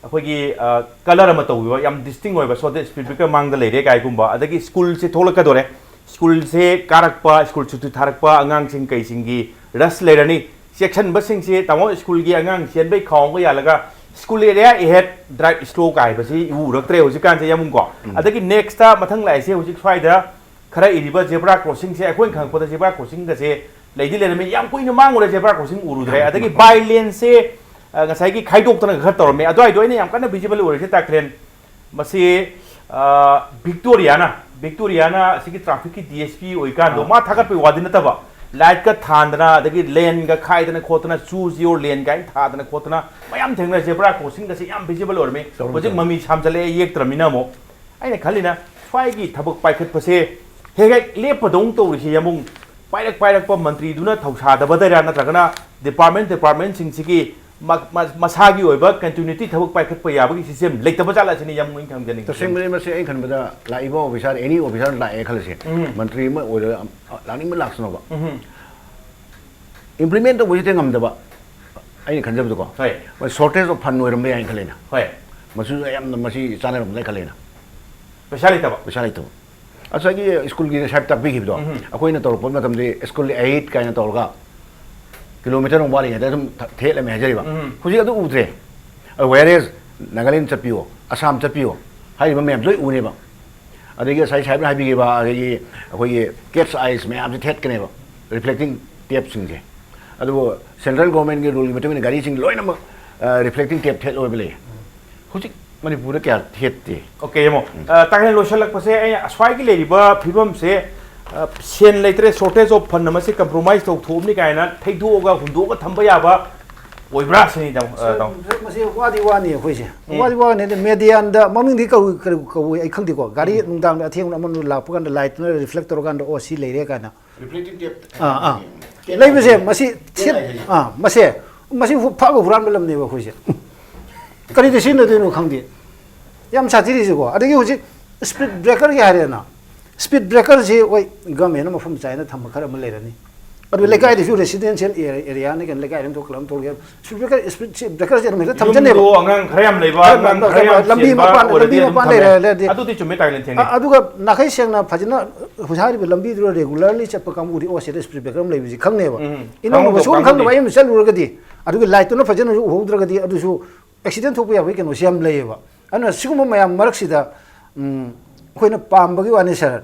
ꯑꯩꯈꯣꯏꯒꯤ, ꯑ, ꯀꯂꯔ ꯑꯃ ꯇꯧꯕꯤꯕ, ꯌꯥꯝ ꯗꯤꯁꯇꯤꯡ ꯑꯣꯏꯕ, ꯁꯣꯗ ꯁ꯭ꯄꯤꯗ ꯕ꯭ꯔꯦꯀꯔ ꯃꯥꯡꯗ ꯂꯩꯔꯦ ꯀꯥꯏꯒꯨꯝꯕ, ꯑꯗꯒꯤ ꯁ꯭ꯀꯨꯜꯁꯦ ꯊꯣꯛꯂꯛꯀꯗꯣꯔꯦ, ꯁ꯭ꯀꯨꯜꯁꯦ ꯀꯥꯔꯛꯄ, ꯁ꯭ꯀꯨꯜ ꯁꯨꯇꯤ ꯊꯥꯔꯛꯄ ꯑꯉꯥꯡꯁꯤꯡ ꯀꯩꯁꯤꯡꯒꯤ ꯔꯁ ꯂꯩꯔꯅꯤ꯫ ꯆꯦꯛꯁꯤꯟꯕꯁꯤꯡꯁꯦ, ꯇꯥꯃꯣ, ꯁ꯭ꯀꯨꯜꯒꯤ ꯑꯉꯥꯡ ꯆꯦꯟꯕꯩ ꯈꯥꯎꯒ ꯌꯥꯜꯂꯒ "School area ahead, drive slow" ꯀꯥꯏꯕꯁꯤ ꯎꯔꯛꯇ꯭ꯔꯦ ꯍꯧꯖꯤꯛꯀꯥꯟꯁꯦ ꯌꯥꯝꯕꯨꯡꯀꯣ꯫ ꯎꯝ꯫ ꯑꯗꯒꯤ ꯅꯦꯛꯁꯇ ꯃꯊꯪ ꯂꯥꯛꯏꯁꯦ ꯍꯧꯖꯤꯛ ꯁ꯭ꯋꯥꯏꯗ ꯈꯔ ꯏꯔꯤꯕ ꯖꯦꯕ꯭ꯔꯥ ꯀ꯭ꯔꯣꯁꯤꯡꯁꯦ, ꯑꯩꯈꯣꯏꯅ ꯈꯪꯉꯛꯄꯗ ꯖꯦꯕ꯭ꯔꯥ ꯀ꯭ꯔꯣꯁꯤꯡꯒꯁꯦ ꯂꯩꯗꯤ ꯂꯩꯔꯝꯃꯤ, ꯌꯥꯝ ꯀꯨꯏꯅ ꯃꯥꯡꯉꯨꯔꯦ ꯖꯦꯕ꯭ꯔꯥ ꯀ꯭ꯔꯣꯁꯤꯡ ꯎꯔꯨꯗ꯭ꯔꯦ꯫ ꯑꯗꯒꯤ ꯕꯥꯏ ꯂꯦꯟꯁꯦ, ꯑ, ꯉꯁꯥꯏꯒꯤ ꯈꯥꯏꯗꯣꯛꯇꯅ ꯈꯔ ꯇꯧꯔꯝꯃꯦ, ꯑꯗꯨꯋꯥꯏꯗꯣ ꯑꯩꯅ ꯌꯥꯝ ꯀꯟꯅ ꯚꯤꯖꯤꯕꯜ ꯑꯣꯏꯔꯤꯁꯦ ꯇꯥꯈ꯭ꯔꯦꯟ꯫ ꯃꯁꯤ, ꯑ, ꯚꯤꯛꯇꯣꯔꯤꯌꯥꯅ, ꯚꯤꯛꯇꯣꯔꯤꯌꯥꯅ ꯑꯁꯤꯒꯤ ꯇ꯭ꯔꯥꯐꯤꯛꯀꯤ ꯗꯤ ꯑꯦꯁ ꯄꯤ ꯑꯣꯏꯀꯥꯟꯗꯣ, ꯑꯥ꯫ ꯃꯥ ꯊꯥꯒꯠꯄꯒꯤ ꯋꯥꯗꯤ ꯅꯠꯇꯕ, ꯂꯥꯏꯠꯀ ꯊꯥꯟꯗꯅ, ꯑꯗꯒꯤ ꯂꯦꯟꯒ ꯈꯥꯏꯗꯅ ꯈꯣꯠꯇꯅ, "Choose your lane" ꯀꯥꯏꯅ ꯊꯥꯗꯅ ꯈꯣꯠꯇꯅ ꯃꯌꯥꯝ ꯊꯦꯡꯅꯔꯦ꯫ ꯖꯦꯕ꯭ꯔꯥ ꯀ꯭ꯔꯣꯁꯤꯡꯒꯁꯦ ꯌꯥꯝ ꯚꯤꯖꯤꯕꯜ ꯑꯣꯏꯔꯝꯃꯤ꯫ ꯇꯧꯔꯝꯃꯤ, ꯍꯧꯖꯤꯛ ꯇꯧꯔꯝꯃꯤ꯫ ꯃꯃꯤ ꯁꯥꯝꯖꯜꯂꯛꯑꯦ, ꯌꯦꯛꯇ꯭ꯔꯃꯤꯅ ꯑꯃꯨꯛ꯫ ꯑꯩꯅ ꯈꯜꯂꯤꯅ, ꯁ꯭ꯋꯥꯏꯒꯤ ꯊꯕꯛ ꯄꯥꯏꯈꯠꯄꯁꯦ ꯍꯦꯛ ꯍꯦꯛ ꯂꯦꯞꯄꯗꯧꯅ ꯇꯧꯔꯤꯁꯤ ꯌꯥꯝꯕꯨꯡ, ꯄꯥꯏꯔꯛ ꯄꯥꯏꯔꯛꯄ ꯃꯟꯇ꯭ꯔꯤꯗꯨꯅ ꯊꯧꯁꯥꯗꯕꯗꯩꯔꯥ, ꯅꯠꯇ꯭ꯔꯒꯅ ꯗꯤꯄꯥꯔꯠꯃꯦꯟ ꯗꯤꯄꯥꯔꯠꯃꯦꯟꯁꯤꯡꯁꯤꯒꯤ ꯃ-, ꯃ-, ꯃꯁꯥꯒꯤ ꯑꯣꯏꯕ ꯀꯟꯇꯤꯅ꯭ꯌꯨꯇꯤ ꯊꯕꯛ ꯄꯥꯏꯈꯠꯄ ꯌꯥꯕꯒꯤ ꯁꯤꯁꯇꯦꯝ ꯂꯩꯇꯕ ꯖꯥꯠꯂ ꯁꯤꯅꯤ ꯌꯥꯝꯕꯨꯡ ꯊꯝꯖꯅꯤꯡꯉꯤ꯫ ꯇꯁꯦꯡꯕꯗꯤ ꯃꯁꯤ ꯑꯩꯅ ꯈꯟꯕꯗ ꯂꯥꯛꯏꯕ ꯑꯣꯐꯤꯁꯔ, ꯑꯦꯅꯤ ꯑꯣꯐꯤꯁꯔ ꯂꯥꯛꯑꯦ ꯈꯜꯂꯁꯦ, ꯎꯝ꯫ ꯃꯟꯇ꯭ꯔꯤ ꯑꯃ ꯑꯣꯏꯔꯒ ꯂꯥꯛꯅꯤꯡꯕ ꯂꯥꯛꯁꯅꯣꯕ꯫ ꯎꯝ꯫ ꯏꯝꯄ꯭ꯂꯤꯃꯦꯟ ꯇꯧꯕꯁꯤꯗꯤ ꯉꯝꯗꯕ, ꯑꯩꯅ ꯈꯟꯖꯕꯗꯀꯣ꯫ ꯍꯣꯏ꯫ ꯃꯣꯏ shortage of fund ꯑꯣꯏꯔꯝꯕ ꯌꯥꯏꯅ ꯈꯜꯂꯦꯅ꯫ ꯍꯣꯏ꯫ ꯃꯁꯤꯁꯨ ꯌꯥꯝꯅ ꯃꯁꯤ ꯆꯥꯟꯅꯔꯝꯕ ꯌꯥꯏ ꯈꯜꯂꯦꯅ꯫ ꯄꯩꯁꯥ ꯂꯩꯇꯕ꯫ ꯄꯩꯁꯥ ꯂꯩꯇꯕ꯫ ꯉꯁꯥꯏꯒꯤ ꯁ꯭ꯀꯨꯜꯒꯤ ꯁꯥꯏꯠ ꯇꯥꯛꯄꯤꯈꯤꯕꯗꯣ, ꯎꯝ꯫ ꯑꯩꯈꯣꯏꯅ ꯇꯧꯔꯛꯄ ꯃꯇꯝꯗꯤ ꯁ꯭ꯀꯨꯜ ꯑꯩꯠ ꯀꯥꯏꯅ ꯇꯧꯔꯒ ꯀꯤꯂꯣꯃꯤꯇꯔ ꯑꯃ ꯋꯥꯠꯂꯤꯉꯩꯗ ꯑꯗꯨꯝ ꯊ-, ꯊꯦꯠꯂꯝꯃꯦ ꯍꯥꯏꯖꯔꯤꯕ꯫ ꯎꯝ꯫ ꯍꯧꯖꯤꯛ ꯑꯗꯨ ꯎꯗ꯭ꯔꯦ꯫ Whereas ꯅꯥꯒꯥꯂꯦꯟ ꯆꯠꯄꯤꯌꯣ, ꯑꯁꯥꯝ ꯆꯠꯄꯤꯌꯣ, ꯍꯥꯏꯔꯤꯕ ꯃꯌꯥꯝ ꯂꯣꯏ ꯎꯅꯦꯕ꯫ ꯑꯗꯒꯤ ꯉꯁꯥꯏ ꯁꯥꯍꯦꯕꯅ ꯍꯥꯏꯕꯤꯈꯤꯕ ꯑꯗꯒꯤ ꯑꯩꯈꯣꯏꯒꯤ cat's eyes ꯃꯌꯥꯝꯁꯦ ꯊꯦꯠꯀꯅꯦꯕ, reflecting tapeꯁꯤꯡꯁꯦ꯫ ꯑꯗꯨꯕꯨ central governmentꯀꯤ ruleꯒꯤ ꯃꯇꯨꯡ ꯏꯟꯅ ꯒꯥꯔꯤꯁꯤꯡ ꯂꯣꯏꯅꯃꯛ, ꯑ, reflecting tape ꯊꯦꯠꯂꯣꯏꯕ ꯂꯩꯌꯦ꯫ ꯍꯧꯖꯤꯛ ꯃꯅꯤꯄꯨꯔꯗ ꯀꯌꯥ ꯊꯦꯠꯇꯦ꯫ ꯑꯣꯀꯦ, ꯌꯦꯡꯉꯣ꯫ ꯎꯝ꯫ ꯑ, ꯇꯥꯀꯂꯦꯟ ꯂꯣꯏꯁꯤꯜꯂꯛꯄꯁꯦ, ꯑꯩ ꯑꯁ꯭ꯋꯥꯏꯒꯤ ꯂꯩꯔꯤꯕ ꯐꯤꯕꯝꯁꯦ, ꯑ, ꯁꯦꯟ ꯂꯩꯇ꯭ꯔꯦ, shortage of fund, ꯃꯁꯤ compromise ꯇꯧꯊꯣꯛꯑꯝꯅꯤ ꯀꯥꯏꯅ ꯊꯩꯗꯣꯛꯑꯒ ꯍꯨꯟꯗꯣꯛꯑꯒ ꯊꯝꯕ ꯌꯥꯕ ꯑꯣꯏꯕ꯭ꯔꯥ ꯁꯤꯅꯤ, ꯇꯥꯃꯣ꯫ ꯑ, ꯇꯥꯃꯣ꯫ ꯃꯁꯤ ꯋꯥꯗꯤ ꯋꯥꯅꯤ ꯑꯩꯈꯣꯏꯁꯦ꯫ ꯎꯝ꯫ ꯋꯥꯗꯤ ꯋꯥꯅꯤ꯫ ꯑꯗ ꯃꯦꯗꯤꯌꯥꯟꯗ ꯃꯃꯤꯡꯗꯤ ꯀꯧꯏ, ꯀꯔꯤ ꯀꯧꯏ ꯑꯩ ꯈꯪꯗꯦꯀꯣ꯫ ꯒꯥꯔꯤ ꯅꯨꯡꯗꯥꯡꯗ ꯑꯊꯦꯡꯕꯗ ꯑꯃ ꯂꯥꯛꯄ ꯀꯥꯟꯗ ꯂꯥꯏꯠꯇꯨꯅ reflect ꯇꯧꯔꯀꯥꯟꯗ, "ꯑꯣ, ꯁꯤ ꯂꯩꯔꯦ" ꯀꯥꯏꯅ꯫ Reflecting tape꯫ ꯑꯥ, ꯑꯥ꯫ ꯂꯩꯕꯁꯦ ꯃꯁꯤ ꯊꯦꯠ-, ꯑꯥ, ꯃꯁꯦ, ꯃꯁꯤ ꯍꯨ-, ꯐꯛꯑꯒ ꯍꯨꯔꯥꯟꯕ ꯂꯝꯅꯦꯕ ꯑꯩꯈꯣꯏꯁꯦ꯫ ꯀꯔꯤꯗ ꯁꯤꯖꯤꯟꯅꯗꯣꯏꯅꯣ ꯈꯪꯗꯦ꯫ ꯌꯥꯝ ꯁꯥꯊꯤꯔꯤꯁꯦꯀꯣ꯫ ꯑꯗꯒꯤ ꯍꯧꯖꯤꯛ speed breakerꯒꯤ ꯍꯥꯏꯔꯦꯅ꯫ Speed breakerꯁꯤ ꯍꯣꯏ, governmentꯅ ꯃꯐꯝ ꯆꯥꯏꯅ ꯊꯝꯕ ꯈꯔ ꯑꯃ ꯂꯩꯔꯅꯤ꯫ ꯑꯗꯨ ꯂꯩꯀꯥꯏꯗꯁꯨ residential area, areaꯅ ꯀꯩꯅꯣ, ꯂꯩꯀꯥꯏ ꯑꯗꯨꯝ ꯊꯣꯛ-, ꯀꯂꯝ ꯊꯣꯛꯂꯛꯑꯦ꯫ Speed breaker, speed, speed breakerꯁꯦ ꯑꯗꯨꯝ ꯍꯦꯛꯇ ꯊꯝꯖꯟꯅꯦꯕ꯫ ꯌꯨꯝꯗꯣ ꯑꯉꯥꯡ ꯈꯔ ꯌꯥꯝ ꯂꯩꯕ, ꯈꯔ ꯑꯉꯥꯡ ꯌꯥꯝ ꯈꯔ ꯌꯥꯝ ꯂꯝꯕꯤ ꯆꯦꯟꯕ ꯃꯄꯥꯟꯗ, ꯑꯣꯏꯔꯗꯤ ꯂꯝꯕꯤ ꯑꯗꯨꯝ ꯃꯄꯥꯟ ꯊꯝꯃꯦ꯫ ꯂꯩꯔꯗꯤ꯫ ꯑꯗꯨꯗꯤ ꯆꯨꯝꯃꯦ, ꯇꯥꯏ ꯂꯦꯟꯊꯦꯡꯅꯦ꯫ ꯑ-, ꯑꯗꯨꯒ ꯅꯥꯈꯩ ꯁꯦꯡꯅ ꯐꯖꯅ ꯍꯧꯖꯤꯛ ꯍꯥꯏꯔꯤꯕ ꯂꯝꯕꯤꯗꯨꯗ regularly ꯆꯠꯄ ꯀꯥꯡꯕꯨꯗꯤ, "ꯑꯣ, ꯁꯤꯗ speed breaker ꯑꯃ ꯂꯩꯕꯁꯤ" ꯈꯪꯅꯦꯕ꯫ ꯎꯝ꯫ ꯏꯅꯧ ꯅꯧꯕ ꯈꯪꯗꯧ ꯁꯨꯡꯈꯪ ꯈꯪꯗꯕ ꯀꯥꯡꯕꯨꯗꯤ꯫ ꯑꯩ ꯑꯃ ꯆꯠꯂꯨꯔꯒꯗꯤ, ꯑꯗꯨꯒꯤ lightꯇꯨꯅ ꯐꯖꯅꯁꯨ ꯎꯍꯧꯗ꯭ꯔꯒꯗꯤ, ꯑꯗꯨꯁꯨ accident ꯊꯣꯛꯄ ꯌꯥꯕꯒꯤ ꯀꯩꯅꯣꯁꯤ ꯌꯥꯝ ꯂꯩꯌꯦꯕ꯫ ꯑꯗꯨꯅ ꯁꯤꯒꯨꯝꯕ ꯃꯌꯥꯝ ꯃꯔꯛꯁꯤꯗ, ꯎꯝ, ꯑꯩꯈꯣꯏꯅ ꯄꯥꯝꯕꯒꯤ ꯋꯥꯅꯤ sir,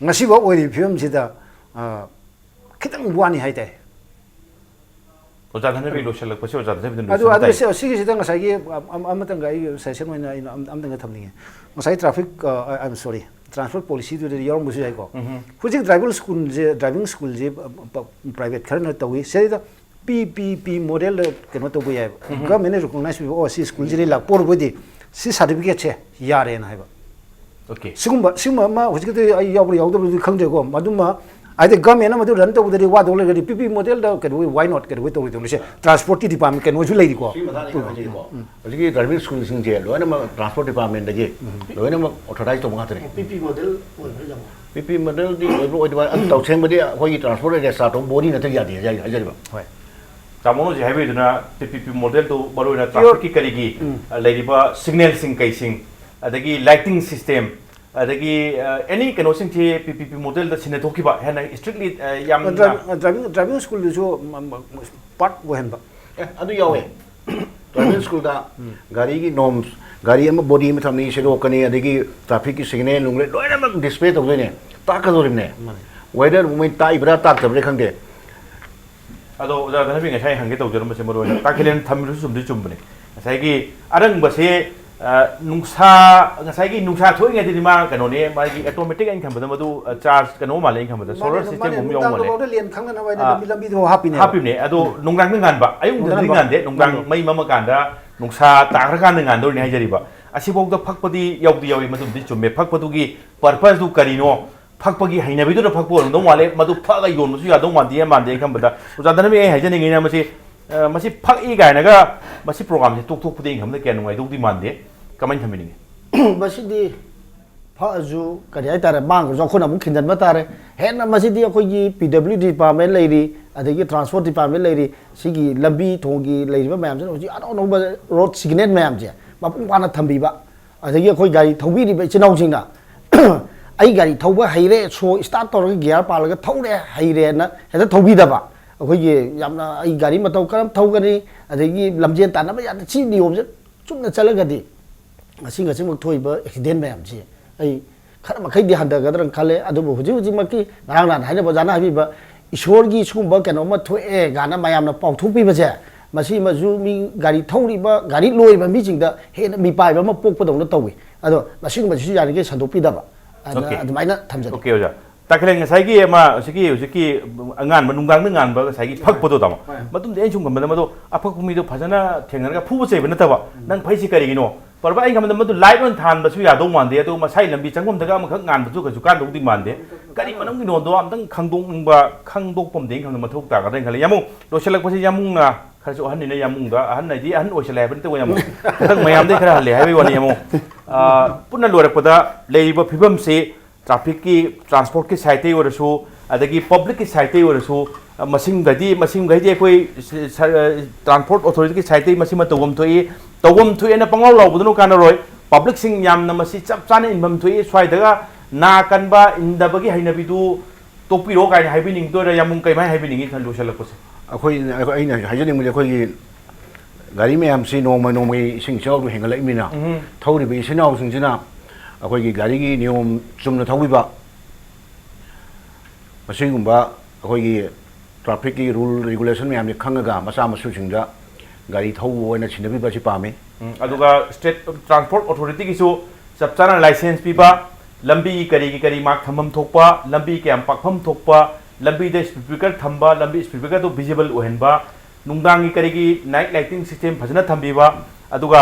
ꯉꯁꯤꯐꯥꯎ ꯑꯣꯏꯔꯤꯕ ꯐꯤꯕꯝꯁꯤꯗ, ꯑ, ꯈꯤꯇꯪ ꯋꯥꯅꯤ ꯍꯥꯏꯇꯥꯏ꯫ ꯑꯣꯖꯥ ꯙꯅꯕꯤ, ꯂꯣꯏꯁꯤꯜꯂꯛꯄꯁꯤ ꯑꯣꯖꯥ ꯙꯅꯕꯤꯗ ꯑꯗꯨ, ꯂꯣꯏꯁꯤꯟꯕ ꯑꯗꯨ ꯇꯥꯏ꯫ ꯁꯤ-, ꯁꯤꯒꯤꯁꯤꯗ ꯉꯁꯥꯏꯒꯤ ꯑꯝ-, ꯑꯝ-, ꯑꯃꯇꯪꯒ ꯑꯩꯒꯤ suggestion ꯑꯣꯏꯅ ꯑꯩꯅ ꯑꯝ-, ꯑꯝꯇꯪꯒ ꯊꯝꯅꯤꯡꯉꯦ꯫ ꯉꯁꯥꯏ traffic, ꯑ, I am sorry, transport policyꯗꯨꯗꯗꯤ ꯌꯥꯎꯔꯝꯕꯁꯨ ꯌꯥꯏꯀꯣ꯫ ꯎꯝ꯫ ꯍꯧꯖꯤꯛ driving schoolꯁꯦ, driving schoolꯁꯦ, ꯑ, ꯄ-, private ꯈꯔꯅ ꯇꯧꯏ꯫ ꯁꯤꯗꯩꯗ P P P modelꯗ ꯀꯩꯅꯣ ꯇꯧꯕ ꯌꯥꯏꯕ꯫ Governmentꯅ recognize ꯄꯤꯕ, "ꯑꯣ, ꯁꯤ schoolꯁꯤꯗꯒꯤ ꯂꯥꯛꯄ ꯑꯣꯏꯔꯕꯗꯤ ꯁꯤ certificateꯁꯦ ꯌꯥꯔꯦꯅ" ꯍꯥꯏꯕ꯫ Okay꯫ ꯁꯤꯒꯨꯝꯕ, ꯁꯤꯒꯨꯝꯕ ꯑꯃ ꯍꯧꯖꯤꯛꯀꯤꯗꯤ ꯑꯩ ꯌꯥꯎꯕ꯭ꯔꯥ ꯌꯥꯎꯗꯕ꯭ꯔꯗꯤ ꯈꯪꯗ꯭ꯔꯦꯀꯣ꯫ ꯃꯗꯨꯃ ꯍꯥꯏꯗꯤ governmentꯅ ꯃꯗꯨ run ꯇꯧꯕꯗꯗꯤ ꯋꯥꯗꯧ ꯂꯩꯔꯒꯗꯤ P P P modelꯗ ꯀꯩꯗꯧꯕꯩ, why not, ꯀꯩꯗꯧꯕꯩ ꯇꯧꯔꯣꯏꯗꯧꯅꯣ? ꯁꯦ transportꯀꯤ department ꯀꯩꯅꯣꯁꯨ ꯂꯩꯔꯤꯀꯣ꯫ ꯁꯤ ꯃꯇꯥꯡꯗ ꯑꯩ ꯈꯪꯖꯒꯦꯀꯣ꯫ ꯍꯧꯖꯤꯛꯀꯤ driving schoolꯁꯤꯡꯁꯦ ꯂꯣꯏꯅꯃꯛ transport departmentꯗꯒꯤ ꯂꯣꯏꯅꯃꯛ authorize ꯇꯧꯕ ꯉꯥꯛꯇꯅꯦ꯫ P P model ꯑꯣꯏꯕ꯭ꯔꯥ, ꯇꯥꯃꯣ? P P modelꯗꯤ ꯑꯣꯏꯕ꯭ꯔꯥ ꯑꯣꯏꯗꯕ꯭ꯔꯥ ꯑꯗꯨ ꯇꯧꯁꯦꯡꯕꯗꯤ ꯑꯩꯈꯣꯏꯒꯤ transport registrar ꯇꯧꯕ body ꯅꯠꯇ꯭ꯔꯗꯤ ꯌꯥꯗꯦ ꯍꯥꯏꯖ-, ꯍꯥꯏꯖꯔꯤꯕ꯫ ꯍꯣꯏ꯫ ꯇꯥꯃꯣꯅ ꯍꯧꯖꯤꯛ ꯍꯥꯏꯕꯤꯗꯨꯅ P P P modelꯗꯨ ꯃꯔꯨꯑꯣꯏꯅ trafficꯀꯤ ꯀꯔꯤꯒꯤ, ꯑ, ꯂꯩꯔꯤꯕ signalꯁꯤꯡ ꯀꯩꯁꯤꯡ, ꯑꯗꯒꯤ lighting system, ꯑꯗꯒꯤ, ꯑ, any ꯀꯩꯅꯣꯁꯤꯡꯁꯤ P P P modelꯗ ꯁꯤꯟꯅꯊꯣꯛꯈꯤꯕ ꯍꯦꯟꯅ strictly, ꯑ, ꯌꯥꯝꯅ driving, driving, driving schoolꯗꯨꯁꯨ ꯃ-, ꯃ-, part ꯑꯣꯏꯍꯟꯕ꯫ ꯑꯦ, ꯑꯗꯨ ꯌꯥꯎꯋꯦ꯫ Driving schoolꯗ ꯒꯥꯔꯤꯒꯤ norms, ꯒꯥꯔꯤ ꯑꯃ body ꯑꯃ ꯊꯝꯅꯤ, ꯁꯦꯡꯗꯣꯛꯀꯅꯤ, ꯑꯗꯒꯤ trafficꯀꯤ signal ꯅꯨꯡꯂꯦ ꯂꯣꯏꯅꯃꯛ display ꯇꯧꯗꯣꯏꯅꯦ, ꯇꯥꯛꯀꯗꯧꯔꯤꯕꯅꯦ꯫ Weather ꯃꯣꯏ ꯇꯥꯛꯏꯕ꯭ꯔꯥ ꯇꯥꯛꯇꯕ꯭ꯔꯥ ꯈꯪꯗꯦ꯫ ꯑꯗꯣ ꯑꯣꯖꯥ ꯙꯅꯕꯤ, ꯉꯁꯥꯏ ꯍꯪꯒꯦ ꯇꯧꯖꯔꯝꯕꯁꯦ ꯃꯔꯨ ꯑꯣꯏꯅ ꯇꯥꯈꯤꯂꯦꯟ ꯊꯝꯕꯤꯔꯁꯨ ꯆꯨꯝꯗꯤ ꯆꯨꯝꯕꯅꯦ꯫ ꯉꯁꯥꯏꯒꯤ ꯑꯔꯪꯕꯁꯦ ꯑ, ꯅꯨꯡꯁꯥ, ꯉꯁꯥꯏꯒꯤ ꯅꯨꯡꯁꯥ ꯊꯣꯛꯏꯉꯩꯗꯗꯤ ꯃꯥ ꯀꯩꯅꯣꯅꯦ, ꯃꯥꯒꯤ ꯑꯣꯇꯣꯃꯦꯇꯤꯛ ꯑꯩꯅ ꯈꯟꯕꯗ ꯃꯗꯨ, ꯑ, ꯆꯥꯔꯖ ꯀꯩꯅꯣ ꯃꯥꯜꯂꯦ, ꯑꯩꯅ ꯈꯟꯕꯗ ꯁꯣꯂꯔ ꯁꯤꯁꯇꯦꯝ ꯑꯃ ꯌꯥꯎ ꯃꯥꯜꯂꯦ꯫ ꯅꯨꯡꯗꯥꯡꯗꯐꯥꯎꯗ ꯂꯦꯟ ꯈꯪꯅꯅꯕ ꯍꯥꯏꯅ ꯑꯥ, ꯂꯝꯕꯤ, ꯂꯝꯕꯤꯗꯣ ꯍꯥꯞꯄꯤꯅꯦꯕ꯫ ꯍꯥꯞꯄꯤꯕꯅꯦ꯫ ꯑꯗꯣ ꯎꯝ꯫ ꯅꯨꯡꯗꯥꯡꯗ ꯉꯥꯟꯕ, ꯑꯌꯨꯛ ꯅꯨꯡꯗꯥꯡꯗ ꯅꯨꯡꯊꯤꯜꯗꯗꯤ ꯉꯥꯟꯕ꯫ ꯉꯥꯟꯗꯦ, ꯅꯨꯡꯗꯥꯡ ꯉꯥꯟꯕ꯫ ꯃꯩ ꯃꯝꯃꯀꯥꯟꯗ, ꯅꯨꯡꯁꯥ ꯇꯥꯈ꯭ꯔꯀꯥꯟꯗ ꯉꯥꯟꯗꯧꯔꯤꯅꯦ ꯍꯥꯏꯖꯔꯤꯕ꯫ ꯑꯁꯤꯐꯥꯎꯗ ꯐꯛꯄꯗꯤ ꯌꯥꯎꯗꯤ ꯌꯥꯎꯏ, ꯃꯗꯨꯕꯨꯗꯤ ꯆꯨꯝꯃꯦ꯫ ꯐꯛꯄꯗꯨꯒꯤ ꯄꯔꯄꯁꯇꯨ ꯀꯔꯤꯅꯣ? ꯐꯛꯄꯒꯤ ꯍꯩꯅꯕꯤꯗꯨꯅ ꯐꯛꯄ ꯑꯣꯏꯔꯝꯗꯧ ꯃꯥꯜꯂꯦ꯫ ꯃꯗꯨ ꯐꯛꯑꯒ ꯌꯣꯟꯕꯁꯨ ꯌꯥꯗꯧ ꯃꯥꯟꯗꯦ, ꯃꯥꯟꯗꯦ ꯑꯩ ꯈꯟꯕꯗ꯫ ꯑꯣꯖꯥ ꯙꯅꯕꯤ, ꯑꯩ ꯍꯥꯏꯖꯅꯤꯡꯉꯤꯅ ꯃꯁꯤ, ꯑ, ꯃꯁꯤ ꯐꯛꯏ ꯀꯥꯏꯅꯒ ꯃꯁꯤ ꯄ꯭ꯔꯣꯒ꯭ꯔꯥꯝꯁꯦ ꯇꯣꯛꯊꯣꯛꯄꯗꯤ ꯑꯩ ꯈꯟꯕꯗ ꯀꯌꯥ ꯅꯨꯡꯉꯥꯏꯗꯧꯗꯤ ꯃꯥꯟꯗꯦ꯫ ꯀꯃꯥꯏꯅ ꯊꯝꯕꯤꯅꯤꯡꯉꯤ? ꯃꯁꯤꯗꯤ ꯐꯛꯑꯁꯨ ꯀꯔꯤ ꯍꯥꯏꯇꯥꯔꯦ, ꯃꯥꯡꯈ꯭ꯔꯁꯨ ꯑꯩꯈꯣꯏꯅ ꯑꯃꯨꯛ ꯈꯤꯟꯖꯤꯟꯕ ꯇꯥꯔꯦ꯫ ꯍꯦꯟꯅ ꯃꯁꯤꯗꯤ ꯑꯩꯈꯣꯏꯒꯤ P W D department ꯂꯩꯔꯤ, ꯑꯗꯒꯤ transport department ꯂꯩꯔꯤ, ꯁꯤꯒꯤ ꯂꯝꯕꯤ ꯊꯣꯡꯒꯤ ꯂꯩꯔꯤꯕ ꯃꯌꯥꯝꯁꯤꯅ ꯍꯧꯖꯤꯛ ꯑꯅꯧ ꯑꯅꯧꯕ ꯔꯣꯗ ꯁꯤꯒꯅꯦꯜ ꯃꯌꯥꯝꯁꯦ ꯃꯄꯨꯡ ꯐꯥꯅ ꯊꯝꯕꯤꯕ, ꯑꯗꯒꯤ ꯑꯩꯈꯣꯏ ꯒꯥꯔꯤ ꯊꯧꯕꯤꯔꯤꯕ ꯏꯆꯤꯟ ꯏꯅꯥꯎꯁꯤꯡꯅ ꯑꯩ ꯒꯥꯔꯤ ꯊꯧꯕ ꯍꯩꯔꯦ, ꯁꯣ ꯁ꯭ꯇꯥꯔꯠ ꯇꯧꯔꯒ ꯒꯤꯌꯥꯔ ꯄꯥꯜꯂꯒ ꯊꯧꯔꯦ, ꯍꯩꯔꯦꯅ ꯍꯦꯛꯇ ꯊꯧꯕꯤꯗꯕ꯫ ꯑꯩꯈꯣꯏꯒꯤ ꯌꯥꯝꯅ ꯑꯩ ꯒꯥꯔꯤ ꯃꯇꯧ ꯀꯔꯝ ꯊꯧꯒꯅꯤ, ꯑꯗꯒꯤ ꯂꯝꯖꯦꯟ ꯇꯥꯟꯅꯕ ꯌꯥꯗꯦ, ꯁꯤ ꯅꯤꯌꯣꯝꯁꯦ ꯆꯨꯝꯅ ꯆꯠꯂꯒꯗꯤ ꯉꯁꯤ ꯉꯁꯤꯃꯛ ꯊꯣꯛꯏꯕ ꯑꯦꯛꯁꯤꯗꯦꯟ ꯃꯌꯥꯝꯁꯤ ꯑꯩ ꯈꯔ ꯃꯈꯩꯗꯤ ꯍꯟꯊꯒꯗ꯭ꯔꯅ ꯈꯜꯂꯦ꯫ ꯑꯗꯨꯕꯨ ꯍꯧꯖꯤꯛ ꯍꯧꯖꯤꯛꯃꯛꯀꯤ ꯉꯔꯥꯡ ꯅꯍꯥꯟ ꯍꯥꯏꯅꯕ ꯑꯣꯖꯥꯅ ꯍꯥꯏꯕꯤꯕ ꯏꯁꯣꯔꯒꯤ ꯁꯤꯒꯨꯝꯕ ꯀꯩꯅꯣꯝꯃ ꯊꯣꯛꯑꯦ ꯀꯥꯏꯅ ꯃꯌꯥꯝꯅ ꯄꯥꯎꯊꯣꯛꯄꯤꯕꯁꯦ, ꯃꯁꯤꯃꯁꯨ ꯃꯤ ꯒꯥꯔꯤ ꯊꯧꯔꯤꯕ, ꯒꯥꯔꯤ ꯂꯣꯏꯕ ꯃꯤꯁꯤꯡꯗ ꯍꯦꯟꯅ ꯃꯤꯄꯥꯏꯕ ꯑꯃ ꯄꯣꯛꯄꯗꯧꯅ ꯇꯧꯏ꯫ ꯑꯗꯣ ꯃꯁꯤꯒꯨꯝꯕꯁꯤꯁꯨ ꯌꯥꯔꯤꯈꯩ ꯁꯟꯗꯣꯛꯄꯤꯗꯕ, ꯑꯗꯨꯅ OK꯫ ꯑꯗꯨꯃꯥꯏꯅ ꯊꯝꯖꯒꯦ꯫ OK, ꯑꯣꯖꯥ꯫ ꯇꯥꯈ꯭ꯔꯦ, ꯉꯁꯥꯏꯒꯤ ꯑꯃ ꯍꯧꯖꯤꯛꯀꯤ, ꯍꯧꯖꯤꯛꯀꯤ ꯑꯉꯥꯟꯕ, ꯅꯨꯡꯗꯥꯡꯗ ꯉꯥꯟꯕ ꯉꯁꯥꯏꯒꯤ ꯐꯛꯄꯗꯣ, ꯇꯥꯃꯣ꯫ ꯍꯣꯏ꯫ ꯃꯇꯨꯡꯗ ꯑꯩꯅ ꯁꯨꯝ ꯈꯟꯕꯗ ꯃꯗꯨ ꯑꯐꯛꯄ ꯃꯤꯗꯣ ꯐꯖꯅ ꯊꯦꯡꯅꯔꯒ ꯐꯨꯕ ꯆꯩꯕ ꯅꯠꯇꯕ, ꯎꯝ꯫ "ꯅꯪ ꯐꯩꯁꯤ ꯀꯔꯤꯒꯤꯅꯣ?" ꯄꯔꯕ, ꯑꯩꯅ ꯈꯟꯕꯗ ꯃꯗꯨ ꯂꯥꯏꯠ ꯑꯣꯏꯅ ꯊꯥꯟꯕꯁꯨ ꯌꯥꯗꯧ ꯃꯥꯟꯗꯦ, ꯑꯗꯨꯒ ꯃꯁꯥꯒꯤ ꯂꯝꯕꯤ ꯆꯪꯐꯝꯗꯒ ꯑꯃꯈꯛ ꯉꯥꯟꯕꯁꯨ ꯀꯩꯁꯨ ꯀꯥꯟꯗꯧꯗꯤ ꯃꯥꯟꯗꯦ꯫ ꯀꯔꯤ ꯃꯔꯝꯒꯤꯅꯣꯗꯣ ꯑꯝꯇꯪ ꯈꯪꯗꯣꯛꯅꯤꯡꯕ, ꯈꯪꯗꯣꯛꯄ ꯑꯃꯗꯤ ꯑꯩꯅ ꯈꯟꯕꯗ ꯃꯊꯧ ꯇꯥꯒꯗ꯭ꯔꯥ ꯍꯥꯏꯅ ꯈꯜꯂꯤ꯫ ꯌꯥꯝꯕꯨꯡ, ꯂꯣꯏꯁꯤꯜꯂꯛꯄꯁꯦ ꯌꯥꯝꯕꯨꯡꯅ ꯈꯔꯁꯨ ꯑꯍꯟꯅꯤꯅ, ꯌꯥꯝꯕꯨꯡꯗ, ꯑꯍꯟ ꯍꯥꯏꯗꯤ ꯑꯍꯟ ꯑꯣꯏꯁꯜꯂꯦ ꯍꯥꯏꯕ ꯅꯠꯇꯕ, ꯌꯥꯝꯕꯨꯡ ꯈꯤꯇꯪ ꯃꯌꯥꯝꯗꯩ ꯈꯔ ꯍꯜꯂꯦ ꯍꯥꯏꯕꯒꯤ ꯋꯥꯅꯤ, ꯌꯥꯝꯕꯨꯡ꯫ ꯑ, ꯄꯨꯟꯅ ꯂꯣꯏꯔꯛꯄꯗ ꯂꯩꯔꯤꯕ ꯐꯤꯕꯝꯁꯤ ꯇ꯭ꯔꯥꯐꯤꯛꯀꯤ, ꯇ꯭ꯔꯥꯟꯁꯄꯣꯔꯠꯀꯤ ꯁꯥꯏꯠꯇꯒꯤ ꯑꯣꯏꯔꯁꯨ, ꯑꯗꯒꯤ ꯄꯕ꯭ꯂꯤꯛꯀꯤ ꯁꯥꯏꯠꯇꯒꯤ ꯑꯣꯏꯔꯁꯨ, ꯑ, ꯃꯁꯤꯡꯗꯗꯤ, ꯃꯁꯤꯡꯈꯩꯗꯤ ꯑꯩꯈꯣꯏ ꯁ-, ꯁ-, ꯑ, ꯇ꯭ꯔꯥꯟꯁꯄꯣꯔꯠ ꯑꯣꯊꯣꯔꯤꯇꯤꯒꯤ ꯁꯥꯏꯠꯇꯒꯤ ꯃꯁꯤꯃ ꯇꯧꯐꯝ ꯊꯣꯛꯏ, ꯇꯧꯐꯝ ꯊꯣꯛꯑꯦꯅ ꯄꯪꯂꯥꯎ ꯂꯥꯎꯕꯗꯨꯅ ꯀꯥꯟꯅꯔꯣꯏ꯫ ꯄꯕ꯭ꯂꯤꯛꯁꯤꯡ ꯌꯥꯝꯅ ꯃꯁꯤ ꯆꯞ ꯆꯥꯅ ꯏꯟꯐꯝ ꯊꯣꯛꯏ꯫ ꯁ꯭ꯋꯥꯏꯗꯒ ꯅꯥ ꯀꯟꯕ, ꯏꯟꯗꯕꯒꯤ ꯍꯩꯅꯕꯤꯗꯨ ꯇꯣꯛꯄꯤꯔꯣ ꯀꯥꯏꯅ ꯍꯥꯏꯕꯤꯅꯤꯡꯗꯣꯏꯔꯥ, ꯌꯥꯝꯕꯨꯡ, ꯀꯩꯃꯥꯏꯅ ꯍꯥꯏꯕꯤꯅꯤꯡꯉꯤ ꯈꯟ ꯂꯣꯏꯁꯤꯜꯂꯛꯄꯁꯦ? ꯑꯩꯈꯣꯏ, ꯑꯩꯈꯣꯏ, ꯑꯩꯅ ꯍꯥꯏꯖꯅꯤꯡꯕꯗꯤ ꯑꯩꯈꯣꯏꯒꯤ ꯒꯥꯔꯤ ꯃꯌꯥꯝꯁꯤ ꯅꯣꯡꯃ ꯅꯣꯡꯃꯒꯤ ꯏꯁꯤꯡ ꯏꯆꯥꯎꯗꯨ ꯍꯦꯟꯒꯠꯂꯛꯏꯕꯅꯤꯅ, ꯎꯝ꯫ ꯊꯧꯔꯤꯕ ꯏꯆꯤꯟ ꯏꯅꯥꯎꯁꯤꯡꯁꯤꯅ ꯑꯩꯈꯣꯏꯒꯤ ꯒꯥꯔꯤꯒꯤ ꯅꯤꯌꯣꯝ ꯆꯨꯝꯅ ꯊꯧꯕꯤꯕ, ꯃꯁꯤꯒꯨꯝꯕ ꯑꯩꯈꯣꯏꯒꯤ ꯇ꯭ꯔꯥꯐꯤꯛꯀꯤ ꯔꯨꯜ ꯔꯤꯒꯨꯂꯦꯁꯟ ꯃꯌꯥꯝꯁꯦ ꯈꯪꯉꯒ ꯃꯆꯥ ꯃꯁꯨꯁꯤꯡꯗ ꯒꯥꯔꯤ ꯊꯧꯕ ꯑꯣꯏꯅ ꯁꯤꯟꯅꯕꯤꯕ ꯑꯁꯤ ꯄꯥꯝꯃꯤ꯫ ꯎꯝ, ꯑꯗꯨꯒ ꯁ꯭ꯇꯦꯠ ꯇ꯭ꯔꯥꯟꯁꯄꯣꯔꯠ ꯑꯣꯊꯣꯔꯤꯇꯤꯒꯤꯁꯨ ꯆꯞ ꯆꯥꯅ ꯂꯥꯏꯁꯦꯟꯁ ꯄꯤꯕ, ꯂꯝꯕꯤ ꯀꯔꯤꯒꯤ ꯀꯔꯤ ꯃꯥꯔꯛ ꯊꯝꯐꯝ ꯊꯣꯛꯄ, ꯂꯝꯕꯤ ꯀꯌꯥꯝ ꯄꯥꯛꯐꯝ ꯊꯣꯛꯄ, ꯂꯝꯕꯤꯗ ꯁ꯭ꯄꯤꯠ ꯕ꯭ꯔꯦꯀꯔ ꯊꯝꯕ, ꯂꯝꯕꯤ ꯁ꯭ꯄꯤꯠ ꯕ꯭ꯔꯦꯀꯔꯗꯨ ꯚꯤꯖꯤꯕꯜ ꯑꯣꯏꯍꯟꯕ, ꯅꯨꯡꯗꯥꯡꯒꯤ ꯀꯔꯤꯒꯤ ꯅꯥꯏꯠ ꯂꯥꯏꯇꯤꯡ ꯁꯤꯁꯇꯦꯝ ꯐꯖꯅ ꯊꯝꯕꯤꯕ, ꯑꯗꯨꯒ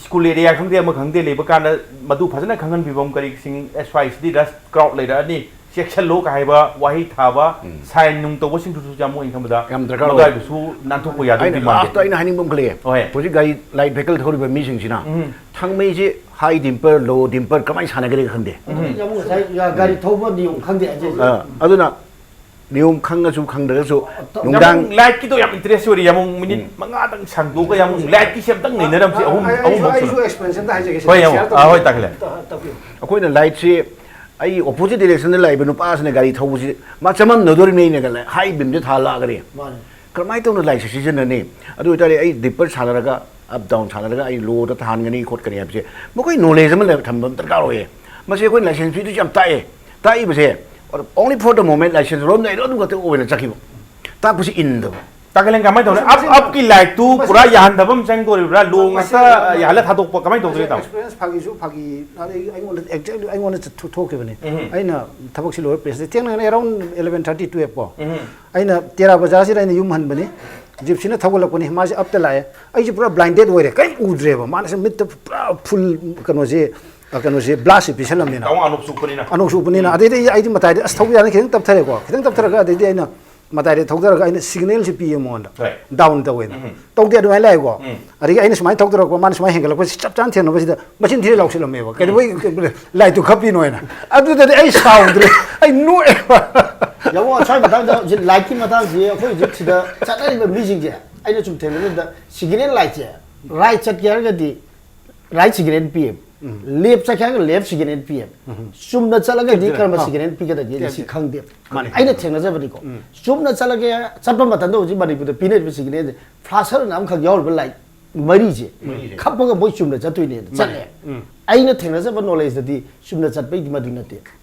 ꯁ꯭ꯀꯨꯜ ꯑꯦꯔꯤꯌꯥ ꯈꯪꯗꯦ ꯑꯃ ꯈꯪꯗꯦ ꯂꯩꯕ ꯀꯥꯟꯗ ꯃꯗꯨ ꯐꯖꯅ ꯈꯪꯍꯟꯕꯤꯕ ꯀꯔꯤꯁꯤꯡ, ꯑꯦꯁ ꯋꯥꯏ ꯁꯤꯗꯤ ꯔꯁ ꯀ꯭ꯔꯥꯎꯗ ꯂꯩꯔꯛꯑꯅꯤ, ꯆꯦꯛꯁꯤꯜꯂꯣ ꯀꯥ ꯍꯥꯏꯕ ꯋꯥꯍꯩ ꯊꯥꯕ, ꯁꯥꯏꯟ ꯅꯨꯡ ꯇꯧꯕꯁꯤꯡꯗꯨꯁꯨ ꯌꯥꯝ ꯑꯣꯏꯅ ꯈꯟꯕꯗ ꯌꯥꯝ ꯗꯔꯀꯥꯔ ꯑꯣꯏ꯫ ꯃꯗꯨꯋꯥꯏꯗꯨꯁꯨ ꯅꯥꯟꯊꯣꯛꯄ ꯌꯥꯗꯧꯗꯤ ꯑꯩꯅ ꯃꯥꯟꯗꯦ꯫ ꯂꯥꯁꯇ ꯑꯩꯅ ꯍꯥꯏꯅꯤꯡꯕ ꯑꯃ ꯈꯜꯂꯛꯑꯦ꯫ ꯍꯣꯏ꯫ ꯍꯧꯖꯤꯛ ꯒꯥꯔꯤ ꯂꯥꯏꯠ ꯚꯦꯍꯤꯀꯜ ꯊꯧꯔꯤꯕ ꯃꯤꯁꯤꯡꯁꯤꯅ ꯎꯝ꯫ ꯊꯥꯡꯃꯩꯁꯦ ꯍꯥꯏ ꯗꯤꯝꯄꯔ, ꯂꯣ ꯗꯤꯝꯄꯔ ꯀꯃꯥꯏꯅ ꯁꯥꯟꯅꯒꯗꯒꯦ ꯈꯪꯗꯦ꯫ ꯌꯥꯝ ꯉꯁꯥꯏ ꯒꯥꯔꯤ ꯊꯧꯕ ꯅꯤꯌꯣꯝ ꯈꯪꯗꯦ ꯍꯥꯏꯖꯩ꯫ ꯑ, ꯑꯗꯨꯅ ꯅꯤꯌꯣꯝ ꯈꯪꯉꯁꯨ ꯈꯪꯗ꯭ꯔꯒꯁꯨ ꯅꯨꯡꯗꯥꯡ ꯌꯥꯃꯨꯡ ꯂꯥꯏꯠꯀꯤꯗꯣ ꯌꯥꯝ ꯏꯟꯇꯔꯦꯁ ꯑꯣꯏꯔꯦ꯫ ꯌꯥꯃꯨꯡ ꯃꯤꯅꯤꯠ ꯎꯝ꯫ ꯃꯉꯥꯗꯪ ꯁꯥꯡꯗꯣꯛꯑꯒ ꯌꯥꯃꯨꯡ ꯂꯥꯏꯠꯀꯤꯁꯦ ꯑꯝꯇꯪ ꯅꯩꯅꯔꯝꯁꯦ꯫ ꯑꯍꯨꯝ, ꯑꯩ-, ꯑꯍꯨꯝ ꯑꯩꯁꯨ ꯃꯛꯁꯨ꯫ ꯑꯦꯛꯁꯄꯤꯔꯤꯌꯦꯟꯁ ꯑꯝꯇ ꯍꯥꯏꯖꯒꯦ꯫ ꯍꯣꯏ, ꯌꯥꯃꯨꯡ꯫ ꯁꯤꯌꯔ ꯑꯥ, ꯍꯣꯏ, ꯇꯧꯕꯤꯌꯨ꯫ ꯇꯥꯛꯈꯠꯂꯦ꯫ ꯇꯥ-, ꯇꯥꯛꯄꯤꯌꯨ꯫ ꯑꯩꯈꯣꯏꯅ ꯂꯥꯏꯠꯁꯤ ꯑꯩ ꯑꯣꯄꯣꯖꯤꯠ ꯗꯤꯔꯦꯛꯁꯟꯗ ꯂꯥꯛꯏꯕ ꯅꯨꯄꯥꯁꯤꯅ ꯒꯥꯔꯤ ꯊꯧꯕꯁꯤ ꯃꯥ ꯆꯃꯝꯅꯗꯣꯔꯤꯕꯅꯤ ꯑꯩꯅ ꯍꯥꯏ ꯕꯤꯝꯁꯦ ꯊꯥꯜꯂꯛꯑꯒꯗꯤ꯫ ꯃꯥꯅꯦ꯫ ꯀꯔꯝꯍꯥꯏꯅ ꯇꯧꯅ ꯂꯥꯏꯠꯁꯦ ꯁꯤꯖꯤꯟꯅꯅꯤ? ꯑꯗꯨ ꯑꯣꯏꯇꯥꯔꯗꯤ ꯑꯩ ꯗꯤꯝꯄꯔ ꯁꯥꯟꯅꯔꯒ, ꯑꯞ ꯗꯥꯎꯟ ꯁꯥꯟꯅꯔꯒ ꯑꯩ ꯂꯣꯗ ꯊꯥꯍꯟꯒꯅꯤ ꯈꯣꯠꯀꯅꯤ ꯍꯥꯏꯕꯁꯦ ꯃꯈꯣꯏ ꯅꯣꯂꯦꯖ ꯑꯃ ꯂꯩ-, ꯊꯝꯕ ꯑꯃ ꯗꯔꯀꯥꯔ ꯑꯣꯏꯌꯦ꯫ ꯃꯁꯤ ꯑꯩꯈꯣꯏ ꯂꯥꯏꯁꯦꯟꯁ ꯐꯤꯗꯨꯁꯨ ꯌꯥꯝ ꯇꯥꯛꯑꯦ꯫ ꯇꯥꯛꯏꯕꯁꯦ, only for the moment, licence ꯂꯣꯟ ꯂꯩꯔꯣ ꯑꯗꯨ ꯈꯛꯇ ꯑꯣꯏꯅ ꯆꯠꯈꯤꯕ꯫ ꯇꯥꯛꯄꯁꯤ ꯏꯟꯗꯕ꯫ ꯇꯥꯀꯂꯦꯟ ꯀꯃꯥꯏꯅ ꯇꯧꯔꯦ? ꯃꯁꯤ, ꯑꯞ-, ꯃꯁꯤ, ꯑꯞꯀꯤ ꯂꯥꯏꯠꯇꯨ ꯃꯁꯤ, ꯄꯨꯔꯥ ꯌꯥꯍꯟꯗꯕ ꯑꯃ ꯆꯪꯗꯣꯔꯤꯕ꯭ꯔꯥ? ꯂꯣ ꯃꯁꯤ, ꯉꯥꯛꯇ ꯌꯥꯍꯜꯂ ꯊꯥꯗꯣꯛꯄ ꯀꯃꯥꯏꯅ ꯃꯁꯤ ꯇꯧꯗꯣꯏꯅꯣ, ꯇꯥꯃꯣ? ꯑꯦꯛꯁꯄꯤꯔꯤꯌꯦꯟꯁ ꯐꯥꯒꯤꯁꯨ ꯐꯥꯒꯤ, ꯑꯗꯩ ꯑꯩꯉꯣꯟꯗ exactly ꯑꯩꯉꯣꯟꯗ ꯊꯣꯛꯈꯤꯕꯅꯤ꯫ ꯎꯝ꯫ ꯑꯩꯅ ꯊꯕꯛꯁꯤ ꯂꯣꯏꯔ ꯄ꯭ꯔꯦꯁꯇ ꯊꯦꯡꯅ ꯑꯦꯔꯥꯎꯟ ꯑꯦꯂꯚꯦꯟ ꯊꯥꯔꯇꯤ, ꯇꯨꯌꯦꯜꯞ ꯀꯣ꯫ ꯎꯝ꯫ ꯑꯩꯅ ꯇꯦꯔꯥ ꯕꯖꯥꯔꯁꯤꯗ ꯑꯩꯅ ꯌꯨꯝ ꯍꯟꯕꯅꯤ꯫ ꯖꯤꯞꯁꯤꯅ ꯊꯧꯒꯠꯂꯛꯄꯅꯤ, ꯃꯥꯁꯦ ꯑꯞꯇ ꯂꯥꯛꯑꯦ꯫ ꯑꯩꯁꯦ ꯄꯨꯔꯥ ꯕ꯭ꯂꯥꯏꯟꯗꯦꯗ ꯑꯣꯏꯔꯦ, ꯀꯔꯤꯝ ꯎꯗ꯭ꯔꯦꯕ꯫ ꯃꯥꯅꯁꯨ ꯃꯤꯠꯇ ꯄꯨꯔꯥ ꯐꯨꯜ ꯀꯩꯅꯣꯁꯦ, ꯑ, ꯀꯩꯅꯣꯁꯦ, ꯕ꯭ꯂꯥꯁꯁꯦ ꯄꯤꯁꯜꯂꯝꯅꯤꯅ꯫ ꯇꯥꯃꯣ ꯑꯅꯣꯞ ꯆꯨꯞꯄꯅꯤꯅ꯫ ꯑꯅꯣꯞ ꯆꯨꯞꯄꯅꯤꯅ꯫ ꯎꯝ꯫ ꯑꯗꯩꯗꯤ ꯑꯩ, ꯑꯩꯗꯤ ꯃꯇꯥꯏꯗ, "ꯑꯁ, ꯊꯧꯕ ꯌꯥꯅꯤ", ꯈꯤꯇꯪ ꯇꯞꯊꯔꯦꯀꯣ꯫ ꯈꯤꯇꯪ ꯇꯞꯊꯔꯒ ꯑꯗꯩꯗꯤ ꯑꯩꯅ ꯃꯇꯥꯏꯗ ꯊꯧꯊꯔꯒ ꯑꯩꯅ ꯁꯤꯒꯅꯦꯜꯁꯤ ꯄꯤꯌꯦ ꯃꯉꯣꯟꯗ꯫ ꯍꯣꯏ꯫ ꯗꯥꯎꯟ ꯇꯧꯋꯦꯅ꯫ ꯎꯝ꯫ ꯇꯧꯗꯦ ꯑꯗꯨꯃꯥꯏꯅ ꯂꯥꯛꯑꯦꯀꯣ꯫ ꯎꯝ꯫ ꯑꯗꯒꯤ ꯑꯩꯅ ꯁꯨꯃꯥꯏꯅ ꯊꯧꯗꯔꯛꯄ, ꯃꯥꯅ ꯁꯨꯃꯥꯏꯅ ꯍꯦꯟꯒꯠꯂꯛꯄꯁꯤ ꯆꯞ ꯆꯥꯅ ꯊꯦꯡꯅꯕꯁꯤꯗ ꯃꯆꯤꯟ ꯊꯤꯔ ꯂꯥꯎꯁꯤꯜꯂꯝꯃꯦꯕ꯫ "ꯀꯩꯗꯧꯕꯩ ꯂꯥꯏꯠꯇꯨ ꯈꯞꯄꯤꯅꯣ?" ꯍꯥꯏꯅ꯫ ꯑꯗꯨꯗꯗꯤ ꯑꯩ ꯁꯥꯎꯗ꯭ꯔꯦ꯫ ꯑꯩ ꯅꯣꯛꯑꯦꯕ꯫ ꯌꯥꯝ ꯁ꯭ꯋꯥꯏ ꯃꯇꯥꯡꯗ ꯍꯧꯖꯤꯛ ꯂꯥꯏꯠꯀꯤ ꯃꯇꯥꯡꯁꯤ ꯑꯩꯈꯣꯏ ꯍꯧꯖꯤꯛ ꯁꯤꯗ ꯆꯠꯅꯔꯤꯕ ꯃꯤꯁꯤꯡꯁꯦ ꯑꯩꯅ ꯁꯨꯝ ꯊꯦꯡꯅꯕꯗ ꯁꯤꯒꯅꯦꯜ ꯂꯥꯏꯠꯁꯦ ꯔꯥꯏꯠ ꯆꯠꯀꯦ ꯍꯥꯏꯔꯒꯗꯤ ꯔꯥꯏꯠ ꯁꯤꯒꯅꯦꯜ ꯄꯤꯌꯦꯕ꯫ ꯎꯝ꯫ ꯂꯦꯐ ꯆꯠꯀꯦ ꯍꯥꯏꯔꯒ ꯂꯦꯐ ꯁꯤꯒꯅꯦꯜ ꯄꯤꯌꯦꯕ꯫ ꯎꯝ꯫ ꯆꯨꯝꯅ ꯆꯠꯂꯒꯗꯤ ꯄꯤꯗ꯭ꯔꯦ꯫ ꯀꯔꯝꯕ ꯑꯥ꯫ ꯁꯤꯒꯅꯦꯜ ꯄꯤꯒꯗꯒꯦ ꯄꯤꯗ꯭ꯔꯦ꯫ ꯁꯤ ꯈꯪꯗꯦꯕ꯫ ꯃꯥꯅꯦ꯫ ꯑꯩꯅ ꯊꯦꯡꯅꯖꯕꯅꯤꯀꯣ꯫ ꯎꯝ꯫ ꯆꯨꯝꯅ ꯆꯠꯂꯒꯦ, ꯆꯠꯄ ꯃꯇꯝꯗ ꯍꯧꯖꯤꯛ ꯃꯅꯤꯄꯨꯔꯗ ꯄꯤꯅꯔꯤꯕ ꯁꯤꯒꯅꯦꯜꯁꯦ ꯐ꯭ꯂꯥꯁꯔꯅ ꯑꯃꯈꯛ ꯌꯥꯎꯔꯤꯕ ꯂꯥꯏꯠ ꯃꯔꯤꯁꯦ ꯃꯔꯤꯁꯦ꯫ ꯈꯞꯄꯒ ꯃꯣꯏ ꯆꯨꯝꯅ ꯆꯠꯇꯣꯏꯅꯦꯅ ꯃꯥꯅꯦ꯫ ꯆꯠꯂꯦ꯫ ꯎꯝ꯫ ꯑꯩꯅ ꯊꯦꯡꯅꯖꯕ ꯅꯣꯂꯦꯖꯇꯗꯤ ꯆꯨꯝꯅ ꯆꯠꯄꯩꯗꯤ ꯃꯗꯨ ꯅꯠꯇꯦ꯫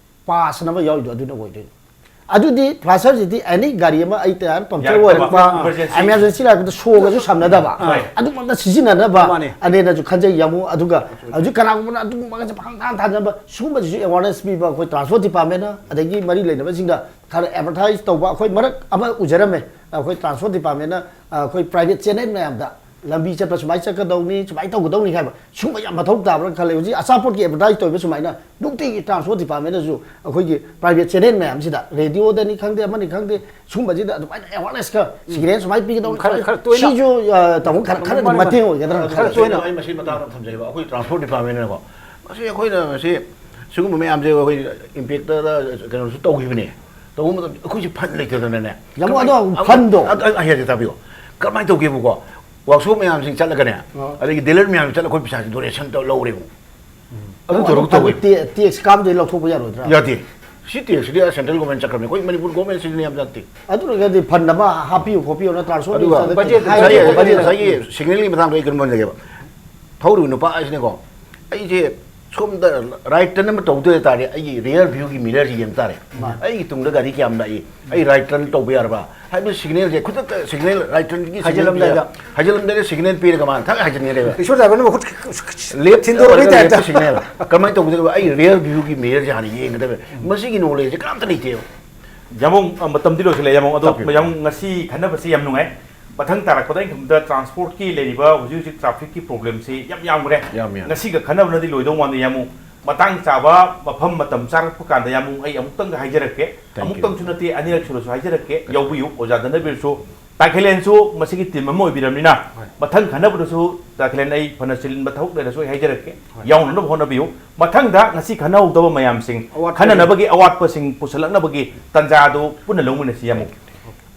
ꯄꯥꯁꯅ ꯑꯃ ꯌꯥꯎꯔꯤꯗꯣ ꯑꯗꯨꯅ ꯑꯣꯏꯗꯣꯏꯅꯤ꯫ ꯑꯗꯨꯗꯤ ꯐ꯭ꯂꯥꯁꯔꯁꯤꯗꯤ ꯑꯦꯅꯤ ꯒꯥꯔꯤ ꯑꯃ ꯑꯩ ꯇꯌꯥꯔ ꯄꯝꯆꯔ ꯌꯥꯔꯛꯇꯕ, ꯑꯣꯏꯔꯛꯄ, emergency. ꯑꯦꯃꯔꯖꯦꯟꯁꯤ ꯂꯥꯛꯄꯗ ꯁꯣꯒꯁꯨ ꯁꯝꯅꯗꯕ, ꯍꯣꯏ. ꯑꯗꯨꯃꯛꯇ ꯁꯤꯖꯤꯟꯅꯅꯕ ꯃꯥꯅꯦ. ꯑꯅꯦꯅꯁꯨ ꯈꯟꯖꯩ꯫ ꯌꯥꯝꯕꯨꯡ, ꯑꯗꯨꯒ ꯍꯧꯖꯤꯛ ꯀꯅꯥꯒꯨꯝꯕꯅ ꯑꯗꯨꯒꯨꯝꯕꯒꯁꯦ ꯄꯪꯊꯥ ꯊꯥꯖꯕ, ꯁꯤꯒꯨꯝꯕꯁꯤꯁꯨ ꯑꯦꯋꯥꯔꯅꯦꯁ ꯄꯤꯕ ꯑꯩꯈꯣꯏ ꯇ꯭ꯔꯥꯟꯁꯄꯣꯔꯠ ꯗꯤꯄꯥꯔꯠꯃꯦꯟꯅ, ꯑꯗꯒꯤ ꯃꯔꯤ ꯂꯩꯅꯕꯁꯤꯡꯗ ꯈꯔ ꯑꯦꯗꯚꯔꯇꯥꯏꯁ ꯇꯧꯕ ꯑꯩꯈꯣꯏ ꯃꯔꯛ ꯑꯃ ꯎꯖꯔꯝꯃꯦ꯫ ꯑꯩꯈꯣꯏ ꯇ꯭ꯔꯥꯟꯁꯄꯣꯔꯠ ꯗꯤꯄꯥꯔꯠꯃꯦꯟꯅ ꯑꯩꯈꯣꯏ ꯄ꯭ꯔꯥꯏꯚꯦꯠ ꯆꯦꯅꯦꯜ ꯃꯌꯥꯝꯗ ꯂꯝꯕꯤ ꯆꯠꯄ ꯁꯨꯃꯥꯏꯅ ꯆꯠꯀꯗꯧꯅꯤ, ꯁꯨꯃꯥꯏꯅ ꯇꯧꯒꯗꯧꯅꯤ ꯍꯥꯏꯕ ꯁꯨꯝꯕ ꯌꯥꯝ ꯃꯊꯧ ꯇꯥꯕ꯭ꯔꯥ ꯈꯜꯂꯦ꯫ ꯍꯧꯖꯤꯛ ꯑꯆꯥꯄꯣꯠꯀꯤ ꯑꯦꯗꯚꯔꯇꯥꯏꯁ ꯇꯧꯔꯤꯕ ꯁꯨꯃꯥꯏꯅ ꯅꯨꯡꯇꯤꯒꯤ ꯇ꯭ꯔꯥꯟꯁꯄꯣꯔꯠ ꯗꯤꯄꯥꯔꯠꯃꯦꯟꯗꯁꯨ ꯑꯩꯈꯣꯏꯒꯤ ꯄ꯭ꯔꯥꯏꯚꯦꯠ ꯆꯦꯅꯦꯜ ꯃꯌꯥꯝꯁꯤꯗ, ꯔꯦꯗꯤꯑꯣꯗꯅꯤ ꯈꯪꯗꯦ, ꯑꯃꯅꯤ ꯈꯪꯗꯦ, ꯁꯨꯝꯕꯁꯤꯗ ꯑꯗꯨꯃꯥꯏꯅ ꯑꯦꯋꯥꯔꯅꯦꯁ ꯈꯔ, ꯁꯤꯒꯅꯦꯜ ꯁꯨꯃꯥꯏꯅ ꯄꯤꯒꯗꯧꯅꯤ, ꯈꯔ, ꯈꯔ ꯇꯣꯏꯅ. ꯁꯤꯁꯨ ꯑ, ꯇꯥꯃꯣ ꯈꯔ, ꯈꯔꯗꯤ ꯃꯥꯅꯦ, ꯃꯥꯅꯦ. ꯃꯇꯦꯡ ꯑꯣꯏꯒꯗ꯭ꯔꯥ ꯈꯔ ꯈꯜꯂꯦ꯫ ꯇꯣꯏꯅ. ꯑꯩ ꯃꯁꯤ ꯃꯇꯥꯡꯗ ꯊꯝꯖꯒꯦꯕ, ꯑꯩꯈꯣꯏ ꯇ꯭ꯔꯥꯟꯁꯄꯣꯔꯠ ꯗꯤꯄꯥꯔꯠꯃꯦꯟꯅꯀꯣ, ꯃꯁꯤ ꯑꯩꯈꯣꯏꯅ ꯃꯁꯤ ꯁꯤꯒꯨꯝꯕ ꯃꯌꯥꯝꯁꯦ ꯑꯩꯈꯣꯏ ꯏꯝꯄꯦꯛꯇꯔꯗ ꯀꯩꯅꯣꯁꯨ ꯇꯧꯈꯤꯕꯅꯦ꯫ ꯇꯧꯕ ꯃꯇꯝꯗ ꯑꯩꯈꯣꯏꯁꯦ ꯐꯟ ꯂꯩꯇꯗꯅꯅꯦ꯫ ꯌꯥꯝ ꯑꯗꯣ ꯀꯃꯥꯏ-, ꯐꯟꯗꯣ. ꯑꯗꯨ ꯑꯩ ꯍꯥꯏꯖꯦ ꯇꯥꯕꯤꯌꯣ꯫ ꯀꯃꯥꯏꯅ ꯇꯧꯒꯦꯕꯀꯣ? ꯋꯥꯛꯁꯣꯞ ꯃꯌꯥꯝꯁꯤꯡ ꯆꯠꯂꯒꯅꯦ, ꯑ. ꯑꯗꯒꯤ ꯗꯤꯂꯔ ꯃꯌꯥꯝ ꯆꯠꯂꯒ ꯑꯩꯈꯣꯏ ꯄꯩꯁꯥꯁꯦ ꯗꯣꯅꯦꯁꯟ ꯇꯧ ꯂꯧꯔꯦꯕ꯫ ꯑꯗꯨ ꯑꯗꯨ ꯇꯧꯔꯒ ꯇꯧꯋꯦ꯫ ꯇꯦ-, ꯇꯦꯛꯁ ꯀꯥꯞꯄꯗꯩ ꯂꯧꯊꯣꯛꯄ ꯌꯥꯔꯣꯏꯗ꯭ꯔꯥ? ꯌꯥꯗꯦ꯫ ꯁꯤ ꯇꯦꯛꯁꯁꯤꯗꯤ ꯁꯦꯟꯇ꯭ꯔꯦꯜ ꯒꯣꯔꯃꯦꯟ ꯆꯠꯈ꯭ꯔꯕꯅꯤ, ꯑꯩꯈꯣꯏ ꯃꯅꯤꯄꯨꯔ ꯒꯣꯔꯃꯦꯟ ꯁꯤꯖꯤꯟꯅ ꯌꯥꯝ ꯌꯥꯗꯦ꯫ ꯑꯗꯨ ꯑꯣꯏꯔꯒꯗꯤ ꯐꯟ ꯑꯃ ꯍꯥꯞꯄꯤꯌꯨ ꯈꯣꯠꯄꯤꯌꯨꯅ ꯇ꯭ꯔꯥꯟꯁꯄꯣꯔꯠ ꯑꯗꯨꯒ ꯃꯤꯅꯤꯁꯇꯔꯗ ꯕꯖꯦꯠ ꯍꯥꯏꯔꯒ ꯉꯁꯥꯏꯒꯤ, ꯕꯖꯦꯠ ꯉꯁꯥꯏꯒꯤ ꯁꯤꯒꯅꯦꯜꯒꯤ ꯃꯇꯥꯡꯗ ꯑꯩ ꯀꯩꯅꯣꯝ ꯍꯥꯏꯖꯒꯦꯕ꯫ ꯊꯧꯔꯤꯕ ꯅꯨꯄꯥ ꯍꯥꯏꯁꯤꯅꯀꯣ, ꯑꯩꯁꯦ ꯁꯣꯝꯗ ꯔꯥꯏꯠ ꯇꯔꯟ ꯑꯃ ꯇꯧꯗꯣꯏ ꯇꯥꯔꯗꯤ ꯑꯩꯒꯤ ꯔꯤꯌꯔ ꯚ꯭ꯌꯨꯒꯤ ꯃꯤꯔꯔꯁꯤ ꯌꯦꯡ ꯇꯥꯔꯦ꯫ ꯃꯥꯅꯤ. ꯑꯩꯒꯤ ꯇꯨꯡꯗ ꯒꯥꯔꯤ ꯀꯌꯥꯝ ꯂꯥꯛꯏ, ꯑꯩ ꯔꯥꯏꯠ ꯇꯔꯟ ꯇꯧꯕ ꯌꯥꯔꯕ ꯍꯥꯏꯕ ꯁꯤꯒꯅꯦꯜꯁꯦ ꯈꯨꯗꯛꯇ ꯁꯤꯒꯅꯦꯜ, ꯔꯥꯏꯠ ꯇꯔꯟꯒꯤ ꯍꯥꯏꯖꯤꯜꯂꯝꯗꯥꯏꯗ. ꯍꯥꯏꯖꯤꯜꯂꯝꯗꯥꯏꯗ ꯁꯤꯒꯅꯦꯜ ꯄꯤꯔꯒ ꯃꯥꯅ ꯊꯛ ꯍꯥꯏꯖꯤꯟꯈ꯭ꯔꯦꯕ꯫ ꯔꯤꯛꯁꯣ ꯗ꯭ꯔꯥꯏꯚꯔꯅ ꯃꯈꯨꯠ ꯂꯦꯞ ꯊꯤꯟꯗꯣꯔꯛꯄꯩ ꯑꯣꯏꯔꯒ ꯇꯥꯏꯞꯇ. ꯂꯦꯞꯇ ꯁꯤꯒꯅꯦꯜ꯫ ꯀꯃꯥꯏꯅ ꯇꯧꯒꯗꯕ? ꯑꯩ ꯔꯤꯌꯔ ꯚ꯭ꯌꯨꯒꯤ ꯃꯤꯔꯔꯁꯦ ꯍꯥꯟꯅ ꯌꯦꯡꯒꯗꯕ꯫ ꯃꯁꯤꯒꯤ ꯅꯣꯂꯦꯖꯁꯦ ꯀꯅꯥꯝꯇ ꯂꯩꯇꯦꯕ꯫ ꯌꯥꯃꯣꯡ, ꯑ, ꯃꯇꯝꯗꯤ ꯂꯣꯏꯁꯤꯜꯂꯛꯑꯦ, ꯌꯥꯃꯣꯡ꯫ ꯑꯗꯣ ꯇꯥꯛꯄꯤꯌꯨ꯫ ꯌꯥꯃꯣꯡ, ꯉꯁꯤ ꯈꯟꯅꯕꯁꯤ ꯌꯥꯝ ꯅꯨꯡꯉꯥꯏ꯫ ꯃꯊꯪ ꯇꯥꯔꯛꯄꯗ ꯑꯩꯅ ꯈꯟꯕꯗ ꯇ꯭ꯔꯥꯟꯁꯄꯣꯔꯠꯀꯤ ꯂꯩꯔꯤꯕ ꯍꯧꯖꯤꯛ ꯍꯧꯖꯤꯛ ꯇ꯭ꯔꯥꯐꯤꯛꯀꯤ ꯄ꯭ꯔꯣꯕ꯭ꯂꯦꯝꯁꯤ ꯌꯥꯝ ꯌꯥꯝꯈ꯭ꯔꯦ꯫ ꯌꯥꯝ ꯌꯥꯝ꯫ ꯉꯁꯤꯒ ꯈꯟꯅꯕꯅꯗꯤ ꯂꯣꯏꯗꯧ ꯃꯥꯟꯗꯦ, ꯌꯥꯃꯣꯡ꯫ ꯃꯇꯥꯡ ꯆꯥꯕ ꯃꯐꯝ ꯃꯇꯝ ꯆꯥꯔꯛꯄ ꯀꯥꯟꯗ, ꯌꯥꯃꯣꯡ, ꯑꯩ ꯑꯃꯨꯛꯇꯪꯒ ꯍꯥꯏꯖꯔꯛꯀꯦ꯫ Thank you. ꯑꯃꯨꯛꯇꯪꯁꯨ ꯅꯠꯇꯦ, ꯑꯅꯤꯔꯛ ꯁꯨꯔꯁꯨ ꯍꯥꯏꯖꯔꯛꯀꯦ꯫ ꯌꯥꯎꯕꯤꯌꯨ, ꯑꯣꯖꯥ ꯙꯅꯕꯤꯔꯁꯨ, ꯇꯥꯈꯦꯂꯦꯟꯁꯨ ꯃꯁꯤꯒꯤ ꯇꯤꯝ ꯑꯃ ꯑꯣꯏꯕꯤꯔꯕꯅꯤꯅ, ꯃꯊꯪ ꯈꯟꯅꯕꯗꯁꯨ ꯇꯥꯈꯦꯂꯦꯟ, ꯑꯩ ꯐꯅ ꯆꯤꯟꯕ ꯊꯕꯛ ꯂꯩꯔꯁꯨ ꯑꯩ ꯍꯥꯏꯖꯔꯛꯀꯦ, ꯌꯥꯎꯅꯅꯕ ꯍꯣꯠꯅꯕꯤꯌꯨ꯫ ꯃꯊꯪꯗ ꯉꯁꯤ ꯈꯟꯅꯍꯧꯗꯕ ꯃꯌꯥꯝꯁꯤꯡ, ꯑꯋꯥꯠꯄꯁꯤꯡ. ꯈꯟꯅꯅꯕꯒꯤ ꯑꯋꯥꯠꯄꯁꯤꯡ ꯄꯨꯁꯜꯂꯛꯅꯕꯒꯤ ꯇꯥꯟꯖꯥꯗꯨ ꯄꯨꯟꯅ ꯂꯧꯃꯤꯟꯅꯁꯤ, ꯌꯥꯃꯣꯡ꯫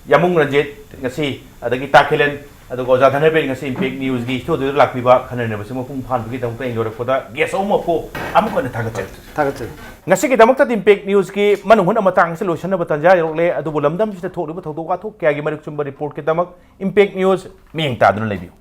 ꯌꯥꯃꯣꯡ ꯔꯟꯖꯤꯠ ꯉꯁꯤ, ꯑꯗꯒꯤ ꯇꯥꯈꯦꯂꯦꯟ, ꯑꯗꯨꯒ ꯑꯣꯖꯥ ꯙꯅꯕꯤꯔ ꯉꯁꯤ ꯏꯝꯄꯦꯛ ꯅ꯭ꯌꯨꯁꯀꯤ ꯁ꯭ꯇꯨꯗꯤꯑꯣꯗ ꯂꯥꯛꯄꯤꯕ, ꯈꯟꯅꯅꯕꯁꯤ ꯃꯄꯨꯡ ꯐꯥꯍꯟꯕꯒꯤꯗꯃꯛꯇ ꯑꯩꯅ ꯌꯧꯔꯛꯄꯗ ꯒꯦꯁ ꯑꯍꯨꯝꯃꯛꯄꯨ ꯑꯃꯨꯛ ꯍꯟꯅ ꯊꯥꯒꯠꯆꯔꯤ꯫ ꯊꯥꯒꯠꯆꯔꯤ꯫ ꯉꯁꯤꯒꯤꯗꯃꯛꯇꯗꯤ ꯏꯝꯄꯦꯛ ꯅ꯭ꯌꯨꯁꯀꯤ ꯃꯅꯨꯡ ꯍꯨꯠꯅ ꯃꯇꯥꯡ ꯑꯁꯤ ꯂꯣꯏꯁꯤꯟꯅꯕ ꯇꯥꯟꯖꯥ ꯌꯧꯔꯛꯂꯦ꯫ ꯑꯗꯨꯕꯨ ꯂꯝꯗꯝꯁꯤꯗ ꯊꯣꯛꯂꯤꯕ ꯊꯧꯗꯣꯛ ꯋꯥꯊꯣꯛ ꯀꯌꯥꯒꯤ ꯃꯔꯤꯛ ꯆꯨꯝꯕ ꯔꯤꯄꯣꯔꯠꯀꯤꯗꯃꯛ ꯏꯝꯄꯦꯛ ꯅ꯭ꯌꯨꯁ ꯃꯤꯠꯌꯦꯡ ꯇꯥꯗꯨꯅ ꯂꯩꯕꯤꯌꯨ꯫